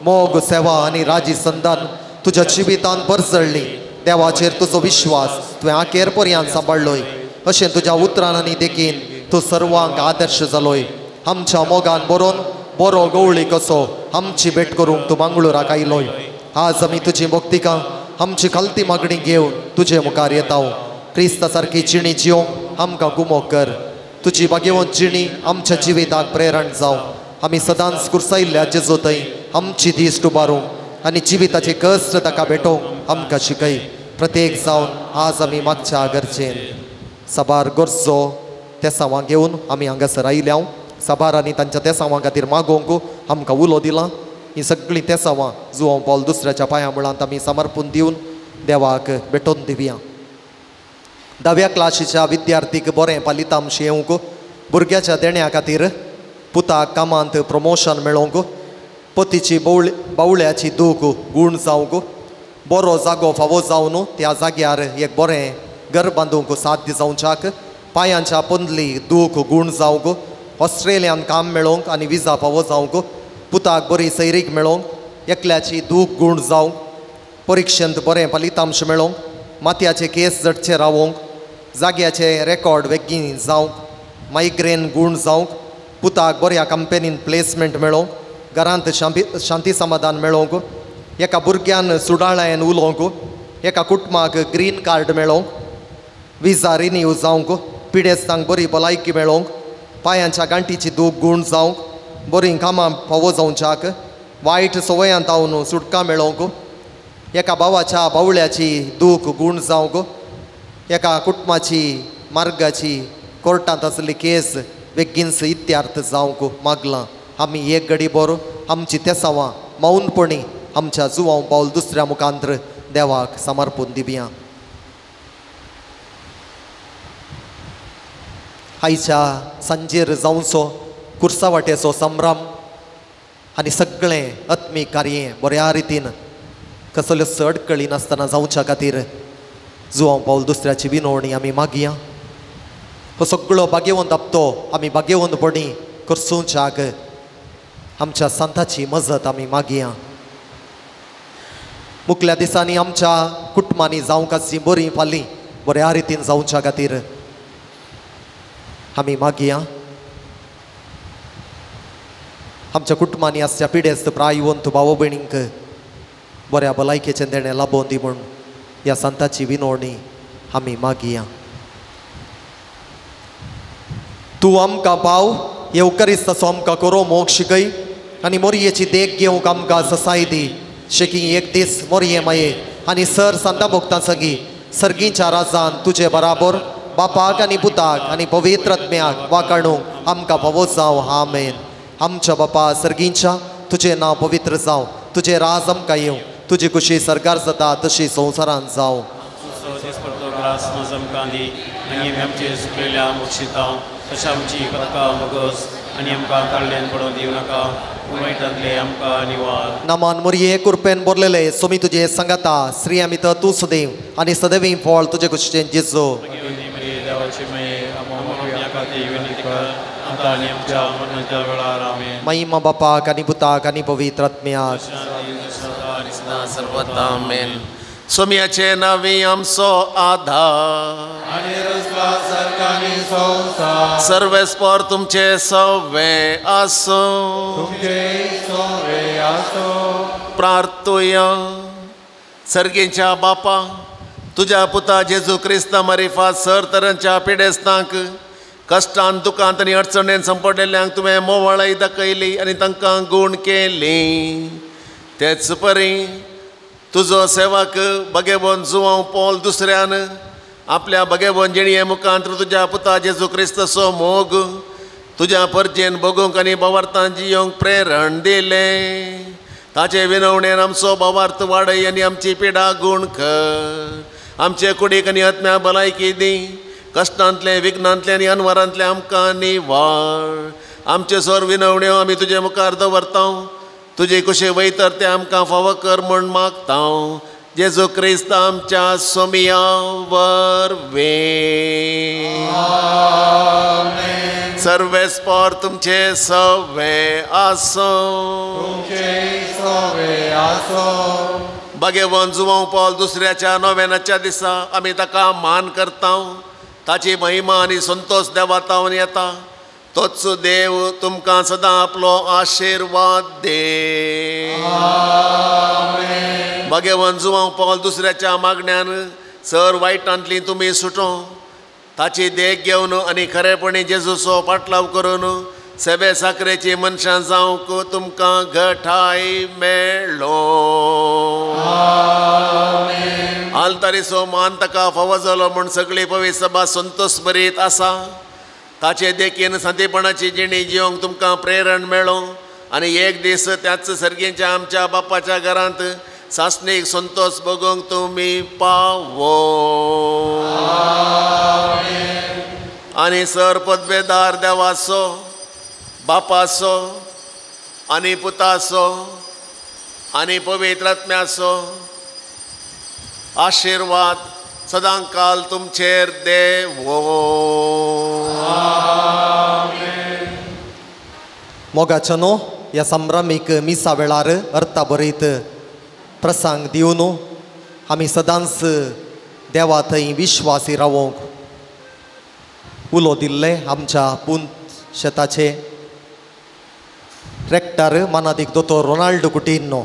मोग, सेवा आनी राजी संदान तुज्या जिवितान परजळ्ळी. देवाचेर तुजो विश्वास तुवें आखेर पर्यंत सांबाळ्ळोय. अशें तुज्या उतरान आनी देखीन तूं सर्वांक आदर्श जालोय. आमच्या मोगान बरोवन बरो गवळी कसो आमची भेट करूंक तूं मंगळुराक आयलोय. आज आमी तुजी भक्तिका आमची खालती मागणी घेवन तुजे मुखार येता. क्रिस्ता सारकी जिणी जियोंक आमकां गुमो कर. तुजी बागेवंत जिणी आमच्या जिविताक प्रेरण जावं. आमी सदांच कुर्सायल्ल्या जेजू थंय आमची दीस उबारूंक आनी जिविताचे कश्ट ताका भेटोवंक आमकां शिकय. प्रत्येक जावन आज आमी मागच्या गरजेन साबार गरजो तेसांवां घेवन आमी हांगासर आयल्या. साबार आनी तांच्या तेसांवां खातीर मागोवंक आमकां उलो दिला. ही सगळीं तेसांवां जुवांव पावल दुसऱ्याच्या पांया मुळांत आमी समर्पून दिवन देवाक भेटोवन दिवया. 10व्या क्लासीच्या विद्यार्थीक बरें पालितांश येवंक, भुरग्याच्या देण्या खातीर, पुताक कामांत प्रमोशन मेळोवंक, पतीची बावळ्याची दूख गूण जावंक, बरो जागो फावो जावन त्या जाग्यार एक बरें घर बांदूंक साध्य जावच्याक, पांयांच्या पंदली दूख गूण जावंक, ऑस्ट्रेलियान काम मेळोवंक आनी विजा फावो जावंक, पुताक बरी सैरीक मेळोवंक, एकल्याची दूख गूण जावंक, परिक्षेंत बरें फलितांश मेळोवंक, मातयाचे केस जटचे रावोवंक, जाग्याचे रेकॉर्ड बेगीन जावंक, मायग्रेन गूण जावंक, पुताक बऱ्या कंपनीन प्लेसमेंट मेळोवंक, घरांत शांती समाधान मेळोवंक, एका भुरग्यान सुडाळायन उलोवंक, एका कुटुंबाक ग्रीन कार्ड मेळोवंक, विजा रिन्यू जावंक, पिडेस्तांक बरी भलायकी मेळोवंक, पांयांच्या गांठीची दूख गूण जावंक, बरीं कामां फावो जावच्याक, वायट संवयांत जावन सुटका मेळोवंक, एका भावाच्या बावळ्याची दूख गूण जावंक, एका कुटुंबाची मार्गाची कोर्टांत आसली केस बेगीनस इत्यार्थ जावंक मागलां. आमी एक घडी बरो आमची तेसांवां मौनपणी आमच्या जुवांव पावल दुसऱ्या मुखांत्र देवाक समर्पून दिवया. आयच्या सांजेर जावचो कुर्सावाटेचो संभ्रम आनी सगळें आत्मीक कार्य बऱ्या रितीन कसल्यो अडकळी नासतना जावच्या खातीर जुवांव पावल दुसऱ्याची विनवणी आमी मागया. हो सगळो भाग्यवंत हप्तो आमी भाग्यवंतपणी करसूंच्याक आमच्या संताची मजत आमी मागया. मुखल्या दिसांनी आमच्या कुटुंबांनी जावंक आसची बरीं फालीं बऱ्या रितीन जावच्या खातीर आमी मागया. आमच्या कुटुंबांनी आसच्या पिडेस्त प्रायवंत भाव भयणींक बऱ्या भलायकेचें देणें लाबोवन दी म्हूण ह्या संताची विनवणी आमी मागया. तूं आमकां पाव येवकरिस्ताचो आमकां करो मोग शिकय आनी मोरयेची देख घेवंक आमकां ससाय दी. शेकी एक दीस मोरये माये आनी सर संता भोगता सगीं सर्गींच्या राजान तुजे बराबर बापाक आनी पुताक आनी पवित्र आत्म्याक वाकाणूंक आमकां फावो जावं. आमेन. आमच्या बापा सर्गींच्या, तुजें नांव पवित्र जावं, तुजें राज आमकां येवं, तुजी कुशी सरकार जाता तशी संवसारांत जावं. नमन मोरये कृपेन भरलेले सोमी तुजे सांगाता स्त्रियां भितर तूं सदैव आनी सदैव फळ तुजे कुशीचें जेजू. महिमा बापाक आनी पुताक आनी पवित्र आत्म्याक. सोम्याचे नांवी आमचो आधार सर्वेस्पर तुमचे सवे आसूं. प्रार्थुया. सर्गीच्या बापा तुज्या पुता जेजू क्रिस्ता मारिफात सर तरांच्या पिडेस्तांक कश्टान दुखांत आनी अडचणेन संपडलेल्यांक तुवें मोवाळाय दाखयली आनी तांकां गूण केली. तेच परी तुजो सेवक बगेबोन जुवांव पॉल दुसऱ्यान आपल्या बगेबोन जिणये मुखांत तुज्या पुता जेजू क्रिस्ताचो मोग तुज्या परजेन भोगूंक आनी भावार्थान जियोंक प्रेरण दिलें. ताचे विनवणेन आमचो भावार्थ वाडय आनी आमची पिडा गूण कर. आमचे कुडीक आनी आत्म्या भलायकी दी. कश्टांतलें विघ्नांतलें आनी अनवरांतलें आमकां निवाळ. आमचे सोर विनवण्यो आमी तुजे मुखार दवरता. तुजे कुशे वयतर ते आमकां फावो कर म्हूण मागता. जेजू क्रिस्त आमच्या सोमिया वरवीं. सर्वेस्पर तुमचे सवे आसूं. बगेवन जुवांव पॉल दुसऱ्याच्या नोवेनाच्या दिसा आमी ताका मान करता. ताची महिमा आनी संतोश देवातावन येता. तोच देव तुमकां सदां आपलो आशिर्वाद दे. भगवान जुवांव पॉल दुसऱ्याच्या मागण्यान सर वायटांतली तुमी सुटो. ताची देख घेवन आनी खरेपणी जेजूचो पाटलाव करून सेवे साकरेची मनशां जावंक तुमकां घटाय मेळ्ळो. आल्तारीचो मान ताका फावो जालो म्हूण सगळी पवित्र सभा संतोश भरीत आसा. ताचे देखीन सांतेपणाची जिणी जिवंक तुमकां प्रेरण मेळो आनी एक दीस त्याच सर्गीच्या आमच्या बापाच्या घरांत सासणीक संतोश भोगूंक तुमी पावो. आनी सर पदवेदार देवाचो बापाचो आनी पुताचो आनी पवित्र आत्म्याचो आशिर्वाद सदांकाल तुमचेर देवो. मोगाचो न्हू ह्या संभ्रमीक मिसा वेळार अर्था बरयत प्रसंग दिवन आमी सदांच देवा थंय विश्वासी रावोंक उलो दिल्ले आमच्या पुंत शेताचे रेक्टर मानादीक दोतोर रोनाल्डो कुटिन्हो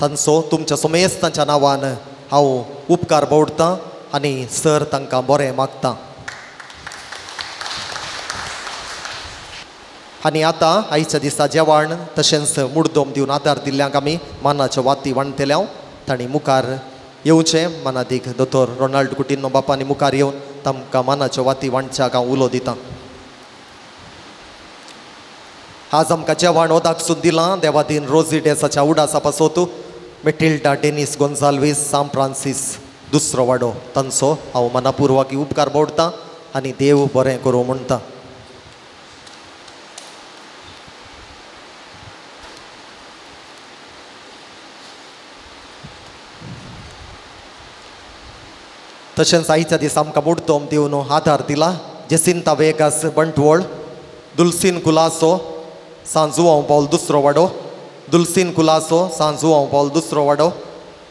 तांचो तुमच्या सोमेस्तांच्या नांवान हांव उपकार बावडतां आनी सर तांकां बरें मागता. आनी आतां आयच्या दिसा जेवण तशेंच मुडदोम दिवन आदार दिल्ल्यांक आमी मानाच्यो वाती वांटतले. तांणी मुखार येवचें. मानादीक दोतोर रोनाल्ड कुटिन्हो बापांनी मुखार येवन तांकां मानाच्यो वाती वांटच्याक हांव उलो दितां. आज आमकां जेवण ओदाकसून दिलां देवादीन रोजी डेसाच्या उडासा पासत मेटिल्डा डेनीस गोन्साल्वीस सांत फ्रांसीस दुसरो वाडो तांचो हांव मनापुर्वाकी उपकार बावडतां आनी देव बरें करूं म्हणटा. तशेंच आयच्या दिसा आमकां मुडदोम दिवन आदार दिला जेसिंता वेगास बंटवळ दुलसीन कुलासो सांजुआंव पावल दुसरो वाडो दुलसीन कुलासो सांजुआंव पावल दुसरो वाडो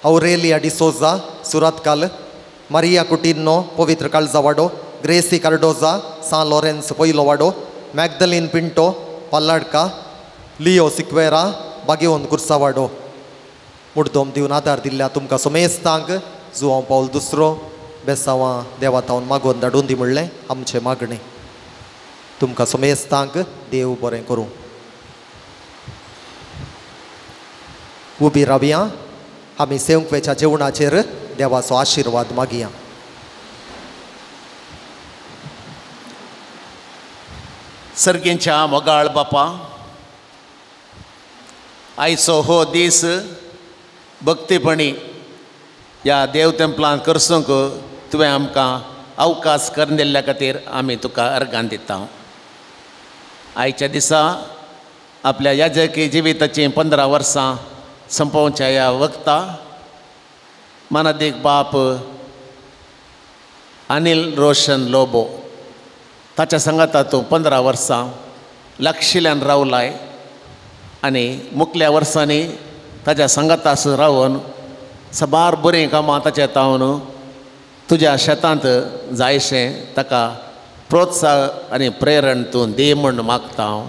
औरेलिया डिसोजा सुरातकाल मारिया कुटिन्हो पवित्र काळजा वाडो ग्रेसी कार्डोजा सान लॉरेन्स पयलो वाडो मॅगदलीन पिंटो पल्लाडका लियो सिक्वेरा बागेवन कुर्सावाडो मुडदोम दिवन आदार दिल्ल्या तुमकां सोमेस्तांक जुआंव पावल दुसरो बेसांवां देवा तावन मागोवन धाडून दी म्हणलें आमचें मागणें. तुमकां सोमेस्तांक देव बरें करूं. उबी रावया आमी सेवंकवेच्या जेवणाचेर देवाचो आशिर्वाद मागया. सर्गींच्या मोगाळ बापा, आयचो हो दीस भक्तीपणी ह्या देव तेंपलांत करसूंक तुवें आमकां अवकाश करून दिल्ल्या खातीर आमी तुका अर्गां दिता. आयच्या दिसा आपल्या याजकी जिविताचीं 15 वर्सां संपोवच्या ह्या वखता मानादीक बाप अनिल रोशन लोबो ताच्या सांगाता तूं 15 वर्सां लागशिल्ल्यान रावलाय आनी मुखल्या वर्सांनी ताच्या सांगाता रावन सबार बरीं कामां ताच्या तावन तुज्या शेतांत जायशें ताका प्रोत्साह आनी प्रेरण तूं दी म्हूण मागता हांव.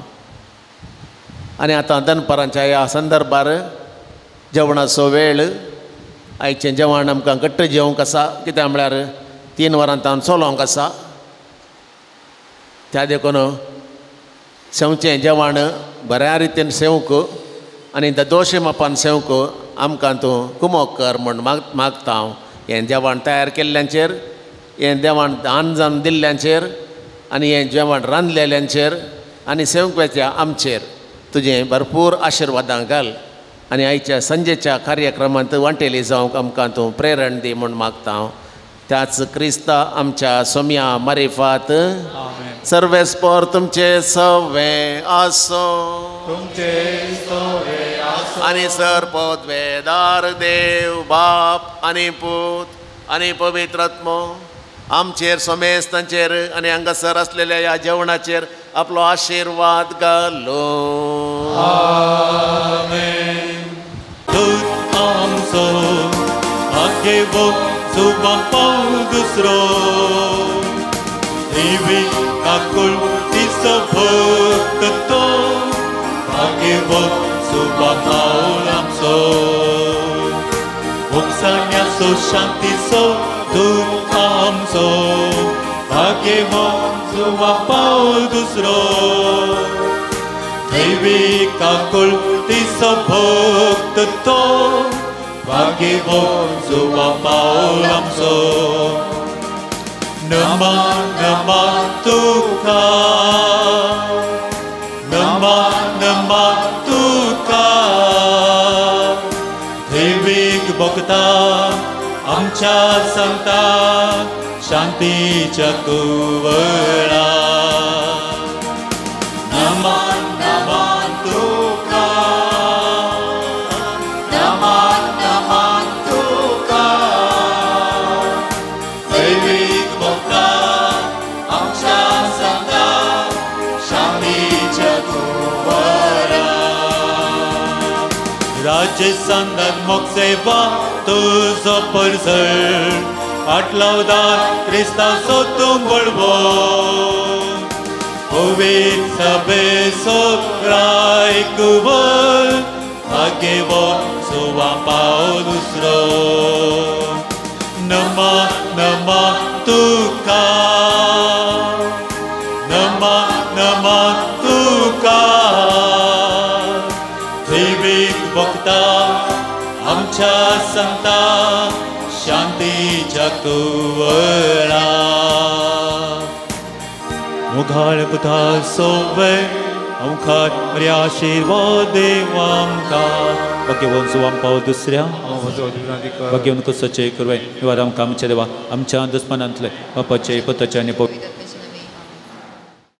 आनी आतां दनपारांच्या ह्या संदर्भार जेवणाचो वेळ आयचें जेवण आमकां घट्ट जेवंक आसा, कित्याक म्हळ्यार 3 वरां तावन चलोवंक आसा. त्या देखून सेवचें जेवण बऱ्या रितीन सेवंक आनी दोशे मापान सेवंक आमकां तूं कुमोक कर म्हूण मागता हांव. हें जेवण तयार केल्ल्यांचेर, हें जेवण दान जावन दिल्ल्यांचेर आनी हें जेवण रांदलेल्यांचेर आनी सेवंकच्या आमचेर तुजें भरपूर आशिर्वादां घाल आनी आयच्या संजेच्या कार्यक्रमांत वांटेली जावंक आमकां तूं प्रेरण दी म्हूण मागता हांव. त्याच क्रिस्ता आमच्या सोम्या मारिफात सर्वेस्पोर तुमचे सवे आसो आनी सर पदवेदार देव बाप आनी पूत आनी पवित्र आत्मो आमचेर सोमेस्तांचेर आनी हांगासर आसलेल्या ह्या जेवणाचेर आपलो आशिर्वाद घालो. आमेन. दूत आमचो भाग्यवो सुबा पाव दुसरो देवी काकुळ तिचो भक्त तो भाग्यवो सुबा पावल आमचो मोगसाण्याचो शांतीचो दूत आमचो भाग्यवो सुबा पावल दुसरो देवी काकुळ तिचो भक्त तो भाग्यवो सुबा पावल आमचो. नमा नमा तुका नमा नमा तुका देवीक भक्ता आमच्या सांगता शांतीच्या कुवळा. नमा नमा तुका नमा नमा तुका देवीक भक्ता आमच्या सांगता शांतीच्या कुवळा. राज्य संदान मोक्षेवा तुजो परजळ आटलावदार क्रिस्ताचो तूं बळवो पवित्र सभेचो रायकुवर भाग्यवो सुवा पाव दुसरो. नमा नमा तुका नमा नमा तुका देवीक भक्ता आमच्या सांगता शांतीच्या कुवळा. मुखार पुता सोवे मुखार बरे आशिर्वाद देव आमकां भाग्यवंत सुवाम पाव दुसऱ्या भाग्यवंत कसोचे करवे निवार आमकां आमच्या देवा आमच्या दुस्मनांतले बापाचे पुताचे आनी